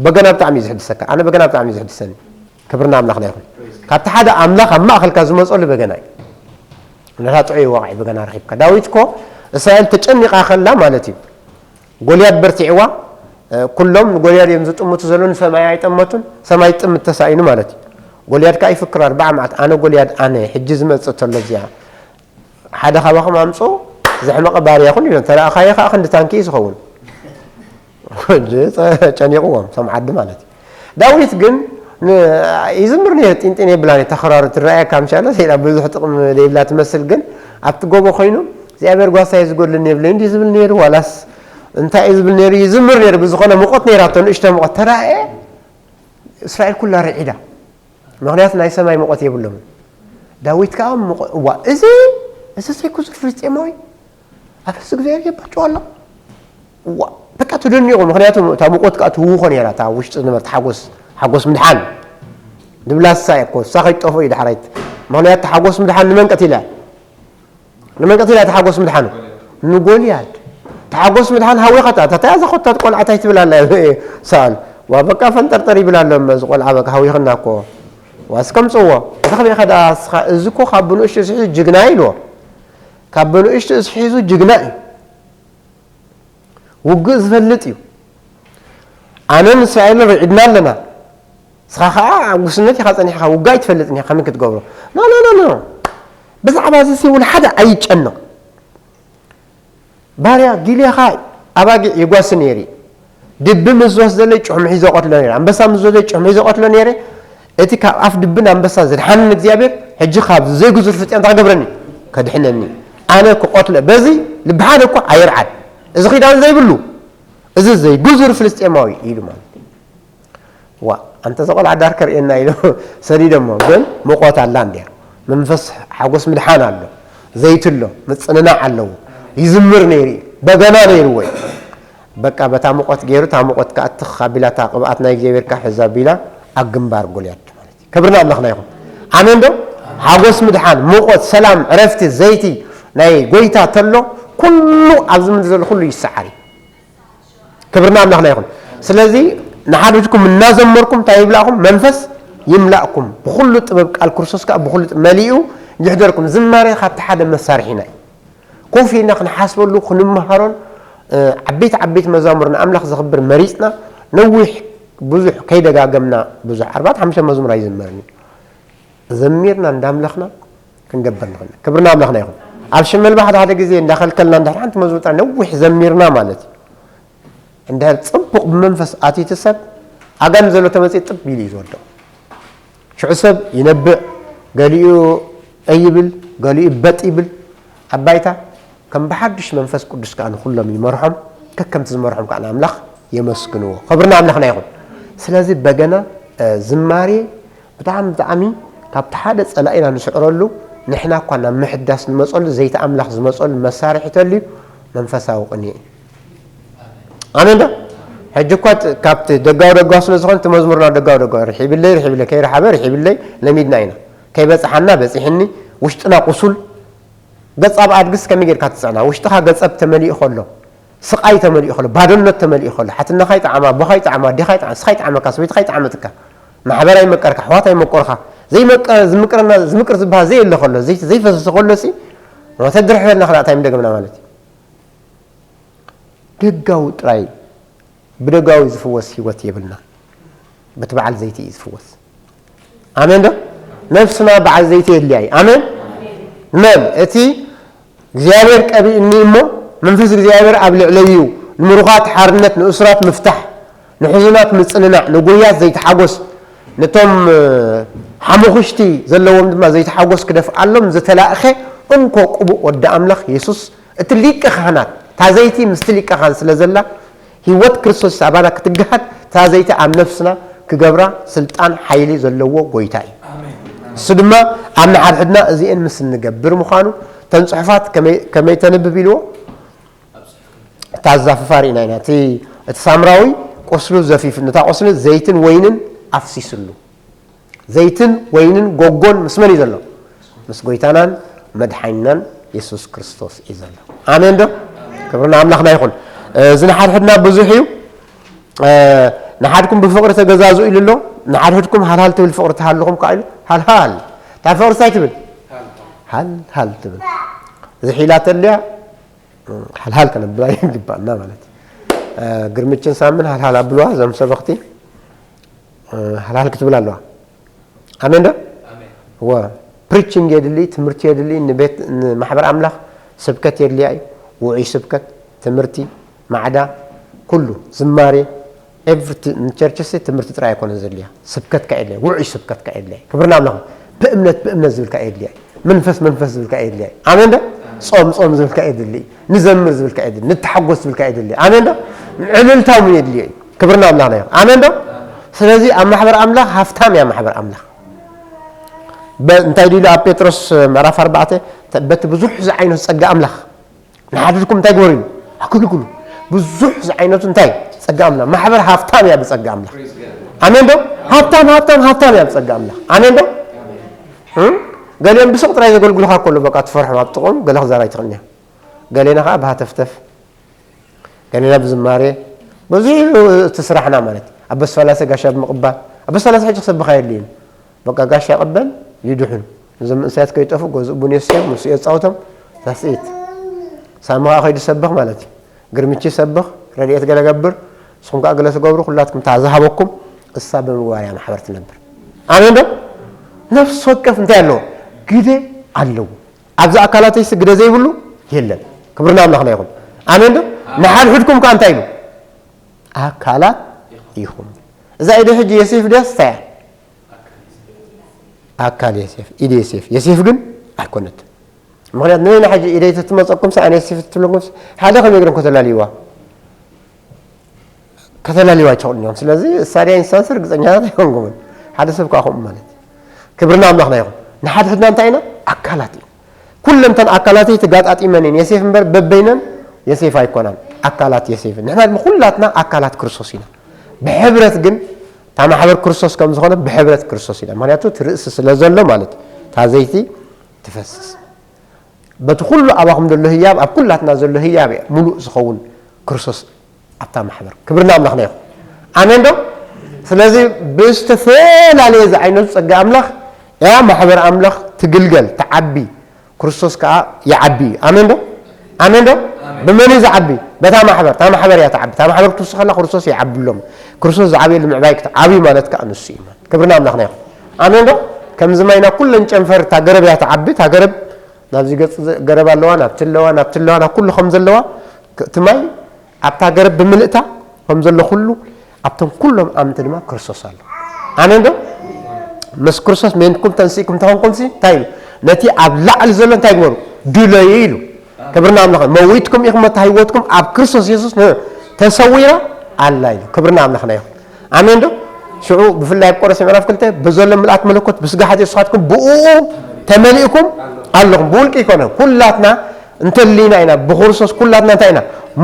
በገና ብጣዕሚ እዩ ዝሕድሰካ። ኣነ በገና ብጣዕሚ እዩ ዝሕድሰኒ። ክብርና ኣምላኽና ይኹን። ካብቲ ሓደ ኣምላኽ ኣብ ማእኸልካ ዝመፀሉ በገና እዩ። ነታ ጥዑይ ወቓዒ በገና ረኺብካ። ዳዊት እኮ እስራኤል ተጨኒቓ ከላ ማለት እዩ። ጎልያድ በርቲዕዋ፣ ኩሎም ንጎልያድ እዮም ዝጥምቱ ዘለዉ፣ ንሰማይ ኣይጠመቱን። ሰማይ ጥምት ተሳኢኑ ማለት እዩ። ጎልያድ ከዓ ይፍክር ኣርባዓ መዓት፣ ኣነ ጎልያድ ኣነ፣ ሕጂ ዝመፅእ ተሎ እዚኣ ሓደ ካባኹም ኣምፅኡ፣ ዘሕመቐ ባርያ ይኹን ኢሎም። ተረኣኻዮ ከዓ ክንዲ ታንኪ እዩ ዝኸውን። ሕጂ ጨኒቕዎም፣ እቶም ዓዲ ማለት እዩ። ዳዊት ግን ን-፣ ይዝምር ነይሩ፣ ጢንጢን የብላን እዩ፣ ተኸራሩ ትረኣየካ ምሻለ፣ ኢላ ብዙሕ ጥቕሚ ዘይብላ ትመስል፣ ግን ኣብቲ ጎቦ ኮይኑ እግዚኣብሔር ጓሳይ ዝጎድለኒ የብለይ እንዲ ዝብል ነይሩ፣ ዋላስ እንታይ እዩ ዝብል ነይሩ? ይዝምር ነይሩ። ብዝኾነ ሙቐት ነይራቶ፣ ንእሽቶ ሙቐት ተራእየ፣ እስራኤል ኩላ ርዒዳ። ምኽንያቱ ናይ ሰማይ ሙቐት የብሎምን። ዳዊት ከዓ ሙቐ-፣ እዋ፣ እዚ፣ እዚ ዘይኩ ዝፍልስጤማዊ ኣብ ህዝቢ እግዚኣብሔር የባጭው ኣሎ። እዋ፣ በቃ ተደኒቑ። ምኽንያቱ እታ ሙቐት ከዓ ትህውኾ ነይራ፣ እታ ውሽጢ ዝነበረት ሓጎስ፣ ሓጎስ ምድሓን። ድብላሳ እኮ፣ እሳ ከይጠፍኦ እዩ ዳሕራይት። ምኽንያቱ ሓጎስ ምድሓን ንመን ቀቲላ? ንመን ቀቲላ? እታ ሓጎስ ምድሓኑ ንጎልያድ። እታ ሓጎስ ምድሓን ሃዊኻታ፣ እታ ተያዛ ኮታት ቆልዓ ታይ ትብል ኣላ? ሰኣል። ዋ፣ በቃ ፈንጠርጠር ይብል ኣሎ፣ እዚ ቆልዓ በቃ ሃዊኽና እኮ። ዋ፣ እስከ ምፅዎ። እዚ ከመይ ከ ደኣ እስኻ፣ እዚ እኮ ካብ ብንእሽቱ ስሒዙ ጅግና እዩ ኢልዎ። ካብ ብንእሽቱ ስሒዙ ጅግና እዩ። ውግእ ዝፈልጥ እዩ። ኣነን እስራኤልን ርዒድና ኣለና። ንስኻ ኸዓ ኣብ ጉስነት ኢኻ ጸኒሕካ፣ ውግእ ኣይትፈልጥን ኢኻ፣ ከመይ ክትገብሮ? ኖ፣ ኖ፣ ኖ፣ ኖ። ብዛዕባ እዚ ሲ ውላ ሓደ ኣይጨነቕ። ባርያ ጊልያኻ ኣባጊዕ ይጓሲ ነይሩ። ድቢ ምስ ዝወስደለይ ጭሕሙ ሒዘ ቆትሎ ነይረ። ኣንበሳ ምስ ዝወስደለይ ጭሕሙ ሒዘ ቆትሎ ነይረ። እቲ ካብ ኣፍ ድብን ኣንበሳን ዘድሓነኒ እግዚኣብሔር፣ ሕጂ ካብ ዘይግዙር ፍልስጤም እንታይ ክገብረኒ? ከድሕነኒ። ኣነ ክቆትሎ። በዚ ልቢ ሓደ እኮ ኣይርዓድ። እዚ ኪዳን ዘይብሉ፣ እዚ ዘይግዙር ፍልስጤማዊ ኢሉ ማለት እዩ። ዋ፣ ኣንተ እዛ ቆልዓ ዳር ከርእየና ኢሉ ሰዲዶሞ። ግን ሙቐት ኣላ እንድያ። መንፈስ ሓጎስ ምድሓን ኣሎ። ዘይቲ ኣሎ፣ ምጽንናዕ ኣለዎ። ይዝምር ነይሩ እዩ። በገና ነይርዎ እዩ። በቃ በታ ሙቐት ገይሩ፣ እታ ሙቐት ከኣ ትኽ ኣቢላ፣ እታ ቅብኣት ናይ እግዚኣብሔር ከኣ ሕዝ ኣቢላ ኣብ ግንባር ጎልያድ ማለት እዩ። ክብሪ ንኣምላኽና ይኹን። ኣሜን ዶ? ሓጎስ ምድሓን፣ ሙቐት፣ ሰላም፣ ዕረፍቲ፣ ዘይቲ ናይ ጎይታ ተሎ፣ ኩሉ ኣብዚ ምድሪ ዘሎ ኩሉ ይሰዓር እዩ። ክብሪ ንኣምላኽና ይኹን። ስለዚ ንሓድሕድኩም እናዘመርኩም እንታይ ይብላእኩም? መንፈስ ይምላእኩም። ብኹሉ ጥበብ ቃል ክርስቶስ ከኣ ብኹሉ ጥበብ መሊኡ ይሕደርኩም። ዝማሬ ካብቲ ሓደ መሳርሒና እዩ። ኮፍ ኢልና ክንሓስበሉ፣ ክንመሃሮን፣ እ፣ ዓበይቲ ዓበይቲ መዛሙር ንኣምላኽ ዘኽብር መሪጽና፣ ነዊሕ ብዙሕ ከይደጋገምና፣ ብዙሕ ኣርባዕተ ሓሙሽተ መዝሙር ኣይዝመርን እዩ። ዘሚርና እንዳምለኽና ክንገብር ንኽእል። ክብሪ ንኣምላኽና ይኹን። ኣብ ሽመልባ ሓደ ሓደ ግዜ እንዳኸልከልና፣ እንድሕር ሓንቲ መዝሙር ጥራይ ነዊሕ ዘሚርና ማለት እዩ። እንድሕር ጽቡቕ ብመንፈስ ኣትዩ እቲ ሰብ፣ ኣጋንንት ዘሎ ተመጽዩ ጥብ ኢሉ እዩ ዝወድቕ። ሽዑ ሰብ ይነብዕ፣ ገሊኡ እይ ይብል፣ ገሊኡ በጥ ይብል። ኣብ ባይታ ከም ብሓድሽ መንፈስ ቅዱስ ከኣ ንኹሎም ይመርሖም፣ ከከምቲ ዝመርሖም ከኣ ንኣምላኽ የመስግንዎ። ክብሪ ንኣምላኽና ይኹን። ስለዚ በገና፣ እ፣ ዝማሬ ብጣዕሚ፣ ብጣዕሚ ካብቲ ሓደ ጸላኢና ንስዕረሉ፣ ንሕና እኳ ናብ ምሕዳስ ንመጸሉ፣ ዘይቲ ኣምላኽ ዝመጸሉ መሳርሒ ተልዩ መንፈሳዊ ቅኔ እዩ። ኣሜን ዶ? ሕጂ እኳ ት-፣ ካብቲ ደጋዊ ደጋዊ ስለ ዝኾነ፣ እቲ መዝሙርና ደጋዊ ደጋዊ፣ ርሒብለይ፣ ርሒብለይ፣ ከይረሓበ ርሒብለይ፣ ለሚድና ኢና። ከይበጽሓና በጺሕኒ፣ ውሽጥና ቁሱል፣ ገጽ ኣብ ኣድግስ ከመይ ጌርካ ትጽዕና? ውሽጥኻ ገጸብ ተመሊኡ ከሎ፣ ስቓይ ተመሊኡ ከሎ፣ ባዶነት ተመሊኡ ከሎ፣ ሓትነኻ ይጥዓማ፣ ኣቦኻ ይጥዓማ፣ ኣዴኻ ይጥዓማ፣ ንስኻ ይጥዓመካ፣ ሰበይትኻ ይጥዓመትካ፣ ማሕበር ኣይመቀርካ፣ ኣሕዋት ኣይመቆርካ፣ ዘይመቀ-፣ ዝምቅረና፣ ዝምቅር ዝበሃል ዘየለ ከሎ፣ ዘይ-፣ ዘይፈሰሰ ከሎ ሲ፣ ወተድርሕ በልና ክላእ እንታይ ምደገምና ማለት እዩ? ደጋዊ ጥራይ፣ ብደጋዊ ዝፍወስ ህይወት የብልና። በቲ በዓል ዘይቲ እዩ ዝፍወስ። ኣሜን ዶ? ነፍስና በዓል ዘይቲ የድልያ እዩ። ኣሜን። መን? እቲ እግዚኣብሔር ቀቢእኒ እሞ መንፈስ እግዚኣብሔር ኣብ ልዕለይ እዩ። ንምሩኻት ሓርነት፣ ንእሱራት ምፍታሕ፣ ንሕዙናት ምጽንናዕ፣ ንጉህያት ዘይቲ ሓጎስ፣ ነቶም፣ እ፣ ሓሙኽሽቲ ዘለዎም ድማ ዘይቲ ሓጎስ ክደፍኣሎም ዝተላእኸ እንኮ ቅቡእ ወዲ ኣምላኽ የሱስ፣ እቲ ሊቀ ካህናት፣ እታ ዘይቲ ምስቲ ሊቀ ካህን ስለ ዘላ፣ ህይወት ክርስቶስ ኣባና ክትገሃድ፣ እታ ዘይቲ ኣብ ነፍስና ክገብራ ስልጣን ሓይሊ ዘለዎ ጎይታ እዩ። ኣሜን። እሱ ድማ ኣብ ንሓድሕድና እዚኤን ምስ እንገብር ምዃኑ፣ እተን ጽሑፋት ከመይ፣ ከመይ ተንብብ ኢልዎ? እታ ዛፍፋር ኢና ኢና። እቲ፣ እቲ ሳምራዊ ቁስሉ ዘፊፍ፣ ነታ ቁስሊ ዘይትን ወይንን ኣፍሲስሉ። ዘይትን ወይንን ጎጎን ምስ መን እዩ ዘሎ? ምስ ጎይታናን መድሓኒናን የሱስ ክርስቶስ እዩ ዘሎ። ኣሜን ዶ? ክብርና ኣምላኽና ይኹን። እዚ ንሓድሕድና ብዙሕ እዩ። ንሓድኩም ብፍቕሪ ተገዛዙ ኢሉ ኣሎ። ንሓድሕድኩም ሃልሃል ትብል ፍቕሪ ተሃልኹም ከዓ ኢሉ ሃልሃል። እታ ፍቕሪ እንታይ ትብል? ሃልሃል ትብል። ዝሒላ ተልያ ሃልሃል ከነብላ ይግባእና ማለት እዩ። ግርምችን ሳምን ሃልሃል ኣብልዋ፣ እዞም ሰበኽቲ ሃልሃል ክትብል ኣለዋ። ኣሜን ዶ? እወ፣ ፕሪቺንግ የድሊ፣ ትምህርቲ የድሊ፣ ንቤት ንማሕበር ኣምላኽ ስብከት የድልያ እዩ። ውዑይ ስብከት፣ ትምህርቲ፣ ማዕዳ፣ ኩሉ ዝማሬ፣ ኤቭሪቲ ንቸርችሲ ትምህርቲ ጥራይ ኣይኮነ ዘድልያ፣ ስብከት ከ የድልያ፣ ውዑይ ስብከት ከ የድልያ። ክብርና ኣምላኽ። ብእምነት ብእምነት ዝብል ከ የድልያ፣ መንፈስ መንፈስ ዝብል ከ የድልያ። ኣሜን ዶ? ጾም ጾም ዝብል ከ የድሊ፣ ንዘምር ዝብል ከ የድሊ፣ ንተሓጎስ ዝብል ከ የድሊ። ኣሜን ዶ? ዕልልታ እውን የድልዮ እዩ። ክብርና ኣምላኽና ይኹን። ኣሜን ዶ? ስለዚ ኣብ ማሕበር ኣምላኽ ሃፍታም እያ ማሕበር ኣምላኽ። በ- እንታይ ድሉ ኣብ ጴጥሮስ ምዕራፍ ኣርባዕተ፣ በቲ ብዙሕ ዝዓይነቱ ጸጋ ኣምላኽ ንሓድርኩም እንታይ ግበሩ ኢሉ? ኣገልግሉ። ብዙሕ ዝዓይነቱ እንታይ? ጸጋ ኣምላኽ። ማሕበር ሃፍታም እያ ብጸጋ ኣምላኽ። ኣሜን ዶ? ሃብታም ሃብታም ሃብታም እያ ብጸጋ ኣምላኽ። ኣሜን ዶ? እም? ገሊኦም ብስቕ ጥራይ ዘገልግሉኻ ከሎ በቃ ትፈርሖም ኣብ ጥቕኦም ገለ ክዛራይ ትኽእል እያ። ገሌና ከዓ ብሃተፍተፍ ገሌና ብዝማሬ ብዙሕ እዩ እቲ ስራሕና ማለት እዩ። ኣበስ ፈላሰ ጋሻ ብምቕባል ኣበስ ፈላሰ ሕጂ ክሰብኻ የድልዩ። በቃ ጋሻ ይቕበል ይድሕኑ። እዞም መንእሰያት ከይጠፉ ገዝኡ ቡን የስዮም ምስ የፃውቶም ታስኢት ሳሚ ከዓ ከይዱ ሰብኽ ማለት እዩ። ግርምቺ ሰብኽ ረድኤት ገለ ገብር ንስኹም ከዓ ገለ ትገብሩ ኩላትኩም እታ ዝሃበኩም እሳ ብምግባር እያ ማሕበር ትነብር። ኣሜን ዶ? ነፍሲ ወከፍ እንታይ ኣለዎ? ግደ ኣለዎ። ኣብዚ ኣካላተይሲ ግደ ዘይብሉ የለን። ክብርና ኣምላኽና ይኹን። ኣሜን ዶ? ንሓድሕድኩም ከኣ እንታይ ኢሉ? ኣካላት ኢኹም። እዛ ኢደ ሕጂ የሴፍ ድያስ እንታይ እያ? ኣካል የሴፍ፣ ኢድ የሴፍ። የሴፍ ግን ኣይኮነትን። ምኽንያቱ ንበይና ሕጂ ኢደይ ተትመጸኩም ኣነ የሴፍ ትብለኩም ሓደ ከመይ ገይሮም ከተላልይዋ? ከተላልዩ ኣይትኽእሉን ኢኹም። ስለዚ እሳ ድያ ኢንስታንስ ርግጸኛታት ኣይኮንኩምን። ሓደ ሰብ ከዓ ከምኡ ማለት እዩ። ክብርና ኣምላኽና ይኹን። ንሓድሕድና እንታይ ኢና? ኣካላት እዩ። ኩለንተን ኣካላተይ ተጋጣጢመን እየን። የሴፍ እምበር በበይነን የሴፍ ኣይኮናን። ኣካላት የሴፍ። ንሕና ድማ ኩላትና ኣካላት ክርስቶስ ኢና። ብሕብረት ግን እታ ማሕበር ክርስቶስ ከም ዝኾነ ብሕብረት ክርስቶስ ኢና። ምኽንያቱ እቲ ርእሲ ስለ ዘሎ ማለት እዩ። እታ ዘይቲ ትፈስስ። በቲ ኩሉ ኣባኹም ዘሎ ህያብ ኣብ ኩላትና ዘሎ ህያብ እያ ሙሉእ ዝኸውን ክርስቶስ ኣብታ ማሕበር። ክብርና ኣምላኽና ይኹን። ኣሜን ዶ? ስለዚ ብዝተፈላለየ ዝዓይነቱ ጸጋ ኣምላኽ ያ ማሕበር ኣምላኽ ትግልገል፣ ትዓቢ፣ ክርስቶስ ከኣ ይዓቢ እዩ። ኣሜን ዶ? ኣሜን ዶ? ብመን እዩ ዝዓቢ? በታ ማሕበር። እታ ማሕበር እያ ትዓቢ። እታ ማሕበር ክትውስኽ ከላ ክርስቶስ ይዓብሎም። ክርስቶስ ዝዓብየሉ ምዕባይ ክትዓብዩ ማለት ከኣ ንሱ እዩ። ክብርና ኣምላኽና ይኹን። ኣሜን ዶ? ከምዚ ማይና ኩለን ጨንፈር እታ ገረብ እያ ትዓቢ። እታ ገረብ ናብዚ ገጽ ገረብ ኣለዋ፣ ናብቲ ኣለዋ፣ ናብቲ ኣለዋ፣ ናብ ኩሉ ከም ዘለዋ እቲ ማይ ኣብታ ገረብ ብምልእታ ከም ዘሎ ኩሉ ኣብቶም ኩሎም ኣምንቲ ድማ ክርስቶስ ኣሎ። ኣሜን ዶ? ምስ ክርስቶስ ሜንኩም ተንሲእኩም ተኾንኩም ሲ እንታይ ኢሉ? ነቲ ኣብ ላዕሊ ዘሎ እንታይ ግበሩ? ድለዩ ኢሉ። ክብርና ኣምላኽ። መዊትኩም ኢኹም እታ ህይወትኩም ኣብ ክርስቶስ የሱስ ን- ተሰዊራ ኣላ ኢሉ። ክብርና ኣምላኽና ይኹን። ኣሜን ዶ? ሽዑ ብፍላይ ኣብ ቆሮስ ምዕራፍ ክልተ በዘሎ ምልኣት መለኮት ብስጋ ሓጢእ ንስኻትኩም ብኡ ተመሊእኩም ኣለኹም። ብውልቂ ይኮነ ኩላትና እንተሊና ኢና ብክርስቶስ ኩላትና እንታይ ኢና?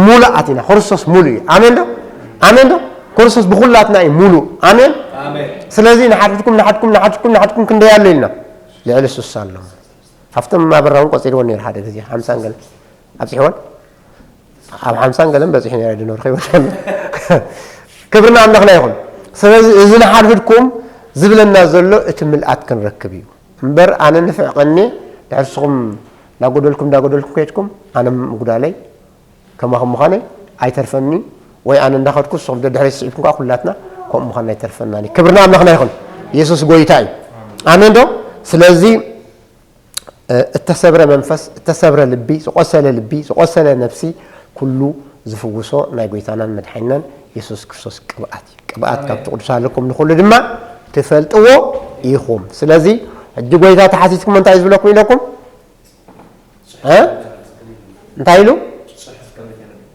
ሙሉኣት ኢና። ክርስቶስ ሙሉእ እዩ። ኣሜን ዶ? ኣሜን ዶ? ክርስቶስ ብኩላትና እዩ ሙሉእ። ኣሜን። ስለዚ ንሓድኩም ንሓድኩም ንሓድኩም ንሓድኩም ክንደይ ኣሎ ኢልና? ልዕሊ ስሳ ኣሎ። ካብቶም ኣበራ እውን ቆጺርዎ ነይሩ ሓደ ግዜ ሓምሳን ገለ ኣብጽሕዎን ኣብ ሓምሳን ገለን በጺሑ ነይረ ድኖር ከይወደሉ ክብርና ኣምላኽና ይኹን። ስለዚ እዚ ንሓድሕድኩም ዝብለና ዘሎ እቲ ምልኣት ክንረክብ እዩ እምበር ኣነ ንፍዕ ቀኒ ድሕርስኹም እንዳጎደልኩም እንዳጎደልኩም ከይድኩም ኣነ ምጉዳለይ ከማኹም ምዃነይ ኣይተርፈኒ ወይ ኣነ እንዳኸድኩ ንስኹም ደድሕረይ ስዒብኩም ከዓ ኩላትና ከምኡ ምዃንና ኣይተርፈናን እዩ። ክብርና ኣምላኽና ይኹን። የሱስ ጎይታ እዩ። ኣሜን ዶ? ስለዚ እተሰብረ መንፈስ፣ እተሰብረ ልቢ፣ ዝቆሰለ ልቢ፣ ዝቆሰለ ነፍሲ ኩሉ ዝፍውሶ ናይ ጎይታናን መድሓኒናን የሱስ ክርስቶስ ቅብኣት እዩ። ቅብኣት ካብቲ ቅዱስ ኣለኩም ንኹሉ ድማ ትፈልጥዎ ኢኹም። ስለዚ ሕጂ ጎይታ ተሓቲትኩም እንታይ ዝብለኩም ኢለኩም? እ? እንታይ ኢሉ?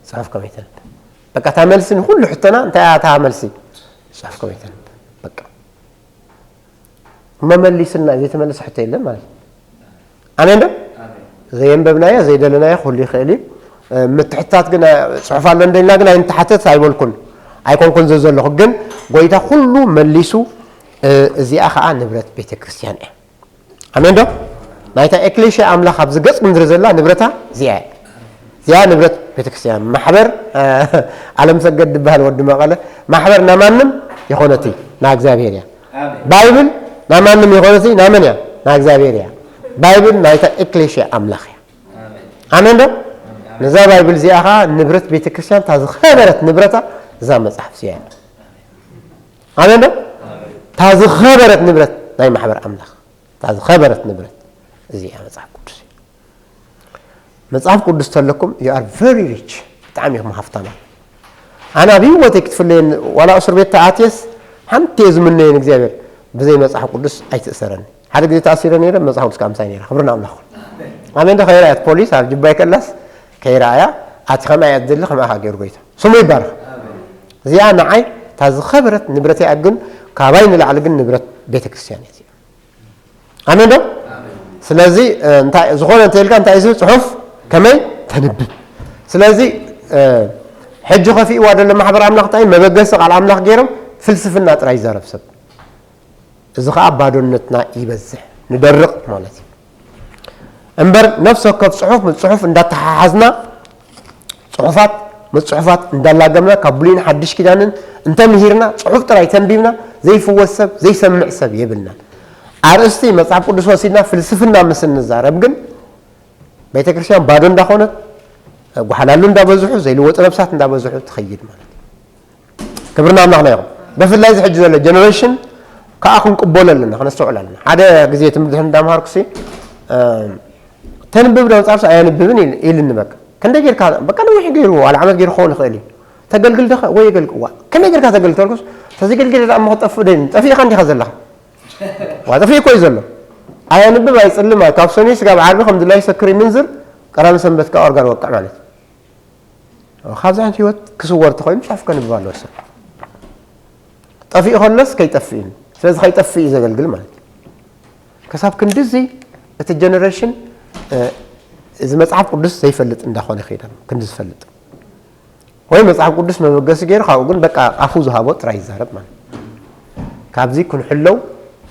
ጽሑፍ ከመይ ተነብ? በቃ እታ መልሲ ንኹሉ ሕቶና እንታይ እያ እታ መልሲ? ጽሑፍ ከመይ ተነብ? በቃ መመሊስና ዘይተመለሰ ሕቶ የለን ማለት እዩ። ኣሜን ዶ? ዘየንበብናዮ ዘይደለናዮ ክህሉ ይኽእል እዩ። ምትሕታት ግን ጽሑፍ ኣሎ እንደልና ግን ኣይንተሓተት ኣይበልኩን ኣይኮንኩን ዘዘለኹ ግን ጎይታ ኩሉ መሊሱ እዚኣ ከዓ ንብረት ቤተ ክርስቲያን እያ። ኣሜን ዶ? ናይታ ኤክሌሽያ ኣምላኽ ኣብዚ ገጽ ምድሪ ዘላ ንብረታ እዚኣ እያ። እዚኣ ንብረት ቤተ ክርስቲያን። ማሕበር ዓለም ሰገድ ዝበሃል ወዲ መቐለ፣ ማሕበር ናማንም የኾነቲ ና እግዚኣብሔር እያ። ባይብል ናማንም የኾነቲ ናመን እያ? ና እግዚኣብሔር እያ። ባይብል ናይታ ኤክሌሽያ ኣምላኽ እያ። ኣሜን ዶ? ነዛ ባይብል እዚኣ ኸዓ ንብረት ቤተ ክርስቲያን እታ ዝኸበረት ንብረታ እዛ መጽሓፍ እዚኣ እያ። ኣሜን ዶ? እታ ዝኸበረት ንብረት ናይ ማሕበር ኣምላኽ፣ እታ ዝኸበረት ንብረት እዚኣ መጽሓፍ ቅዱስ እዩ። መጽሓፍ ቅዱስ ተለኩም you are very rich፣ ብጣዕሚ ኢኹም ሃፍታማ። ኣነ ኣብ ህይወተይ ክትፍለየን ዋላ እስር ቤት ተኣትየስ ሓንቲ እየ ዝምነየን እግዚኣብሔር ብዘይ መጽሓፍ ቅዱስ ኣይትእሰረኒ። ሓደ ግዜ ተኣሲረ ነይረ፣ መጽሓፍ ቅዱስ ከዓ ምሳይ ነይረ። ክብሪ ንኣምላኽ። ኣሜን ዶ? ከይረኣየት ፖሊስ ኣብ ጅባይ ከላስ ከይረኣያ፣ ኣቲ ከምኣ እያ ትደሊ፣ ከምኣ ከኣ ገይሩ ጎይታ። ስሙ ይባረኽ። እዚኣ ንዓይ እታ ዝኸበረት ንብረት እያ፣ ግን ካባይ ንላዕሊ ግን ንብረት ቤተ ክርስቲያን እያ እዚኣ። ኣሜን ዶ? ስለዚ እንታይ ዝኾነ እንተልካ እንታይ እዚ ጽሑፍ ከመይ ተንብብ። ስለዚ ሕጂ ከፊእዋ ደሎ ማሕበር ኣምላኽ እንታይ መበገሲ ቃል ኣምላኽ ገይሮም ፍልስፍና ጥራይ ይዛረብ ሰብ። እዚ ኸዓ ባዶነትና ይበዝሕ፣ ንደርቕ ማለት እዩ። እምበር ነፍሲ ወከፍ ጽሑፍ ምስ ጽሑፍ እንዳተሓሓዝና፣ ጽሑፋት ምስ ጽሑፋት እንዳላገምና፣ ካብ ብሉይን ሓድሽ ኪዳንን እንተምሂርና፣ ጽሑፍ ጥራይ ተንቢብና፣ ዘይፍወስ ሰብ፣ ዘይሰምዕ ሰብ የብልናን። ኣርእስቲ መጽሓፍ ቅዱስ ወሲድና ፍልስፍና ምስ እንዛረብ ግን ቤተ ክርስቲያን ባዶ እንዳኾነት፣ ጓሓላሉ እንዳበዝሑ፣ ዘይልወጡ ነብሳት እንዳበዝሑ ትኸይድ ማለት እዩ። ክብርና ኣምላኽና ይኹን። ብፍላይ እዚ ሕጂ ዘሎ ጀነሬሽን ከዓ ክንቅበሎ ኣለና፣ ክነስተውዕል ኣለና። ሓደ ግዜ ትምህርቲ እንዳምሃርኩ ሲ ተንብብ ዶ ጻርስ ኣየንብብን ኢል- ኢልኒ። በቃ ክንደይ ጌርካ በቃ ነዊሕ ገይሩ ዋላ ዓመት ገይሩ ክኸውን ይኽእል እዩ። ተገልግል ደኸ ወይ የገልግዋ ከመይ ጌርካ ተገልግል ተልኩስ ተዘገልግል ዳ እሞ ክጠፍእ ደይን ጠፊእኻ እንዲኻ ዘለኻ። ዋ ጠፊእ እኮ እዩ ዘሎ። ኣየንብብ ኣይጽልም፣ ካብ ሰኑይ ስጋብ ዓርቢ ከም ድላይ ሰክር ይምንዝር፣ ቀዳም ሰንበት ከዓ ኦርጋን ወቅዕ ማለት እዩ። ካብዚ ዓይነት ህይወት ክስወር ተኾይኑ ጽሑፍ ከንብብ ኣለዎ ሰብ። ጠፊኡ ከሎስ ከይጠፍእ እዩ። ስለዚ ከይጠፍእ እዩ ዘገልግል ማለት እዩ። ከሳብ ክንድዚ እቲ ጀነሬሽን እዚ መጽሓፍ ቅዱስ ዘይፈልጥ እንዳኾነ ይኸይድ ኣሎ። ክንዲ ዝፈልጥ ወይ መጽሓፍ ቅዱስ መበገሲ ገይሩ ካብኡ ግን በቃ ኣፉ ዝሃቦ ጥራይ ይዛረብ ማለት እዩ። ካብዚ ክንሕለው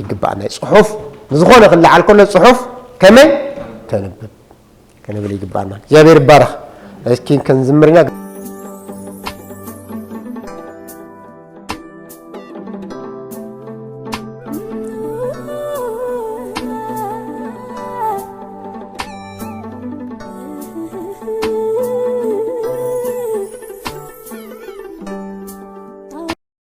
ይግባኣና እዩ። ጽሑፍ ንዝኾነ ክንለዓል ከሎ ጽሑፍ ከመይ ተንብብ ክንብል ይግባኣና። እግዚኣብሔር ይባረኽ። እስኪ ክንዝምር ኢና።